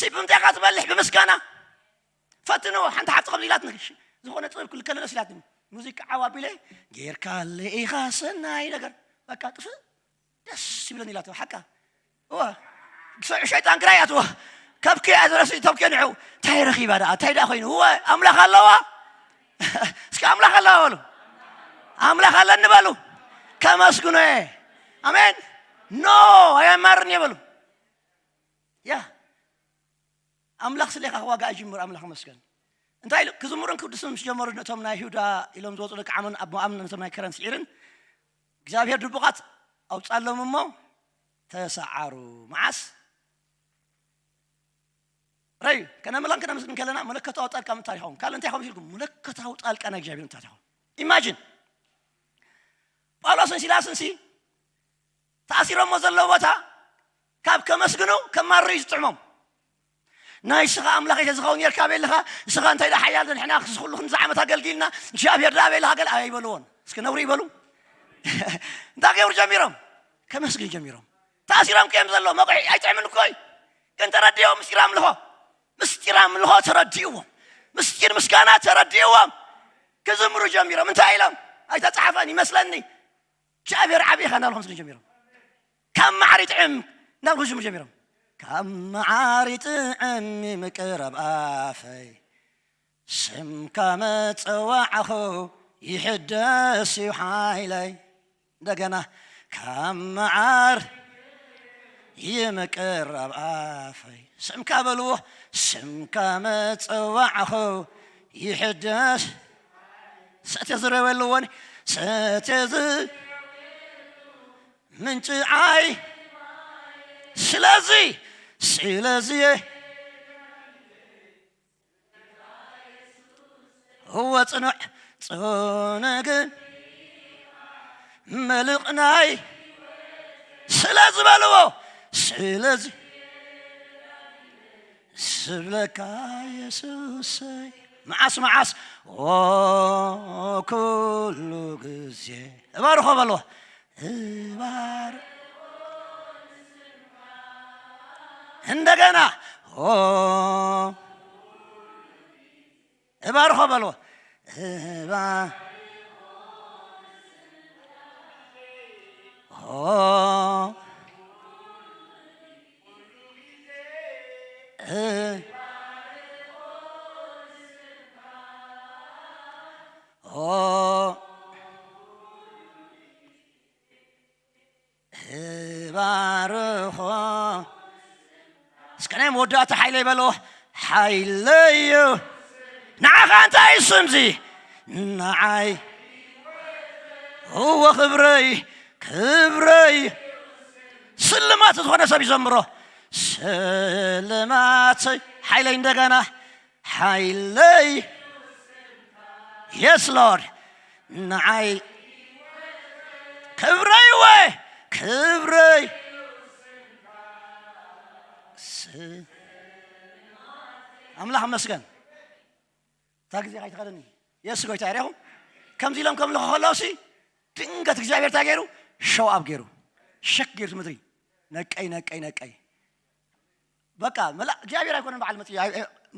ሲ ብምንታይ ኢኻ ትበልሕ ብምስጋና ፈትንዎ ሓንቲ ሓፍቲ ከምዚ ኢላትኒ ዝኾነ ጥበብ ክልከለለስ ኢላትኒ ሙዚቃ ዓው ኣቢለ ጌርካለይ ኢኻ ሰናይ ነገር በቃ ጥፍእ ደስ ይብለኒ ኢላትዋ ሓቃ እወ ሸይጣን ግራ እያትዎ ከብኪ እያ ዝረስእ ተብኪ ንዑ እንታይ ረኺባ ደኣ እንታይ ደኣ ኮይኑ እወ ኣምላኽ ኣለዋ እስኪ ኣምላኽ ኣለዋ በሉ ኣምላኽ ኣለኒ በሉ ከመስግኖ እየ ኣሜን ኖ ኣየማርን እየ በሉ ያ ኣምላኽ ስሌኻ ክዋጋ ይጅምር ኣምላኽ መስገን እንታይ ኢሉ ክዝምሩን ክድስን ምስ ጀመሩ ነቶም ናይ ይሁዳ ኢሎም ዝወፁ ደቂ ዓምን ኣብ ሞኣምን ነቶም ናይ ከረን ስዒርን እግዚኣብሔር ድቡቓት ኣውፃሎም እሞ ተሰዓሩ መዓስ ረዩ ከነምላን ከነመስግን ከለና መለከታዊ ጣልቃ ምንታይ ይኸውን ካልእ እንታይ ይኸውን ኢልኩም መለከታዊ ጣልቃ ናይ እግዚኣብሔር ምንታይ ይኸውን ኢማጂን ጳውሎስን ሲላስን ሲ ተኣሲሮሞ ዘለዎ ቦታ ካብ ከመስግኑ ከማርሩ እዩ ዝጥዕሞም። ናይ ንስኻ ኣምላኽ እንተ ዝኸውን ነርካ በለኻ፣ ንስኻ እንታይ ደኣ ሓያል ንሕና ክስኹሉ ክንዚ ዓመት ኣገልጊልና፣ እግዚኣብሔር ደኣ በለኻ ገለ ኣይበልዎን። እስኪ ነውሪ ይበሉ። እንታይ ገይሩ ጀሚሮም? ከመስግን ጀሚሮም። ታሲሮም ከዮም ዘሎ መቑሒ ኣይጥዕምን እኮ እዩ። ግን ተረዲኦም ምስጢር ኣምልኾ። ምስጢር ኣምልኾ ተረዲእዎም። ምስጢር ምስጋና ተረዲእዎም። ክዝምሩ ጀሚሮም። እንታይ ኢሎም? ኣይተጻሕፈን ይመስለኒ። እግዚኣብሔር ዓብዪ ኢኻ እናበሉ ከምስግን ጀሚሮም። ካብ መዓር ይጥዕም እናበሉ ክዝምሩ ጀሚሮም። ካብ መዓር ይጥዕም ይምቅር ኣብ ኣፈይ፣ ስምካ መጸዋዕኹ ይሕደስ እዩ ሓይለይ። እንደገና ካብ መዓር ይምቅር ኣብ ኣፈይ፣ ስምካ በልዎ፣ ስምካ መጸዋዕኹ ይሕደስ። ሰትየ ዝረበልዎን ሰትየ ዝ-፣ ምንጭ ዓይ ስለዚ ስለዚ እወ ጽኑዕ ጽኑግን መልቕናይ ስለ ዝበልዎ ስለዚ ስብለካ የሱሰይ መዓስ መዓስ ኦ ኩሉ ግዜ እባርኾ በልዎ እባር እንደገና ኦ እባርኾ በልዎ እባ ኦ እ ኦ እባርኾ እስከ ናይ መወዳእታ ሓይለይ በሎ ሓይለዩ ንዓኻ እንታይ እዩ ስምዚ ንዓይ እወ ክብረይ ክብረይ ስልማት ዝኾነ ሰብ ይዘምሮ ስልማት ሓይለይ እንደገና ሓይለይ የስ ሎርድ ንዓይ ክብረይ ወ ክብረይ ስ- ኣምላኽ መስገን እታ ግዜ ካይትኸደኒ የሱስ ጎይታ ሪኹም ከምዚ ኢሎም ከምልኹ ከለውሲ ድንገት እግዚኣብሔር እንታይ ገይሩ ሸው ኣብ ገይሩ ሸክ ገይሩ ምድሪ ነቀይ ነቀይ ነቀይ በቃ መላ እግዚኣብሔር ኣይኮነን በዓል መጽ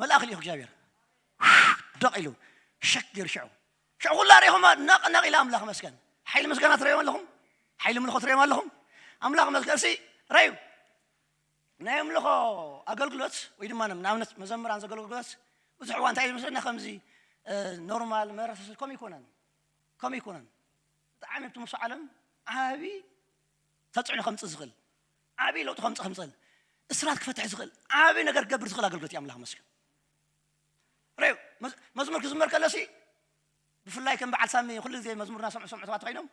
መልኣኽ ልኢኹ እግዚኣብሔር ደቕ ኢሉ ሸክ ገይሩ ሽዑ ሽዑ ኩላ ሪኹማ ነቕ ነቕ ኢላ ኣምላኽ መስገን ሓይሊ ምስጋና ትረዮም ኣለኹም ሓይሊ ምልኾ ትረዮም ኣለኹም ኣምላኽ መስገን እሲ ረዩ ናይ ኣምልኾ ኣገልግሎት ወይ ድማ ንኣብነት መዘምራን ዘገልግሎት ብዙሕ እዋ እንታይ ዝመስለና ከምዚ ኖርማል መረሰ ከምኡ ይኮነን ከምኡ ይኮነን ብጣዕሚ ኣብቲ መሶ ዓለም ዓቢ ተፅዕኖ ከምፅእ ዝኽእል ዓቢ ለውጢ ከምፅእ ከምፅእል እስራት ክፈትሕ ዝኽእል ዓቢ ነገር ክገብር ዝኽእል ኣገልግሎት እዩ ኣምላኽ መስገን ርዩ መዝሙር ክዝመር ከለሲ ብፍላይ ከም በዓል ሳሚ ኩሉ ግዜ መዝሙርና ሰምዑ ሰምዑ ሰባት ኮይኖም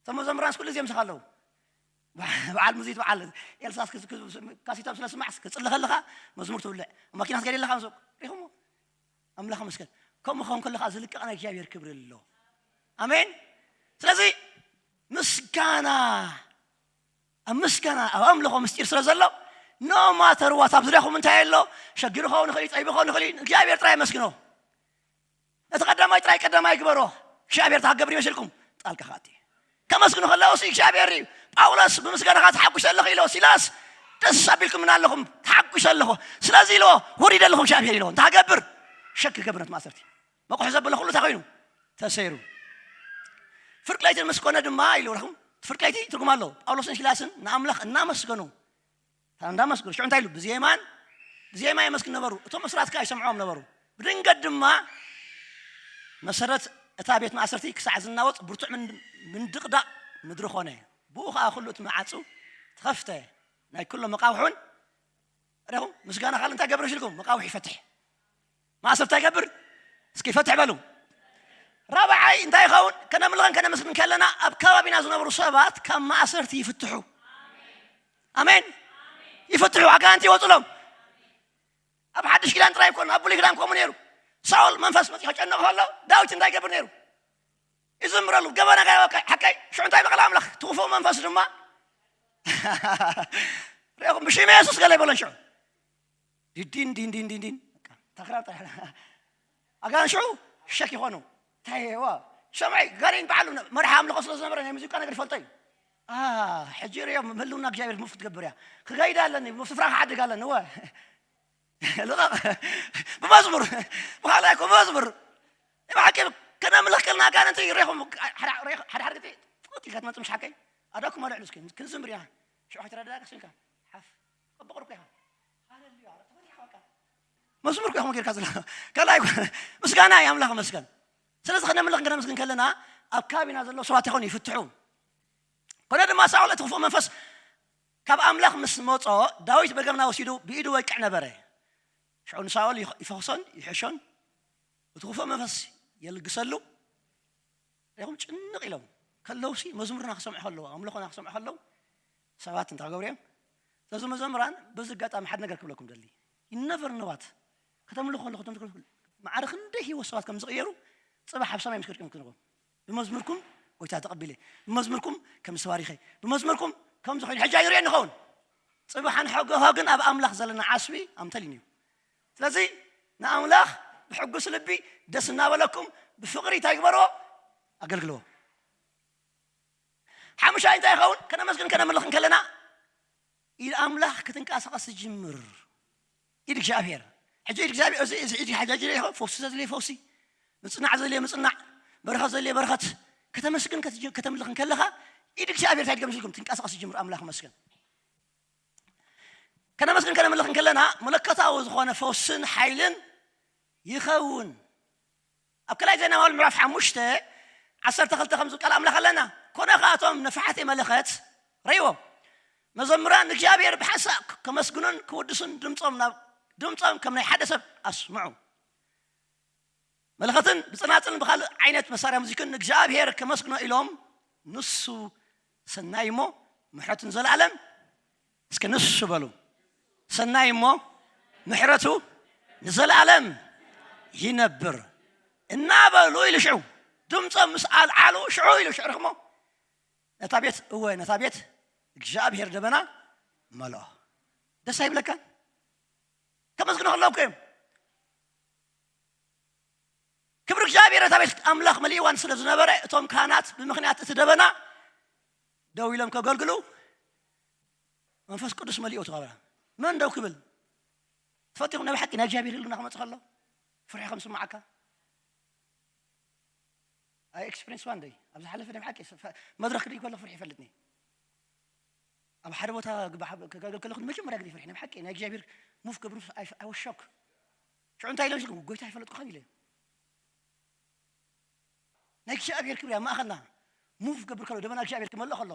እቶም መዘምራንስ ኩሉ ግዜ ምሳኻ ኣለዉ በዓል ሙዚት በዓል ኤልሳስ ካሲቶም ስለ ስማዕስ ክፅሊ ከለኻ መዝሙር ትብልዕ ኣብ መኪና ትገድ ኣለኻ ምስ ሪኹሞ ኣምላኽ መስገን ከምኡ ኸውን ከለኻ ዝልቀቕ ናይ እግዚኣብሔር ክብሪ ኣሎ ኣሜን ስለዚ ምስጋና ኣብ ምስጋና ኣብ ኣምልኾ ምስጢር ስለ ዘሎ ኖ ማተር ዋት ኣብ ዙሪያኹም እንታይ ኣሎ ሸጊሩ ኸውን ንኽእል ጠይቡ ኸውን ንኽእል እግዚኣብሔር ጥራይ መስግኖ እቲ ቀዳማይ ጥራይ ቀዳማይ ግበሮ እግዚኣብሔር ተሃገብር ይመስልኩም ጣልቃ ካኣቲ ከመስግኑ ከለውሲ እግዚኣብሔር እዩ ጳውሎስ ብምስጋናኻ ተሓጉሰ ኣለኹ ኢሎ ሲላስ ደስ ኣቢልኩም ምን ኣለኹም ተሓጉሰ ኣለኹ ስለዚ ኢልዎ ወሪደ ኣለኹ እግዚኣብሔር ኢልዎ እንታይ ገብር ሸክ ገብር ነት ማእሰርቲ መቑሒ ዘበለ ኩሉ እንታይ ኮይኑ ተሰይሩ ፍርቂ ለይቲ ምስ ኮነ ድማ ኢሉ ረኹም ፍርቂ ለይቲ ትርጉም ኣለዎ ጳውሎስን ሲላስን ንኣምላኽ እናመስገኑ እንዳመስገኑ ሽዑ እንታይ ኢሉ ብዜማን ብዜማ የመስግን ነበሩ እቶም እስራት ከዓ ይሰምዖም ነበሩ ብድንገት ድማ መሰረት እታ ቤት ማእሰርቲ ክሳዕ ዝናወፅ ብርቱዕ ምንድቕዳቕ ምድሪ ኮነ ብኡ ከዓ ኩሉ እቲ መዓፁ ተኸፍተ ናይ ኩሎም መቃውሑን ሪኹም ምስጋና ካል እንታይ ገብር ሽልኩም መቃውሕ ይፈትሕ ማእሰርቲ እንታይ ገብር እስኪ ይፈትሕ በሉ ራብዓይ እንታይ ይኸውን ከነምልኸን ከነመስግን ከለና ኣብ ከባቢና ዝነብሩ ሰባት ካብ ማእሰርቲ ይፍትሑ ኣሜን ይፍትሑ ኣጋንንቲ ይወፅሎም ኣብ ሓድሽ ኪዳን ጥራይ ይኮን ኣብ ብሉይ ኪዳን ከምኡ ነይሩ ሳኦል መንፈስ መፂ ከጨነቕ ከሎ ዳዊት እንታይ ይገብር ነይሩ ይዝምረሉ ገበና ጋር ሓቀይ ሽዑ እንታይ በቐል ኣምላኽ ትኽፉእ መንፈስ ድማ ሪኹም ብሽም የሱስ ገለ ይበሎን ሽዑ ዲን ዲን ዲን ዲን ዲን በቃ ተኽራብ ጥራሕ ኣጋን ሽዑ ሸክ ይኾኑ። እንታይ ዋ ሰምዒ ጋኔን በዓሉ መርሓ ኣምልኾ ስለ ዝነበረ ናይ ሙዚቃ ነገር ይፈልጦ እዩ። ሕጂ ሪኦም ምህልውና እግዚኣብሔር ሙፍ ክትገብር እያ። ክገይድ ኣለኒ፣ ስፍራ ክሓድግ ኣለኒ። እወ ልቐቕ። ብመዝሙር ብኻልኣይ እኮ ብመዝሙር ብሓቂ ከነምልኽ ከልና ኣጋንንቲ ይሬኹም። ሓድሓድ ግዜ ፍቕጥ ኢልካ ትመፅእ ምሽ ሓቀይ ኣዳኩም ኣልዕሉ እስኪ ክንዝምር ኢና። ሽዑ ከይተረዳእካ ስልካ ሓፍ በቕርኩ ኢኻ። ሃለሉያ ተፈሪኻ በቃ። መዝሙር እኮ ኢኹም ጌርካ ዘለኻ ካልኣይ እኮ ምስጋና እዩ ኣምላኽ መስገን። ስለዚ ከነምልኽ ከነመስግን ከለና ኣብ ከባቢና ዘለዉ ሰባት ይኾኑ ይፍትሑ። ኮነ ድማ ሳኦል እቲ ክፉእ መንፈስ ካብ ኣምላኽ ምስ መጾ ዳዊት በገምና ወሲዱ ብኢዱ ወቅዕ ነበረ። ሽዑ ንሳኦል ይፈኽሶን ይሕሾን እቲ ክፉእ መንፈስ የልግሰሉ። ሪኹም ጭንቕ ኢሎም ከለውሲ መዝሙርና ክሰምዑ ከለዉ ኣምልኾና ክሰምዑ ከለዉ ሰባት እንታይ ክገብሩ እዮም? ስለዚ መዘምራን በዚ ኣጋጣሚ ሓደ ነገር ክብለኩም ደሊ ይነቨር ነዋት ከተምልኹ ከለኹ ማዕረ ክንደይ ህይወት ሰባት ከም ዝቕየሩ ጽባሕ ኣብ ሰማይ ምስ ክርቅም ክንረኽቦም ብመዝሙርኩም ጎይታ ተቐቢለ ብመዝሙርኩም ከም ዝተባሪኸ ብመዝሙርኩም ከም ዝኾይኑ ሕጂ ኣይንሪኦ ንኸውን። ጽባሕ ንሕጎ ግን ኣብ ኣምላኽ ዘለና ዓስቢ ኣምተሊን እዩ። ስለዚ ንኣምላኽ ብሕጉስ ልቢ ደስ እናበለኩም ብፍቕሪ እንታይ ግበርዎ ኣገልግልዎ። ሓሙሻይ እንታይ ይኸውን? ከነመስግን ከነምልኽ እንከለና ኢድ ኣምላኽ ክትንቀሳቐስ ትጅምር። ኢድ እግዚኣብሔር ሕጂ ኢድ እግዚኣብሔር እዚ እዚ ኢድ ሓጃጅ ይኸ ፈውሲ ዘድልየ ፈውሲ ምጽናዕ ዘድልየ ምጽናዕ በረኸት ዘድልየ በረኸት ከተመስግን ከተምልኽ እንከለኻ ኢድ እግዚኣብሔር እንታይ ድገምስልኩም ትንቀሳቐስ ትጅምር። ኣምላኽ መስገን ከነመስግን ከነምልኽ እንከለና መለኮታዊ ዝኾነ ፈውስን ሓይልን ይኸውን። ኣብ ካልኣይ ዜና ማውል ምዕራፍ ሓሙሽተ ዓሰርተ ክልተ ከም ዝብል ቃል ኣምላኽ ኣለና። ኮነ ኸኣቶም ነፋሓት መለኸት ረይዎ መዘምራን ንእግዚኣብሔር ብሓሳብ ከመስግኑን ክውድሱን ድምፆም ናብ ድምፆም ከም ናይ ሓደ ሰብ ኣስምዑ። መለኸትን ብፅናፅልን ብኻልእ ዓይነት መሳርያ ሙዚክን ንእግዚኣብሔር ከመስግኖ ኢሎም ንሱ ሰናይ እሞ ምሕረቱ ንዘለኣለም እስከ ንሱ በሉ ሰናይ እሞ ምሕረቱ ንዘለኣለም ይነብር እናበሉ ኢሉ ሽዑ ድምፆም ምስ ኣልዓሉ ሽዑ ኢሉ ሽዑ ርኽሞ ነታ ቤት እወ ነታ ቤት እግዚኣብሔር ደበና መልኦ። ደስ ኣይብለካን? ከመስግኑ ከለውኩ እዮም ክብሪ እግዚኣብሔር እታ ቤት ኣምላኽ መሊእዋን ስለ ዝነበረ እቶም ካህናት ብምኽንያት እቲ ደበና ደው ኢሎም ከገልግሉ መንፈስ ቅዱስ መሊኦ ተቐበላ። መን ደው ክብል ትፈቲኹም? ናይ ብሓቂ ናይ እግዚኣብሔር ህልና ክመፅእ ከሎ ፍርሒ ከም ስማዓካ ኣይ ኤክስፒሪንስ ዋን ደይ ኣብ ዝሓለፈ ናይ ብሓቂ መድረክ ክርኢ ከሎ ፍርሒ ይፈልጥኒ። ኣብ ሓደ ቦታ ከገልግል ከለኹ ንመጀመርያ ግዜ ፈሪሐ ናይ ብሓቂ ናይ እግዚኣብሔር ሙፍ ክገብሩ ኣይወሾክ ሽዑ እንታይ ኢሎም ኢልኩም ጎይታ ኣይፈለጥኩኻን ኢለ ናይ እግዚኣብሔር ክብሪ ኣብ ማእኸልና ሙፍ ክገብር ከሎ ደመና እግዚኣብሔር ክመልእ ከሎ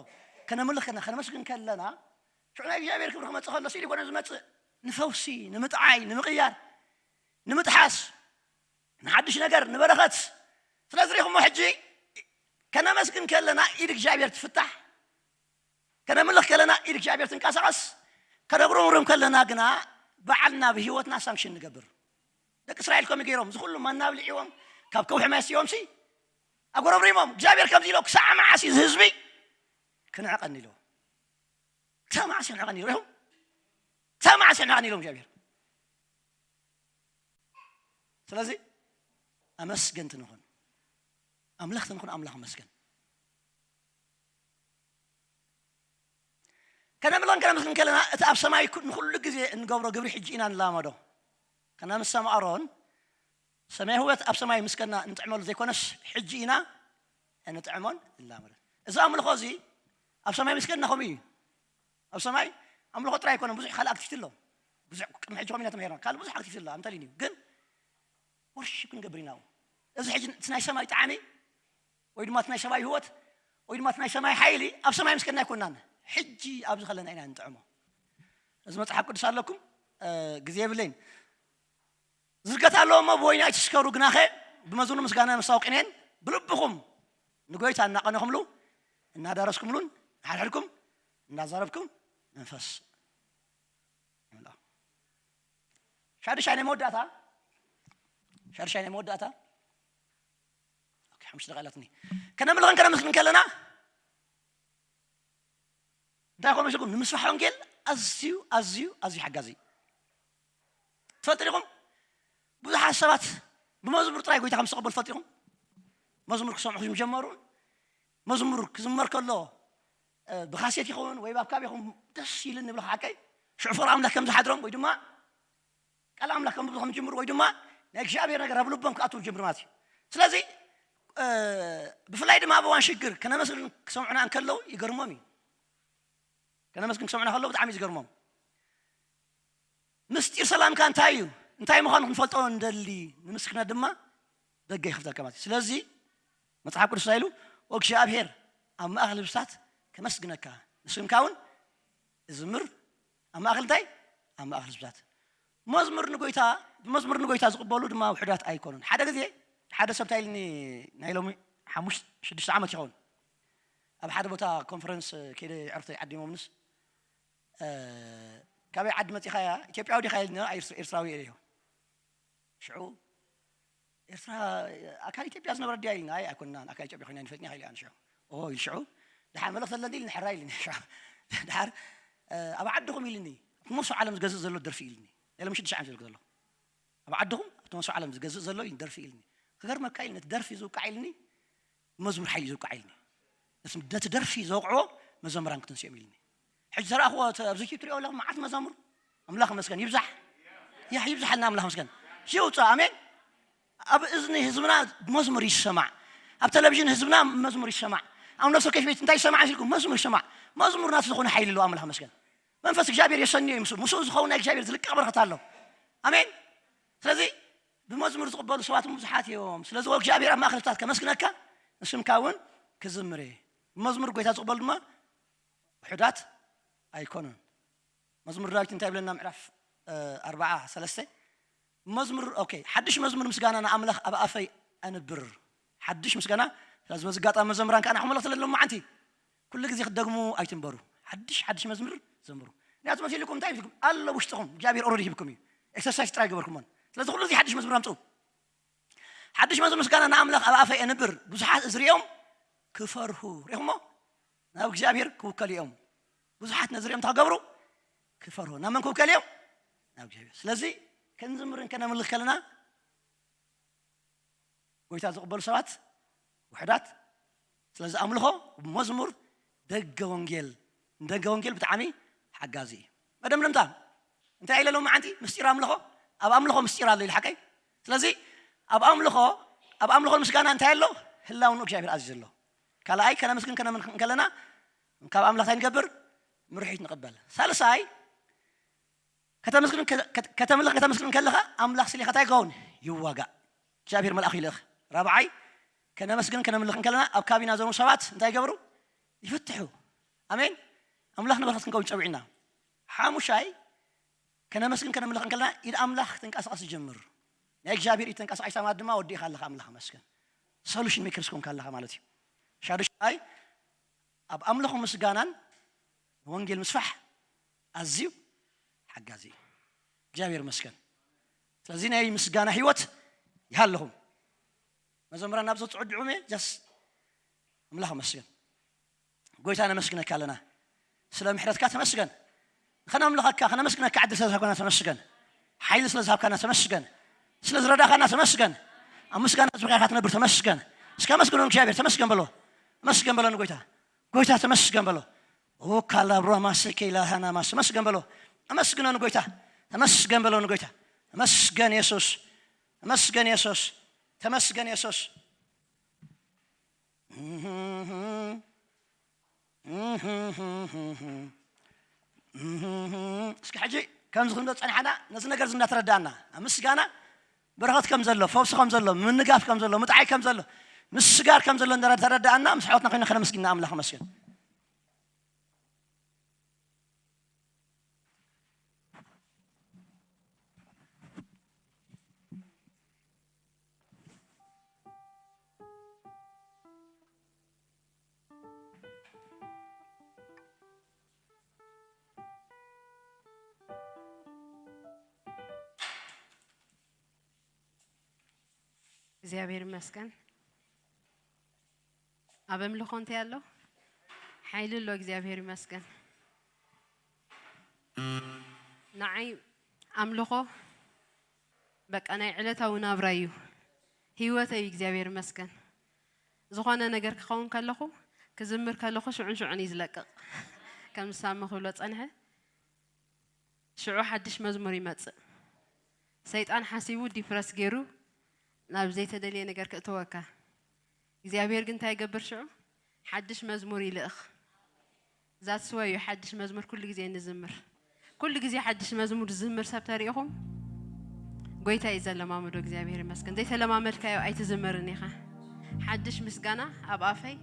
ከነምልኽ ከለና ከነመስግን ከለና ሽዑ ናይ እግዚኣብሔር ክብሪ ክመፅእ ከሎ ስኢሉ ይኮነ ዝመፅእ ንፈውሲ ንምጥዓይ ንምቕያር ንምጥሓስ ንሓድሽ ነገር ንበረኸት ስለዚ ሪኹሞ ሕጂ ከነመስግን ከለና ኢድ እግዚኣብሔር ትፍታሕ ከነምልኽ ከለና ኢድ እግዚኣብሔር ትንቀሳቐስ ከነጉረምርም ከለና ግና በዓልና ብህይወትና ሳንክሽን ንገብር። ደቂ እስራኤል ከምኡ ገይሮም እዚ ኩሉ ማና ኣብሊዕዎም ካብ ከውሒ ማይ ኣስቲዎም ሲ ኣጎረምሪሞም እግዚኣብሔር ከምዚ ኢሎ ክሳዕ መዓስ እዚ ህዝቢ ክንዕቐኒ ኢሎ ክሳዕ መዓስ ክንዕቐኒ ኢሎ ክሳዕ መዓስ ክንዕቐኒ ኢሎም እግዚኣብሔር ስለዚ ኣመስገንቲ ንኹን ኣምለኽቲ ንኹን ኣምላኽ ኣመስገን ከነምልኽን ከነመስግን ከለና እቲ ኣብ ሰማይ ንኩሉ ግዜ እንገብሮ ግብሪ ሕጂ ኢና ንላመዶ ከና ምስ ሰም ኣሮን ሰማይ ህይወት ኣብ ሰማይ ምስ ከና እንጥዕመሉ ዘይኮነስ ሕጂ ኢና እንጥዕሞን ንላመዶ እዚ ኣምልኾ እዚ ኣብ ሰማይ ምስ ከና ከምኡ እዩ ኣብ ሰማይ ኣምልኾ ጥራይ ኣይኮነን ብዙሕ ካልእ ኣክቲቪቲ ኣሎ ብዙሕ ቅድሚ ሕጂ ከምኢና ተምሄርና ካልእ ብዙሕ ኣክቲቪቲ ኣሎ ኣምተሊን እዩ ግን ወርሺፕ ክንገብር ኢና እዚ ሕጂ እቲ ናይ ሰማይ ጣዕሚ ወይ ድማ እቲ ናይ ሰማይ ህይወት ወይ ድማ እቲ ናይ ሰማይ ሓይሊ ኣብ ሰማይ ምስ ከድና ኣይኮናን ሕጂ ኣብዚ ከለና ኢና ንጥዕሞ እዚ መፅሓፍ ቅዱስ ኣለኩም ግዜ የብለይን ዝዝገት ኣለዎ እሞ ብወይኒ ኣይትስከሩ ግናኸ ብመዝሙር ምስጋና መሳውቂነን ብልብኹም ንጎይታ እናቐነኹምሉ እናዳረስኩምሉን ሓድሕድኩም እናዛረብኩም መንፈስ ሻድሻይ ናይ መወዳእታ ሻድሻይ ናይ መወዳእታ ሓሙሽተ ደቂቃ ኢላትኒ ከነምልኽን ከነመስግን ከለና እንታይ ኮን መስልኩም? ንምስፋሕ ወንጌል ኣዝዩ ኣዝዩ ኣዝዩ ሓጋዚ እዩ። ትፈልጡ ዲኹም? ብዙሓት ሰባት ብመዝሙር ጥራይ ጎይታ ከም ዝተቐበሉ ትፈልጡ ዲኹም? መዝሙር ክሰምዑ ዝጀመሩን መዝሙር ክዝመር ከሎ ብካሴት ይኸውን ወይ ባብካብ ይኹም ደስ ኢልን ንብለ ሓቀይ ሽዑ ፍቕሪ ኣምላኽ ከም ዝሓድሮም ወይ ድማ ቃል ኣምላኽ ከም ከም ዝጅምሩ ወይ ድማ ናይ እግዚኣብሔር ነገር ኣብ ልቦም ክኣትው ዝጀምር ማለት እዩ። ስለዚ ብፍላይ ድማ ኣብ እዋን ሽግር ከነመስግን ክሰምዑና እንከለዉ ይገርሞም እዩ። ከነመስግን ክሰምዑና ከለዉ ብጣዕሚ እዩ ዝገርሞም። ምስጢር ሰላምካ እንታይ እዩ? እንታይ ምዃኑ ክንፈልጦ እንደሊ ንምስክርነት ድማ ደገ ይኸፍተልካ ማለት እዩ። ስለዚ መጽሓፍ ቅዱስ እንታይ ኢሉ? "ወእግዚኣብሔር ኣብ ማእከል ህዝብታት ከመስግነካ፣ ንስምካ እውን እዝምር ኣብ ማእከል እንታይ? ኣብ ማእከል ህዝብታት።" መዝሙር ንጎይታ ብመዝሙር ንጎይታ ዝቕበሉ ድማ ውሑዳት ኣይኮኑን። ሓደ ግዜ ሓደ ሰብ እንታይ ኢልኒ፣ ናይ ሎሚ ሓሙሽተ ሽዱሽተ ዓመት ይኸውን፣ ኣብ ሓደ ቦታ ኮንፈረንስ ከይደ ዕርፍተይ ዓዲሞምንስ "ካበይ ዓዲ መጺኻ እያ? ኢትዮጵያዊ ዲኻ?" ኢልኒ። "ኤርትራዊ እየ" ኢለዮ። ሽዑ "ኤርትራ ኣካል ኢትዮጵያ ዝነበረ ድያ?" ኢልኒ። "ኣይ ኣይኮንናን፣ ኣካል ኢትዮጵያ ኮይና ንፈልጥኒ ኢኻ" ኢለ ኣነ ሽዑ። "ኦ" ኢሉ ሽዑ። "ደሓር መልእኽቲ ኣለኒ" ኢልኒ። "ሕራይ" ኢልኒ። ሽዑ ደሓር "ኣብ ዓድኹም" ኢልኒ። "እቲ መሶብ ዓለም ዝገዝእ ዘሎ ደርፊ" ኢልኒ። ናይ ሎሚ ሽዱሽተ ዓመት ዝብል ዘሎ "ኣብ ዓድኹም እቲ መሶብ ዓለም ዝገዝእ ዘሎ" ኢልኒ፣ ደርፊ ኢልኒ። "ክገርመካ" ኢልኒ፣ "እቲ ደርፊ ዝውቃዕ" ኢልኒ፣ "መዝሙር ሓይሊ ዝውቃዕ" ኢልኒ። ነቲ ደርፊ ዘውቅዕዎ መዘምራን ክትንስኦም ኢልኒ። ሕጂ ተረኣኽዎ ኣብዚ ዩቲዩብ ትሪኦ ኣለኹም መዓት መዛሙር። ኣምላኽ መስገን ይብዛሕ። ያ ይብዛሓልና ኣምላኽ መስገን። ይውፃ ኣሜን። ኣብ እዝኒ ህዝብና መዝሙር ይሰማዕ። ኣብ ቴሌቪዥን ህዝብና መዝሙር ይሰማዕ። ኣብ ነፍሲ ወከፍ ቤት እንታይ ይሰማዕ ኢልኩም መዝሙር ይሰማዕ። መዝሙር ናቱ ዝኾነ ሓይሊ ኣለዎ ኣምላኽ መስገን። መንፈስ እግዚኣብሔር የሰንዮ እዩ። ምስኡ ምስኡ ዝኸውን ናይ እግዚኣብሔር ዝልቀቕ በረኸት ኣሎ። ኣሜን። ስለዚ ብመዝሙር ዝቕበሉ ሰባት እውን ብዙሓት እዮም። ስለዚ እግዚኣብሔር ኣብ ማእከል ህዝብታት ከመስግነካ ንስምካ እውን ክዝምር እየ። ብመዝሙር ጎይታ ዝቕበሉ ድማ ውሑዳት ኣይኮኑን። መዝሙር ዳዊት እንታይ ይብለና? ምዕራፍ ኣርባዓ ሰለስተ መዝሙር ኦኬ ሓድሽ መዝሙር ምስጋና ንኣምላኽ ኣብ ኣፈይ ኣንብር። ሓድሽ ምስጋና ስለዚ በዚ ኣጋጣሚ መዘምራን ከዓ ንዓኹም መልእኽቲ ኣለኒ ሎማዓንቲ ኩሉ ግዜ ክትደግሙ ኣይትንበሩ። ሓድሽ ሓድሽ መዝሙር ዘምሩ። ምክንያቱ መሲልኩም እንታይ ይብልኩም ኣሎ ውሽጥኹም እግዚኣብሔር ኦረዲ ሂብኩም እዩ። ኤክሰርሳይዝ ጥራይ ገበርኩሞን ስለዚ ኩሉ ግዜ ሓድሽ መዝሙር ኣምፅኡ። ሓድሽ መዝሙር ምስጋና ንኣምላኽ ኣብ ኣፈይ ኣንብር። ብዙሓት እዚ ሪኦም ክፈርሁ ሪኹሞ ናብ እግዚኣብሔር ክውከሉ እዮም። ብዙሓት ነዚ ሪኦም እንታይ ክገብሩ ክፈርሁ ናብ መን ክውከሉ እዮም ናብ እግዚኣብሔር። ስለዚ ክንዝምርን ከነምልኽ ከለና ጎይታ ዝቕበሉ ሰባት ውሕዳት። ስለዚ ኣምልኾ መዝሙር ደገ ወንጌል ንደገ ወንጌል ብጣዕሚ ሓጋዚ እዩ። መደምደምታ እንታይ ኢለ ሎማዓንቲ ምስጢር ኣምልኾ ኣብ ኣምልኾ ምስጢር ኣሎ ኢሉ ሓቀይ። ስለዚ ኣብ ኣምልኾ ኣብ ኣምልኾ ምስጋና እንታይ ኣሎ? ህላውኑ እግዚኣብሔር ኣዚዙ ኣሎ። ካልኣይ ከነመስግን ከነምልኽ እንከለና ካብ ኣምላኽ እንታይ ንገብር? ምርሒት ንቕበል። ሳልሳይ ከተመስግን ከተምልኽ ከተመስግን ከለኻ ኣምላኽ ስሊኻ እንታይ ይኸውን ይዋጋእ። እግዚኣብሔር መልኣኽ ይልእኽ። ራብዓይ ከነመስግን ከነምልኽ እንከለና ኣብ ካቢና ዘኑ ሰባት እንታይ ይገብሩ? ይፍትሑ። ኣሜን። ኣምላኽ ንበረኸት ክንከውን ጸዊዕና። ሓሙሻይ ከነመስግን ከነምልኽ እንከለና ኢድ ኣምላኽ ተንቀሳቐስ ይጀምር። ናይ እግዚኣብሔር ኢድ ተንቀሳቒሳ ማለት ድማ ወዲእኻ ኣለኻ ኣምላኽ ኣመስግን። ሶሉሽን ሜከርስ ኮንካ ኣለኻ ማለት እዩ። ሻዱሻይ ኣብ ኣምልኾ ምስጋናን ንወንጌል ምስፋሕ ኣዝዩ ሓጋዚ እዩ። እግዚኣብሔር መስገን። ስለዚ ናይ ምስጋና ህይወት ይሃለኹም። መዘምራን ናብ ዘፅዕድዑ ሜ ጃስ ኣምላኽ መስገን። ጎይታ ነመስግነካ ኣለና ስለ ምሕረትካ ተመስገን። ከነምልኸካ ከነመስግነካ ዕድል ስለ ዝሃብካና ተመስገን። ሓይሊ ስለ ዝሃብካና ተመስገን። ስለ ዝረዳኻና ተመስገን። ኣብ ምስጋና ህዝብኻ ኢኻ ትነብር ተመስገን። እስከ ኣመስግኖ እግዚኣብሔር ተመስገን በሎ። ተመስገን በሎ ንጎይታ። ጎይታ ተመስገን በሎ። ኦካላብሮማሴኬ ላሃናማስ ተመስገን በሎ። ተመስግኖ ንጎይታ። ተመስገን በሎ ንጎይታ። ተመስገን የሱስ። ተመስገን የሱስ። ተመስገን የሱስ። እስኪ ሕጂ ከምዚ ክንዶ ጸኒሓና ነዚ ነገር እዚ እንዳተረዳእና ኣብ ምስጋና በረኸት ከም ዘሎ ፈውሲ ከም ዘሎ ምንጋፍ ከም ዘሎ ምጥዓይ ከም ዘሎ ምስጋር ከም ዘሎ እንዳተረዳእና ምስ ኣሕዋትና ኮይና ከነመስግና ኣምላኽ መስገን። እግዚኣብሔር ይመስገን። ኣብ ኣምልኾ እንታይ ኣሎ? ሓይሊ ኣሎ። እግዚኣብሔር ይመስገን። ንዓይ ኣምልኾ በቃ ናይ ዕለታዊ ናብራ እዩ፣ ህይወተይ እዩ። እግዚኣብሔር ይመስገን። ዝኾነ ነገር ክኸውን ከለኹ፣ ክዝምር ከለኹ ሽዑን ሽዑን እዩ ዝለቅቕ። ከም ሳሚ ክብሎ ጸንሐ፣ ሽዑ ሓድሽ መዝሙር ይመጽእ። ሰይጣን ሓሲቡ ዲፕረስ ገይሩ ናብ ዘይተደልየ ነገር ክእተወካ። እግዚኣብሔር ግን እንታይ ይገብር ሽዑ? ሓድሽ መዝሙር ይልእኽ። ዛትስ ዋይ እዩ ሓድሽ መዝሙር ኩሉ ግዜ እንዝምር። ኩሉ ግዜ ሓድሽ መዝሙር ዝዝምር ሰብ ተሪኢኹም? ጎይታ እዩ ዘለማምዶ። እግዚኣብሔር ይመስገን። ዘይተለማመድካዮ ኣይትዝምርን ኢኻ። ሓድሽ ምስጋና ኣብ ኣፈይ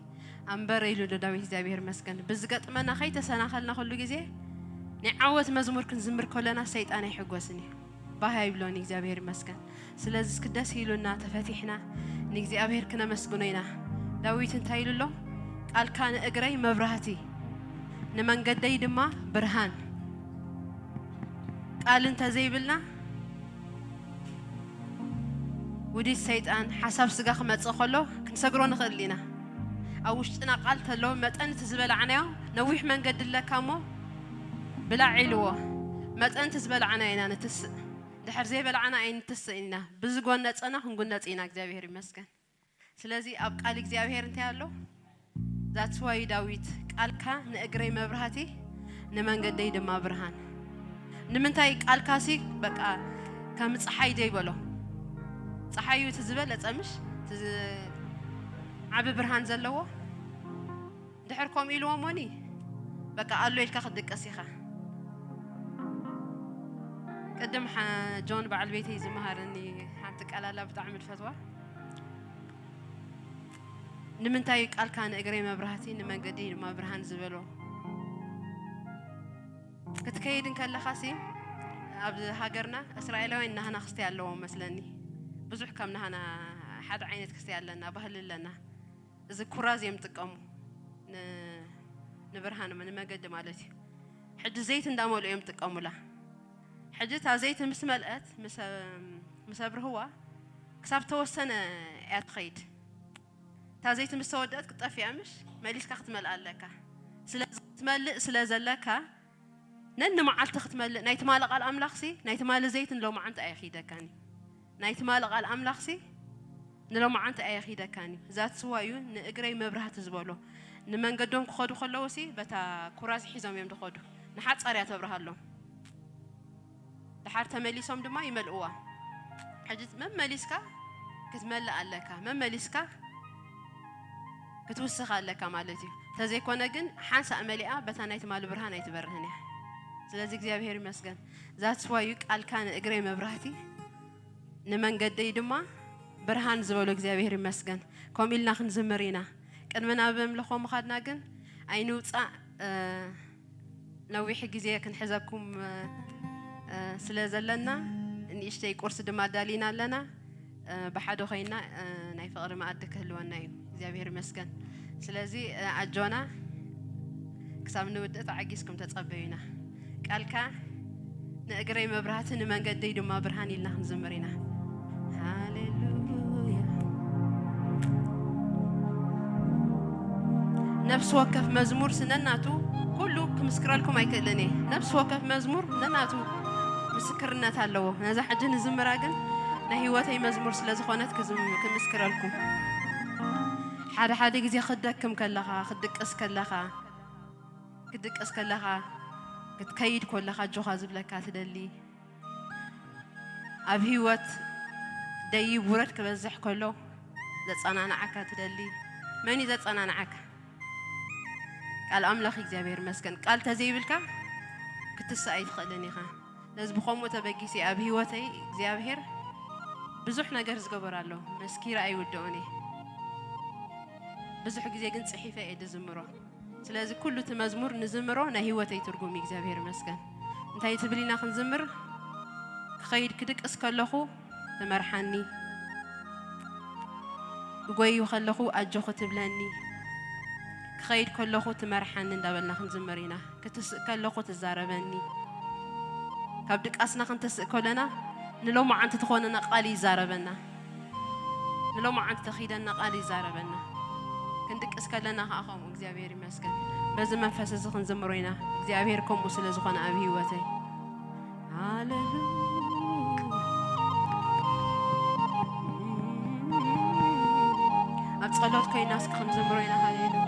ኣንበረ ኢሉ ዶ ዳዊት። እግዚኣብሔር ይመስገን። ብዝገጥመና ከይተሰናኸልና ኩሉ ግዜ ናይ ዓወት መዝሙር ክንዝምር ከለና ሰይጣን ኣይሕጎስን እዩ። ባህ ኣይብሎን። እግዚኣብሔር ይመስገን። ስለዚ እስኪ ደስ ኢሉና ተፈቲሕና ንእግዚኣብሔር ክነመስግኖ ኢና። ዳዊት እንታይ ኢሉ ኣሎ? ቃልካ ንእግረይ መብራህቲ፣ ንመንገደይ ድማ ብርሃን። ቃል እንተዘይብልና ውዲት ሰይጣን ሓሳብ ስጋ ክመጽእ ከሎ ክንሰግሮ ንኽእል ኢና። ኣብ ውሽጥና ቃል ተሎ መጠን እቲ ዝበላዕናዮ ነዊሕ መንገዲ ኣለካ እሞ ብላዕ ኢልዎ። መጠን እቲ ዝበላዕናዮ ኢና ንትስእ። ድሕር ዘይበላዕና ኣይንትስእን ኢና። ብዝጎነጸና ክንጉነጽ ኢና። እግዚኣብሔር ይመስገን። ስለዚ ኣብ ቃል እግዚኣብሔር እንታይ ኣሎ? ዛትስ ዋይ ዳዊት ቃልካ ንእግረይ መብራህቲ ንመንገደይ ድማ ብርሃን። ንምንታይ ቃልካ ሲ በቃ ከም ፀሓይ ደይ በሎ። ፀሓይ እዩ እቲ ዝበለጸ ምሽ እቲ ዝ- ዓቢ ብርሃን ዘለዎ። ድሕር ከምኡ ኢልዎ ሞኒ በቃ ኣሎ ኢልካ ክትድቅስ ኢኻ። ቅድም ሓ- ጆን በዓል ቤተይ ዝመሃረኒ ሓንቲ ቃል ኣላ ብጣዕሚ ዝፈትዋ። ንምንታይ እዩ ቃልካ ንእግረይ መብራህቲ ንመንገዲ ድማ ብርሃን ዝበሎ? ክትከይድ እንከለኻ ሲ ኣብ ሃገርና እስራኤላውያን ናህና ክስተይ ኣለዎም መስለኒ። ብዙሕ ከም ናህና ሓደ ዓይነት ክስተይ ኣለና፣ ባህሊ ኣለና። እዚ ኩራዝ እዮም ዝጥቀሙ ንብርሃን ንመገዲ ማለት እዩ። ሕጂ ዘይት እንዳመልኡ እዮም ዝጥቀሙላ። ሕጂ እታ ዘይት ምስ መልአት ምስ ኣብርህዋ ክሳብ ተወሰነ እያ ትኸይድ። እታ ዘይት ምስ ተወደአት ክትጠፍእ እያ ምሽ መሊስካ ክትመልኣ ኣለካ። ስለዚ ክትመልእ ስለ ዘለካ ነኒ መዓልቲ ክትመልእ ናይ ትማሊ ቃል ኣምላኽሲ ናይ ትማሊ ዘይት ንሎማዓንቲ ኣየኺደካን እዩ። ናይ ትማሊ ቃል ኣምላኽሲ ንሎማዓንቲ ኣየኺደካን እዩ። ዛትስ ዋይ እዩ ንእግረይ መብራህቲ ዝበሎ። ንመንገዶም ክኸዱ ከለዉ ሲ በታ ኩራዝ ሒዞም እዮም ዝኸዱ። ንሓጻር እያ ተብርሃሎም። ድሓር ተመሊሶም ድማ ይመልእዋ። ሕጂ መመሊስካ ክትመልእ ኣለካ። መመሊስካ ክትውስኽ ኣለካ ማለት እዩ። ተዘይኮነ ግን ሓንሳእ መሊኣ በታ ናይ ትማሊ ብርሃን ኣይትበርህን እያ። ስለዚ እግዚኣብሔር ይመስገን። ዛትስ ዋይ እዩ ቃልካ ንእግረይ መብራህቲ ንመንገደይ ድማ ብርሃን ዝበሎ እግዚኣብሔር ይመስገን። ከምኡ ኢልና ክንዝምር ኢና። ቅድሚ ናብ ኣምልኾ ምኻድና ግን ኣይንውፃእ። ነዊሕ ግዜ ክንሕዘኩም ስለ ዘለና ንእሽተይ ቁርሲ ድማ ኣዳሊና ኣለና። ብሓደ ኮይና ናይ ፍቕሪ መኣዲ ክህልወና እዩ። እግዚኣብሔር ይመስገን። ስለዚ ኣጆና ክሳብ ንውድእ ተዓጊስኩም ተጸበዩና። ቃልካ ንእግረይ መብራህቲ ንመንገደይ ድማ ብርሃን ኢልና ክንዝምር ኢና። ሃሌሉያ። ነፍሲ ወከፍ መዝሙር ስነናቱ ኩሉ ክምስክረልኩም ኣይክእልን እየ። ነፍሲ ወከፍ መዝሙር ነናቱ ምስክርነት ኣለዎ። ነዛ ሕጂ ንዝምራ ግን ናይ ህይወተይ መዝሙር ስለ ዝኾነት ክዝም- ክምስክረልኩም። ሓደ ሓደ ግዜ ክትደክም ከለኻ፣ ክትድቅስ ከለኻ፣ ክትድቅስ ከለኻ፣ ክትከይድ ከለኻ ኣጆኻ ዝብለካ ትደሊ። ኣብ ህይወት ደይብ ውረድ ክበዝሕ ከሎ ዘጸናንዓካ ትደሊ። መን እዩ ዘጸናንዓካ? ቃል ኣምላኽ እግዚኣብሔር ይመስገን። ቃል ተዘይብልካ ክትስእ ኣይትኽእልን ኢኻ። ነዚ ብኸምኡ ተበጊሰ ኣብ ህይወተይ እግዚኣብሔር ብዙሕ ነገር ዝገበር ኣሎ። መስኪረ ኣይውድኦን እየ። ብዙሕ ግዜ ግን ጽሒፈ እየ ዝዝምሮ። ስለዚ ኩሉ እቲ መዝሙር ንዝምሮ ናይ ህይወተይ ትርጉም እዩ። እግዚኣብሔር ይመስገን። እንታይ ትብል ኢና ክንዝምር? ክኸይድ ክድቅስ ከለኹ ትመርሓኒ፣ ክጎዩ ከለኹ ኣጆኹ ትብለኒ፣ ክኸይድ ከለኹ ትመርሓኒ እንዳበልና ክንዝምር ኢና። ክትስእ ከለኹ ትዛረበኒ። ካብ ድቃስና ክንተስእ ከለና ንሎማዓንቲ ትኾነና ቃል ይዛረበና። ንሎማዓንቲ ተኺደና ቃል ይዛረበና። ክንድቅስ ከለና ከዓ ከምኡ እግዚኣብሔር ይመስገን። በዚ መንፈስ እዚ ክንዝምሮ ኢና። እግዚኣብሔር ከምኡ ስለ ዝኾነ ኣብ ህይወተይ። ሃሌሉያ። ኣብ ጸሎት ኮይና እስኪ ክንዝምሮ ኢና። ሃሌሉያ።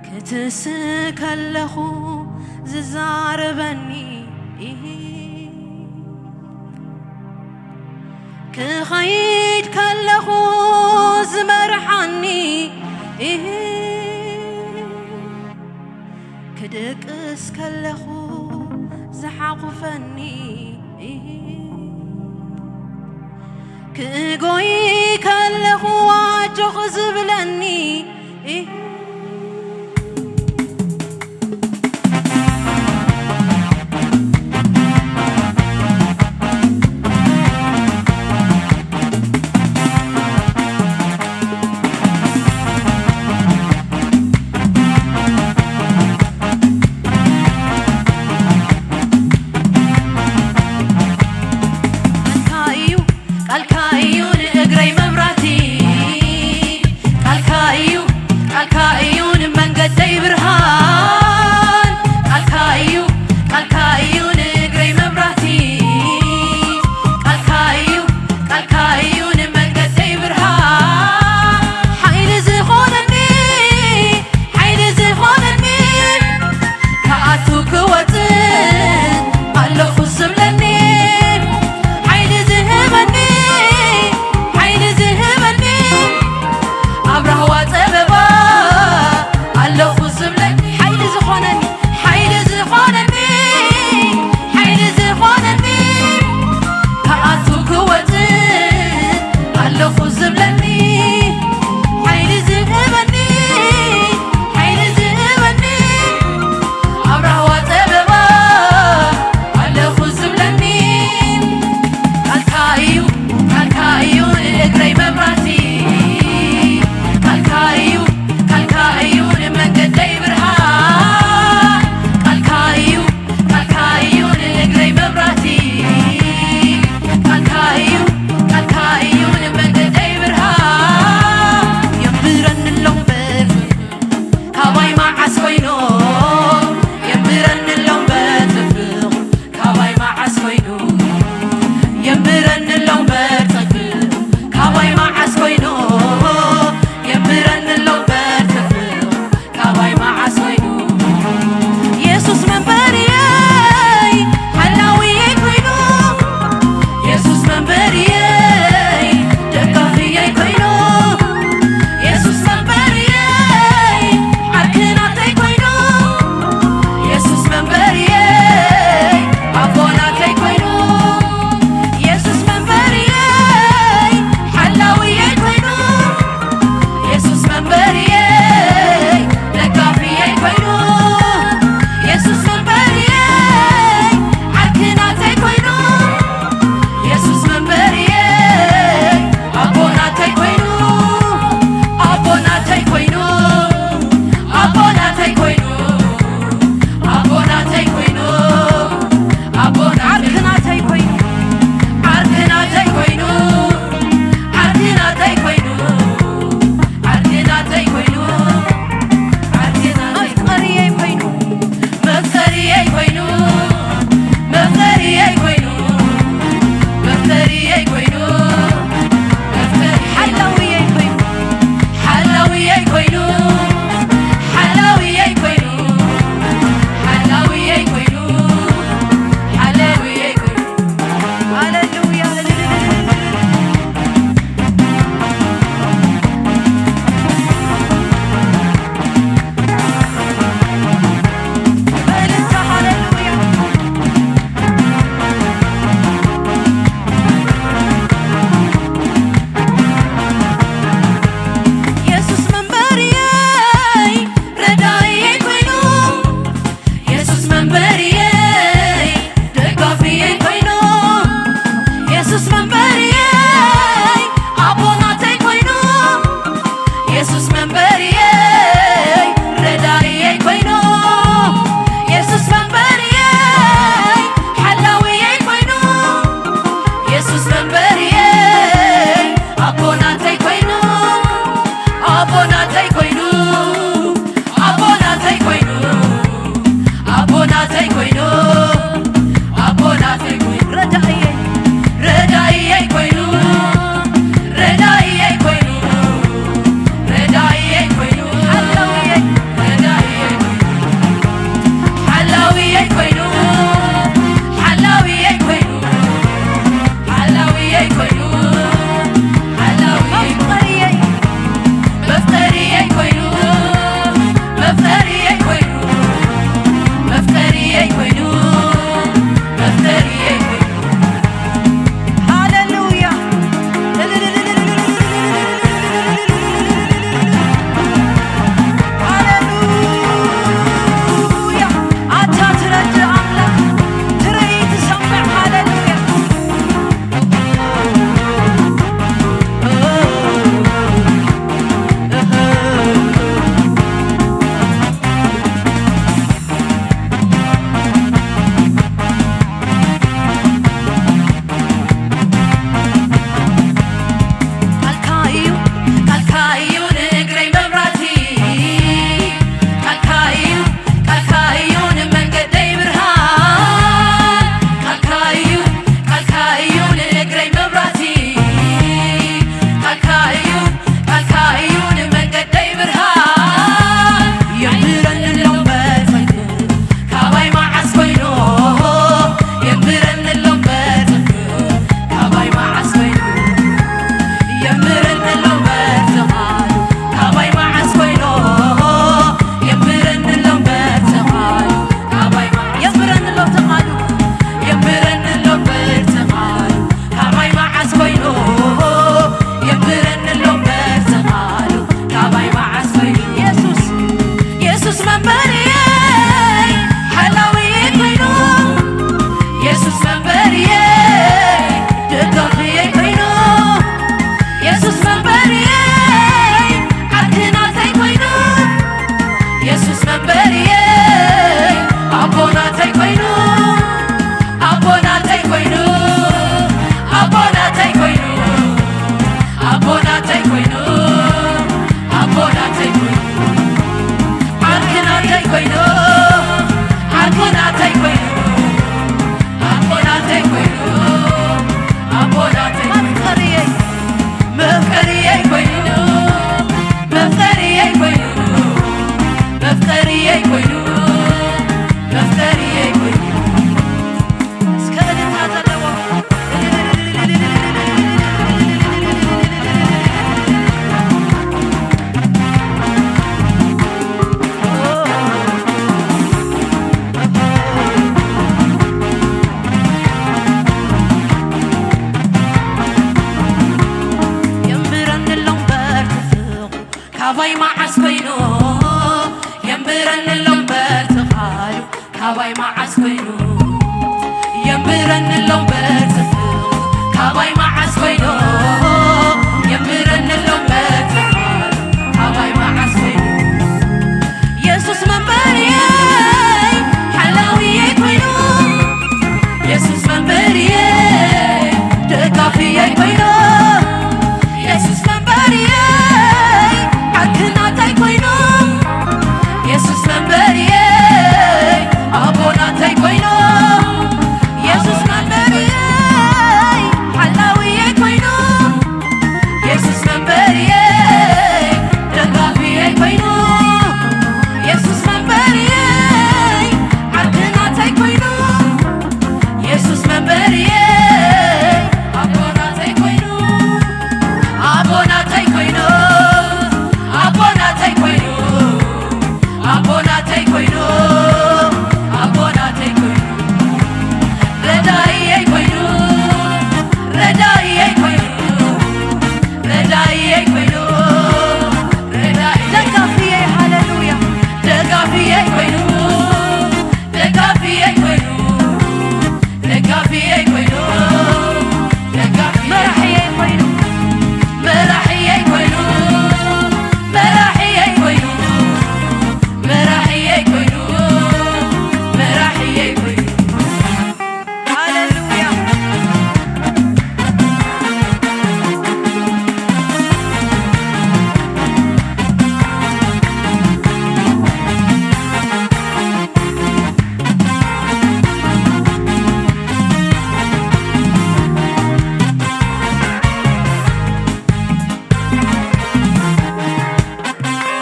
ክትስእ ከለኹ ዝዛረበኒ ክኸይድ ከለኹ ዝመርሓኒ ክድቅስ ከለኹ ዝሓቑፈኒ ክጎይ ከለኹ ኣጆኽ ዝብለኒ ቃልካ እዩ፣ ቃልካ እዩ ንእግረይ መብራህቲ። ቃልካ እዩ፣ ቃልካ ካባይ መዓስ ኮይኑ የንብረኒ ኣሎ በቲ ቃሉ፣ ካባይ መዓስ ኮይኑ የንብረኒ ኣሎ በቲ ፍቕሩ፣ ካባይ መዓስ ኮይኑ የንብረኒ ኣሎ በቲ ቃሉ፣ ካባይ መዓስ ኮይኑ የሱስ መንበሪየይ ሓላዊየይ ኮይኑ፣ የሱስ መንበሪየይ ደጋፊየይ ኮይኑ፣ የሱስ መንበሪየይ ዓርኪ ናተይ ኮይኑ፣ የሱስ መንበሪየይ ኣቦ ናተይ ኮይኑ፣ የሱስ መንበሪየይ ሓላዊየይ ኮይኑ፣ የሱስ መንበሪየይ ደጋፊየይ ኮይኑ፣ የሱስ መንበሪየይ ዓርኪ ናተይ ኮይኑ፣ የሱስ መንበሪየይ ኣቦ ናተይ ኮይኑ፣ ኣቦ ናተይ ኮይኑ፣ ኣቦ ናተይ ኮይኑ፣ ኣቦ ናተይ ኮይኑ፣ ኣቦ ናተይ ኮይኑ፣ ረዳኢየይ ኮይኑ፣ ረዳኢየይ ኮይኑ፣ ረዳኢየይ ኮይኑ፣ ረዳኢ ደጋፊየይ፣ ሃሌሉያ። ደጋፊየይ ኮይኑ፣ ደጋፊየይ ኮይኑ፣ ደጋፊየይ ኮይኑ፣ ደጋፊየይ መራሒየይ ኮይኑ፣ መራሒየይ ኮይኑ፣ መራሒየይ ኮይኑ፣ መራሒየይ ኮይኑ፣ መራሒየይ ኮይኑ። ሃሌሉያ።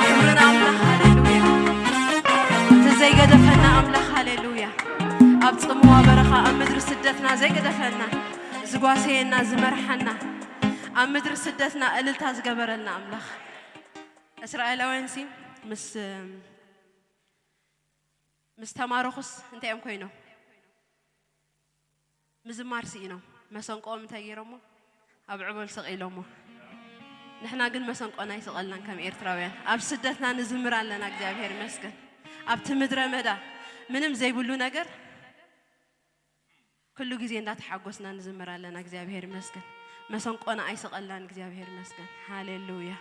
ክብሪ ንኣምላኽ፣ ሃሌሉያ። እቲ ዘይገደፈና ኣምላኽ፣ ሃሌሉያ። ኣብ ጽምዋ በረኻ፣ ኣብ ምድሪ ስደትና ዘይገደፈና፣ ዝጓሰየና፣ ዝመርሓና፣ ኣብ ምድሪ ስደትና እልልታ ዝገበረልና ኣምላኽ። እስራኤላውያን ሲ ምስ፣ ምስ ተማረኹስ እንታይ እዮም ኮይኖም? ምዝማር ስኢኖም። መሰንቆኦም እንታይ ገይሮሞ? ኣብ ዕበል ሰቒሎሞ። ንሕና ግን መሰንቆና ኣይሰቐልናን ከም ኤርትራውያን። ኣብ ስደትና ንዝምር ኣለና፣ እግዚኣብሔር ይመስገን። ኣብቲ ምድረ መዳ ምንም ዘይብሉ ነገር፣ ኩሉ ግዜ እንዳተሓጎስና ንዝምር ኣለና፣ እግዚኣብሔር ይመስገን። መሰንቆና ኣይሰቐልናን፣ እግዚኣብሔር ይመስገን። ሃሌሉያ።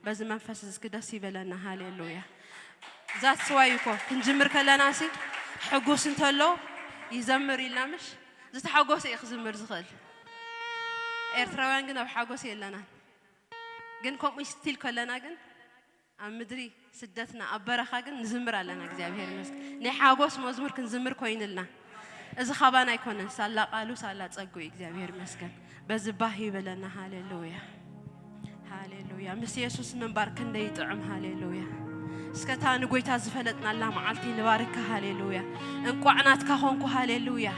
በዚ መንፈስ እዚ እስኪ ደስ ይበለና። ሃሌሉያ። That's why እኮ ክንጅምር ከለና ሲ ሕጉስ እንተሎ ይዘምር ኢልና ምሽ? ዝተሓጎሰ እዩ ክዝምር ዝኽእል። ኤርትራውያን ግን ኣብ ሓጎስ የለናን። ግን ከምኡ ስቲል ከለና ግን ኣብ ምድሪ ስደትና ኣብ በረኻ ግን ንዝምር ኣለና። እግዚኣብሔር ይመስገን። ናይ ሓጎስ መዝሙር ክንዝምር ኮይንልና። እዚ ካባና ኣይኮነን፣ ሳላ ቃሉ ሳላ ጸጉ እዩ። እግዚኣብሔር ይመስገን። በዚ ባህ ይበለና። ሃሌሉያ፣ ሃሌሉያ። ምስ የሱስ ምንባር ክንደይ ይጥዕም። ሃሌሉያ። እስከ እታ ንጎይታ ዝፈለጥናላ መዓልቲ ንባርካ። ሃሌሉያ። እንቋዕ ናትካ ኾንኩ። ሃሌሉያ።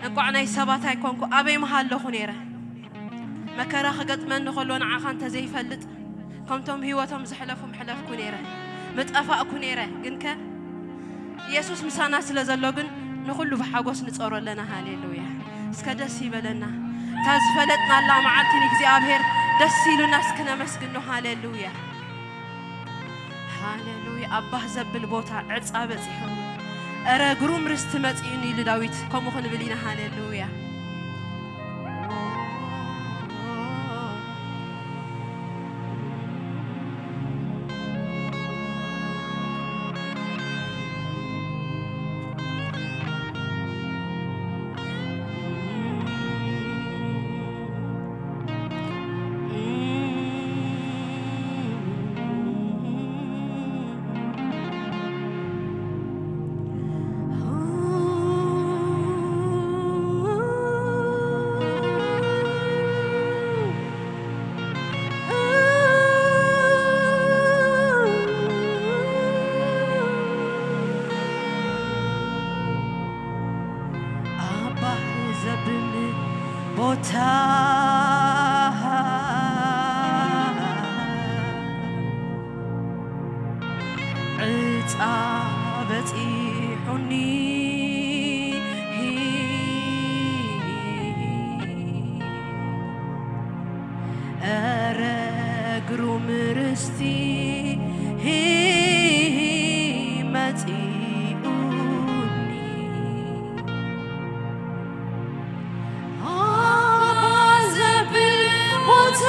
እንቋዕ ናይ ሰባት ኣይኮንኩ። ኣበይ ምሃለኹ ነይረ? መከራ ክገጥመኒ ከሎ ንዓኻ እንተዘይፈልጥ፣ ከምቶም ህይወቶም ዝሕለፉ ምሕለፍኩ ነይረ፣ ምጠፋእኩ ነይረ። ግንከ የሱስ ምሳና ስለ ዘሎ ግን ንኹሉ ብሓጎስ ንጸሮ ኣለና። ሃሌሉያ። እስከ ደስ ይበለና። እታ ዝፈለጥናላ መዓልቲ ንእግዚኣብሔር ደስ ኢሉና እስኪ ነመስግኖ። ሃሌሉያ፣ ሃሌሉያ። ኣብ ባህ ዘብል ቦታ ዕጻ በጺሑ፣ እረ ግሩም ርስቲ መጺኡኒ ኢሉ ዳዊት። ከምኡ ክንብል ኢና። ሃሌሉያ። ኣብ ባህ ዘብል ቦታ ዕጻ በጺሑኒ፣ ኧረ ግሩም ርስቲ መጺኡኒ። ኣባ ዘብል ቦታ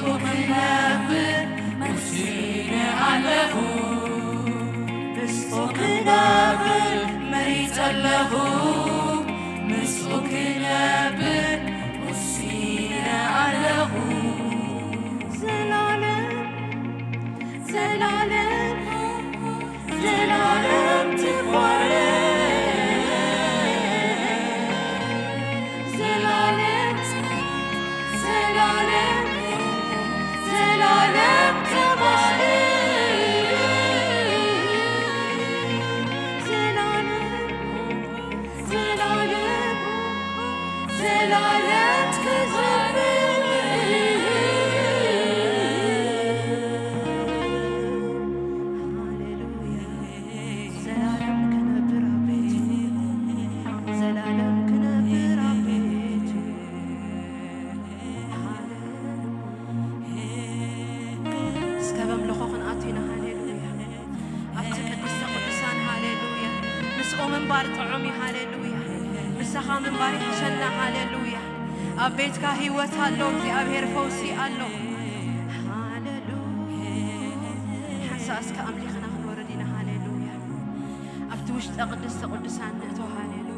ክነብር ወሲነ ኣለኹ። ምስኡ ክነብር መሪጸ ኣለኹ። ምስኡ ክነብር ወሲነ ኣለኹ። ዘላለም፣ ዘላለም፣ ዘላለም ትባረክ። ዘላለም፣ ዘላለም፣ ዘላለም ተባረክ። ዘላለም፣ ዘላለም፣ ዘላለም ክዘምር። ሃሌሉያ። ዘላለም ክነብር ኣብ ቤቱ፣ ዘላለም ክነብር ኣብ ቤቱ። እስከ በምልኾ ክንኣቱ ኢና። ሃሌሉያ። ኣብቲ ቅድስተ ቅዱሳን፣ ሃሌሉያ። ምስኡ ምንባር ጥዑም እዩ። ሃሌሉያ። ምሳኻ ምንባር ይሕሸና። ሃሌሉያ። ኣብ ቤትካ ህይወት ኣሎ፣ እግዚኣብሔር ፈውሲ ኣሎ። ሃሌሉያ። ሓንሳእ እስከ ኣምሊኽና ክንወርድ ኢና። ሃሌሉያ። ኣብቲ ውሽጠ ቅድስተ ቅዱሳን ንእቶ። ሃሌሉያ።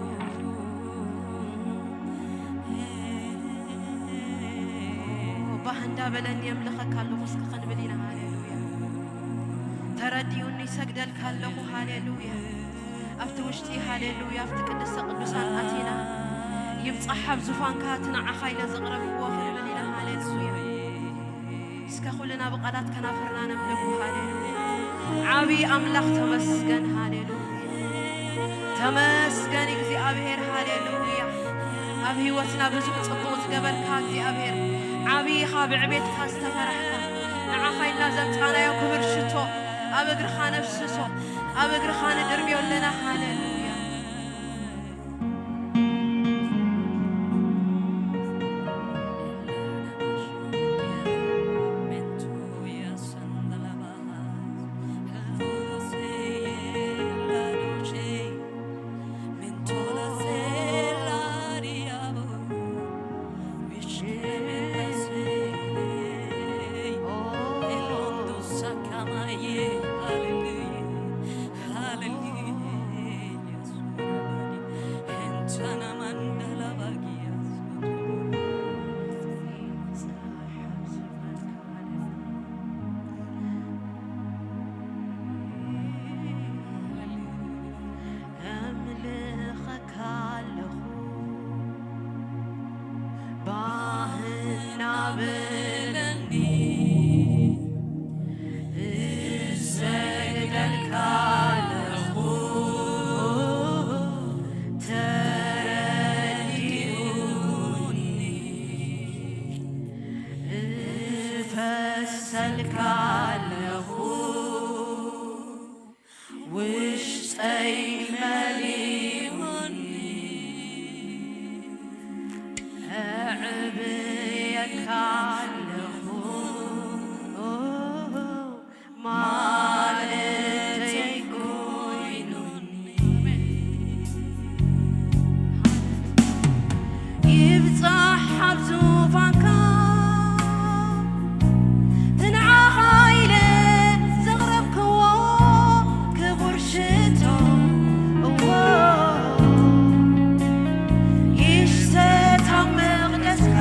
ባህ እንዳበለኒ የምልኸካ ኣለኹ እስከ ክንብል ኢና። ሃሌሉያ። ተረዲኡኒ ይሰግደልካ ኣለኹ። ሃሌሉያ። ኣብቲ ውሽጢ፣ ሃሌሉያ፣ ኣብቲ ቅድስተ ቅዱሳን ኣቲና ይብጻሕ ኣብ ዙፋንካ እቲ ንዓኻ ኢለ ዘቕረብክዎ ክንብል ኢና። ሃሌሉያ። እስከ ኩልና ብቓላት ከናፍርና ነምልኩ። ሃሌሉያ። ዓቢ ኣምላኽ ተመስገን። ሃሌሉያ። ተመስገን እግዚኣብሔር። ሃሌሉያ። ኣብ ህይወትና ብዙሕ ጽቡቕ ዝገበርካ እግዚኣብሔር፣ ዓቢ ኢኻ፣ ብዕቤትካ ዝተፈራሕካ፣ ንዓኻ ኢልና ዘምጻናዮ ክቡር ሽቶ ኣብ እግርኻ ነፍስሶ፣ ኣብ እግርኻ ንድርብዮ ኣለና። ሃሌሉያ። ኣምልኸካ ኣለኹ ባህ እናበለኒ፣ እሰግደልካ ኣለኹ ተረዲኡኒ፣ እፈሰልካ ኣለኹ ውሽጠይ መሊኡኒ፣ እዕብየካ ኣለኹ ማለተይ ኮይኑኒ። ይብጻሕ ኣብ ዙፋንካ እቲ ንዓኻ ኢለ ዘቕረብክዎ ክቡር ሽቶ፣ እዎ ይሽተት ኣብ መቕደስካ።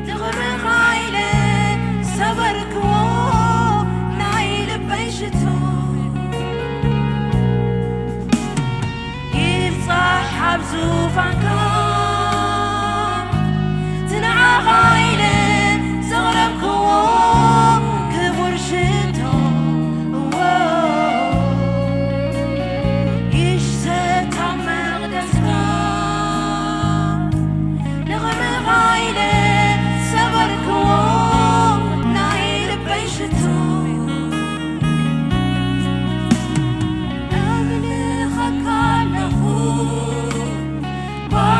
ንኽብርኻ ኢለ ሰበርክዎ ናይ ልበይ ሽቶ። ይብጻሕ ኣብ ዙፋንካ እቲ ንዓኻ ኢለ ዘቕረብክዎ ክቡር ሽቶ፣ እዎ ይሽተት ኣብ መቕደስካ። ንኽብርኻ ኢለ ሰበርክዎ ናይ ልበይ ሽቶ። ኣምልኸካ ኣለኹ ባህ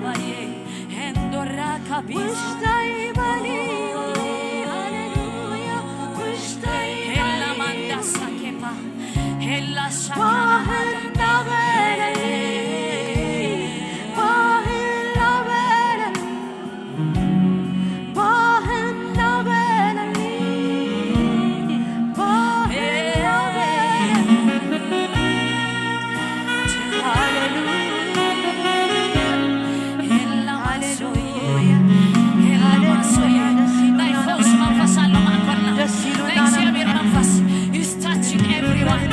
ባዬ ሄንዶራ ካቢስ ውሽጠይ በሊ ሃሌሉያ ውሽጠይ ሄላ ማንዳ ሳኬፓ ሄላ ሻካና ማንዳ ባሄላ በሊ ባሄላ በሊ ናይ ፈውስ መንፈስ ኣሎ ማእከልና። ናይ እግዚኣብሔር መንፈስ is touching everyone።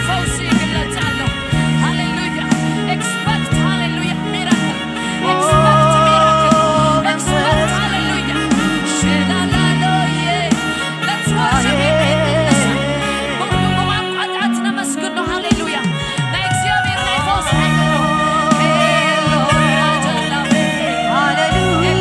ፈውሲ ይግለጽ ኣሎ። ሃሌሉያ። Expect ሃሌሉያ miracle. Expect miracle. Expect ሃሌሉያ። ሸላላሎዬ። Let's worship him. ብቋንቋታት ነመስግኖ። ሃሌሉያ። ናይ እግዚኣብሔር ናይ ፈውስ ሓይሊ ኣሎ። ሃሌሉያ።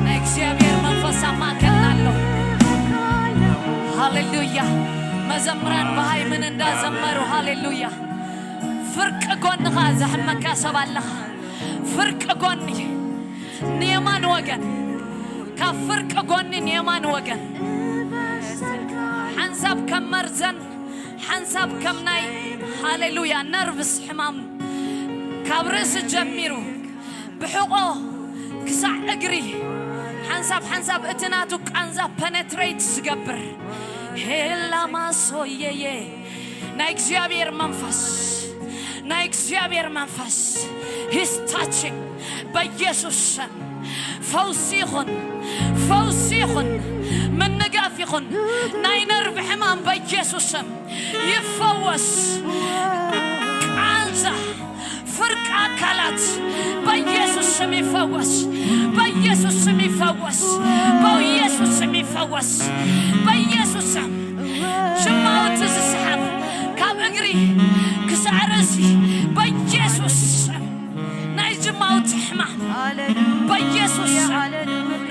ናይ እግዚኣብሔር መንፈስ ኣብ ማእከልና ኣሎ። ሃሌሉያ። መዘምራን ብሃይምን እንዳዘመሩ፣ ሃሌሉያ። ፍርቂ ጎንኻ ዘሕመካ ሰብ ኣለኻ። ፍርቂ ጎኒ ንየማን ወገን፣ ካብ ፍርቂ ጎኒ ንየማን ወገን ሓንሳብ ከም መርዘን ሓንሳብ ከም ናይ ሃሌሉያ ነርቭስ ሕማም ካብ ርእሲ ጀሚሩ ብሕቆ ክሳዕ እግሪ ሓንሳብ ሓንሳብ እቲ ናቱ ቃንዛ ፐነትሬት ዝገብር ሄላማሶየየ ናይ እግዚኣብሔር መንፈስ ናይ እግዚኣብሔር መንፈስ ሂስ ታችንግ በኢየሱስ ስም ፈውሲ ይኹን፣ ፈውሲ ይኹን፣ ምንጋፍ ይኹን። ናይ ነርቭ ሕማም በኢየሱስ ስም ይፈወስ። ቃንዛ ፍርቂ ኣካላት በኢየሱስ ስም ይፈወስ፣ በኢየሱስ ስም ይፈወስ፣ በኢየሱስ ስም ይፈወስ፣ በኢየሱስ ስም ጅማውቲ ዝስሓብ ካብ እግሪ ክሳዕ ርእሲ በኢየሱስ ስም ናይ ጅማውቲ ሕማም በኢየሱስ ስም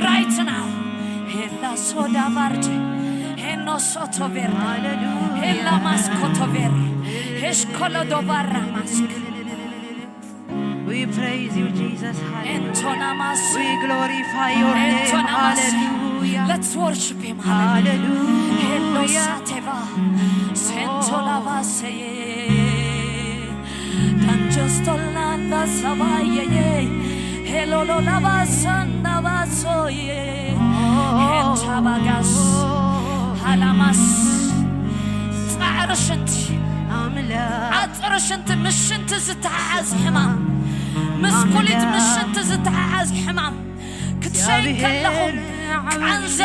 right now ሄላ ሶዳ ቫርድ ሄኖ ሶቶ ቬርዳ ሄላ ማስኮቶ ቬር ሄሽኮሎ ዶቫራ ማስክ We praise you, Jesus. Hallelujah. ኤንቶናማስ We glorify your name. ኤንቶናማስ Hallelujah. Let's worship him. Hallelujah. Hallelujah. ሄሎ ሳቴቫ ሴንቶላቫሴ ዳንጀስቶላንዳ ሰባየየ ሄሎሎላባሳንዳባሶየ ሄንቻባጋስ ሃላማስ ጻዕሪ ሽንቲ ኣምላኽ ጻዕሪ ሽንቲ ምስ ሽንቲ ዝተሓሓዝ ሕማም ምስ ኩሊት ምስ ሽንቲ ዝተሓሓዝ ሕማም ክትሸይ ከለኹም ቃንዛ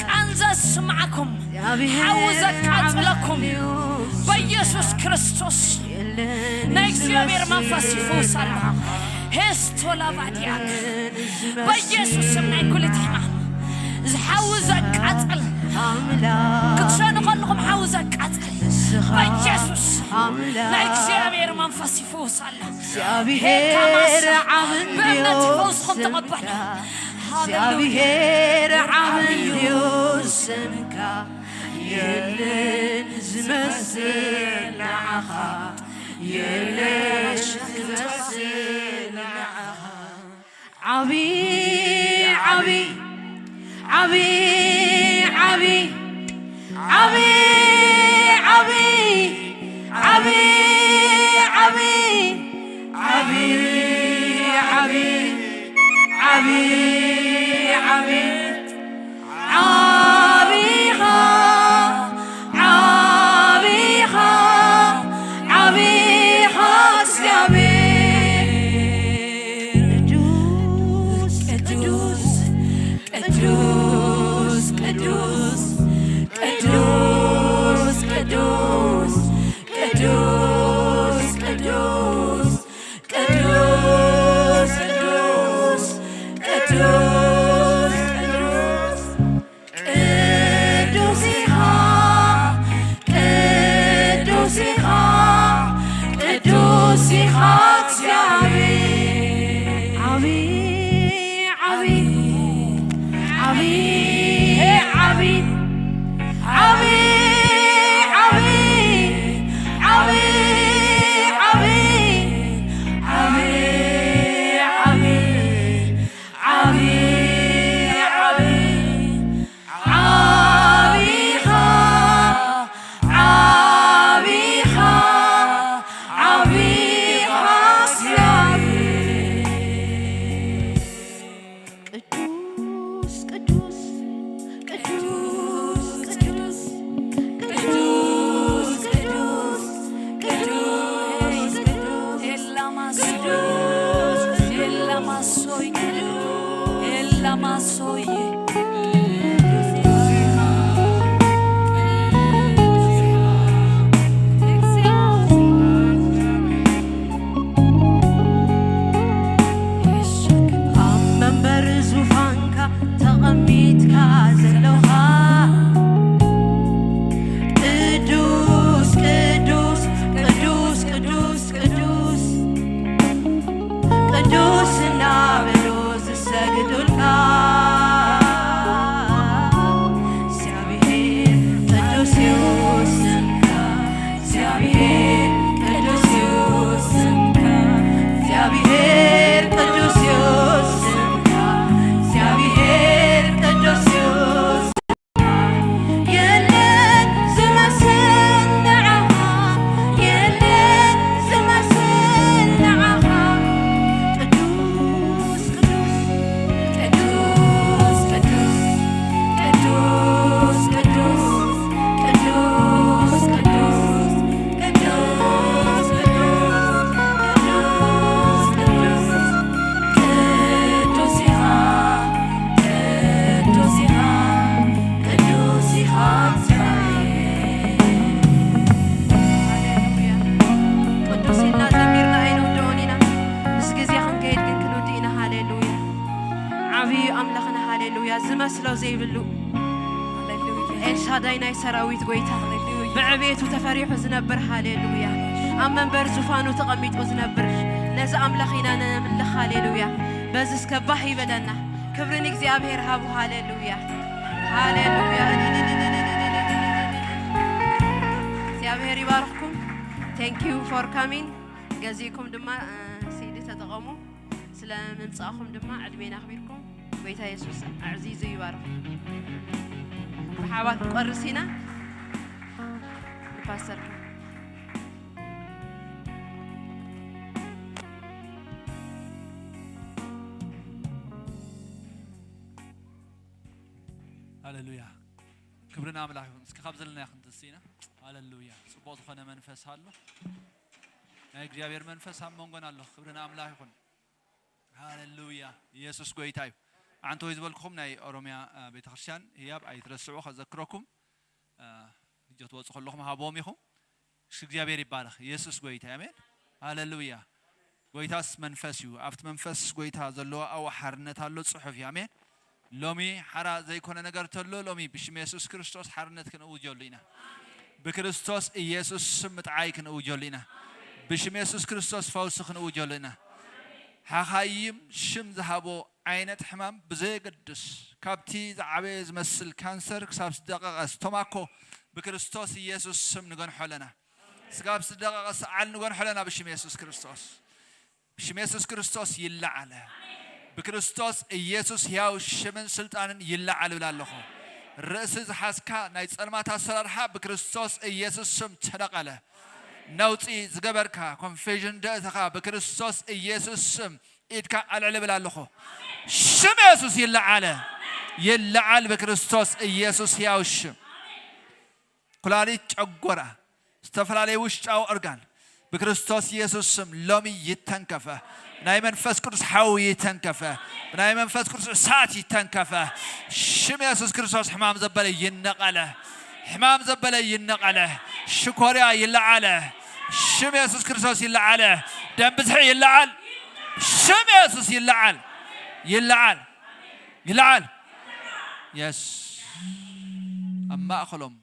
ቃንዛ ስምዓኩም ሓዊ ዘቃጽለኩም በኢየሱስ ክርስቶስ ናይ እግዚኣብሔር መንፈስ ይፍውስ ኣሎ። ሄስቶላቫዲያክ በኢየሱስ ስም ናይ ኩሊት ሕማም ዝሓዊ ዘቃጽል ክትሸኑ ከለኹም ሓዊ ዘቃጽል በኢየሱስ ናይ እግዚኣብሔር መንፈስ ይፍውስ ኣሎ። ሄካማሳ ብእምነት ፈውስኹም ተቐበሉ። ሃሌሉያ። እግዚኣብሔር ዓብዩ ስምካ የለን ዝመስል ንዓኻ የለን ዝመስል ንዓኻ ዓቢ ዓቢ ዓቢ ዓቢ ዓቢ ዓቢ ዓቢ ዓቢ ዓቢ ዓቢ ዓቢ ዓቢ ዓቢኻ ዓቢኻ ዓቢኻ እግዚኣብሔር ቅዱስ ቅዱስ ቅዱስ ቅዱስ ቅዱስ ዘይብሉ፣ ኤልሻዳይ ናይ ሰራዊት ጎይታ፣ ብዕቤቱ ተፈሪሑ ዝነብር፣ ሃሌሉያ፣ ኣብ መንበር ዙፋኑ ተቐሚጡ ዝነብር፣ ነዚ ኣምላኽ ኢና ነምልኽ። ሃሌሉያ። በዚ እስከ ባህ ይበለና። ክብሪ ንእግዚኣብሔር ሃቡ። ሃሌሉያ፣ ሃሌሉያ። እግዚኣብሔር ይባርኽኩም። Thank you for coming። ገዚእኩም ድማ፣ እ፣ ሲዲ ተጠቐሙ። ስለ ምምጻእኹም ድማ ዕድሜና ኣኽቢርኩም ጎይታ የሱስ ኣዕዚዙ ይባርኽ። ብሓባር ክንቆርስ ኢና። ንፓስተር ሃሌሉያ። ክብሪ ንኣምላኽ ይኹን። እስኪ ካብ ዘለና ክንትስ ኢና። ሃሌሉያ። ጽቡቕ ዝኾነ መንፈስ ኣሎ። ናይ እግዚኣብሔር መንፈስ ኣብ መንጎና ኣሎ። ክብሪ ንኣምላኽ ይኹን። ሃሌሉያ። ኢየሱስ ጎይታ እዩ። ኣንተ ወይ ዝበልኩኹም ናይ ኦሮሚያ፣ እ፣ ቤተክርስትያን ህያብ ኣይትረስዑ፣ ከዘክረኩም። እ፣ እጆ ትወፁ ከለኹም ሃቦም ኢኹም። እሺ፣ እግዚኣብሔር ይባረኽ። ኢየሱስ ጎይታ እዩ። ኣሜን። ሃሌሉያ። ጎይታስ መንፈስ እዩ። ኣብቲ መንፈስ ጎይታ ዘለዎ ኣብኡ ሓርነት ኣሎ፣ ጽሑፍ እዩ። ኣሜን። ሎሚ ሓራ ዘይኮነ ነገር ተሎ፣ ሎሚ ብሽም የሱስ ክርስቶስ ሓርነት ክንእውጀሉ ኢና። ብክርስቶስ ኢየሱስ ስም ምጥዓይ ክንእውጀሉ ኢና። ብሽም የሱስ ክርስቶስ ፈውሲ ክንእውጀሉ ኢና። ሓኻይም ሽም ዝሃቦ ዓይነት ሕማም ብዘየገድስ፣ ካብቲ ዝዓበየ ዝመስል ካንሰር ክሳብ ዝደቐቐ ስቶማኮ ብክርስቶስ ኢየሱስ ስም ንገንሖ ኣለና። ስጋብ ዝደቐቐ ሰዓል ንገንሖ ኣለና ብሽም የሱስ ክርስቶስ። ብሽም የሱስ ክርስቶስ ይለዓለ። ብክርስቶስ ኢየሱስ ሕያው ሽምን ስልጣንን ይለዓል እብል ኣለኹ። ርእሲ ዝሓዝካ ናይ ጸልማት ኣሰራርሓ ብክርስቶስ ኢየሱስ ስም ተነቐለ። ነውጺ ዝገበርካ ኮንፌዥን ደእተኻ ብክርስቶስ ኢየሱስ ስም ኢድካ ኣልዕል እብል ኣለኹ። ሽም የሱስ ይለዓለ። ይለዓል ብክርስቶስ ኢየሱስ ሕያው ሽም። ኩላሊት፣ ጨጎራ፣ ዝተፈላለዩ ውሽጣዊ ኦርጋን ብክርስቶስ ኢየሱስ ስም ሎሚ ይተንከፈ። ብናይ መንፈስ ቅዱስ ሓዊ ይተንከፈ። ብናይ መንፈስ ቅዱስ እሳት ይተንከፈ። ሽም የሱስ ክርስቶስ ሕማም ዘበለ ይነቐለ። ሕማም ዘበለ ይነቐለ። ሽኮርያ ይለዓለ። ሽም የሱስ ክርስቶስ ይለዓለ። ደም ብዝሒ ይለዓል። ሽም የሱስ ይለዓል። ይለዓል። ይለዓል። የስ ኣብ ማእኸሎም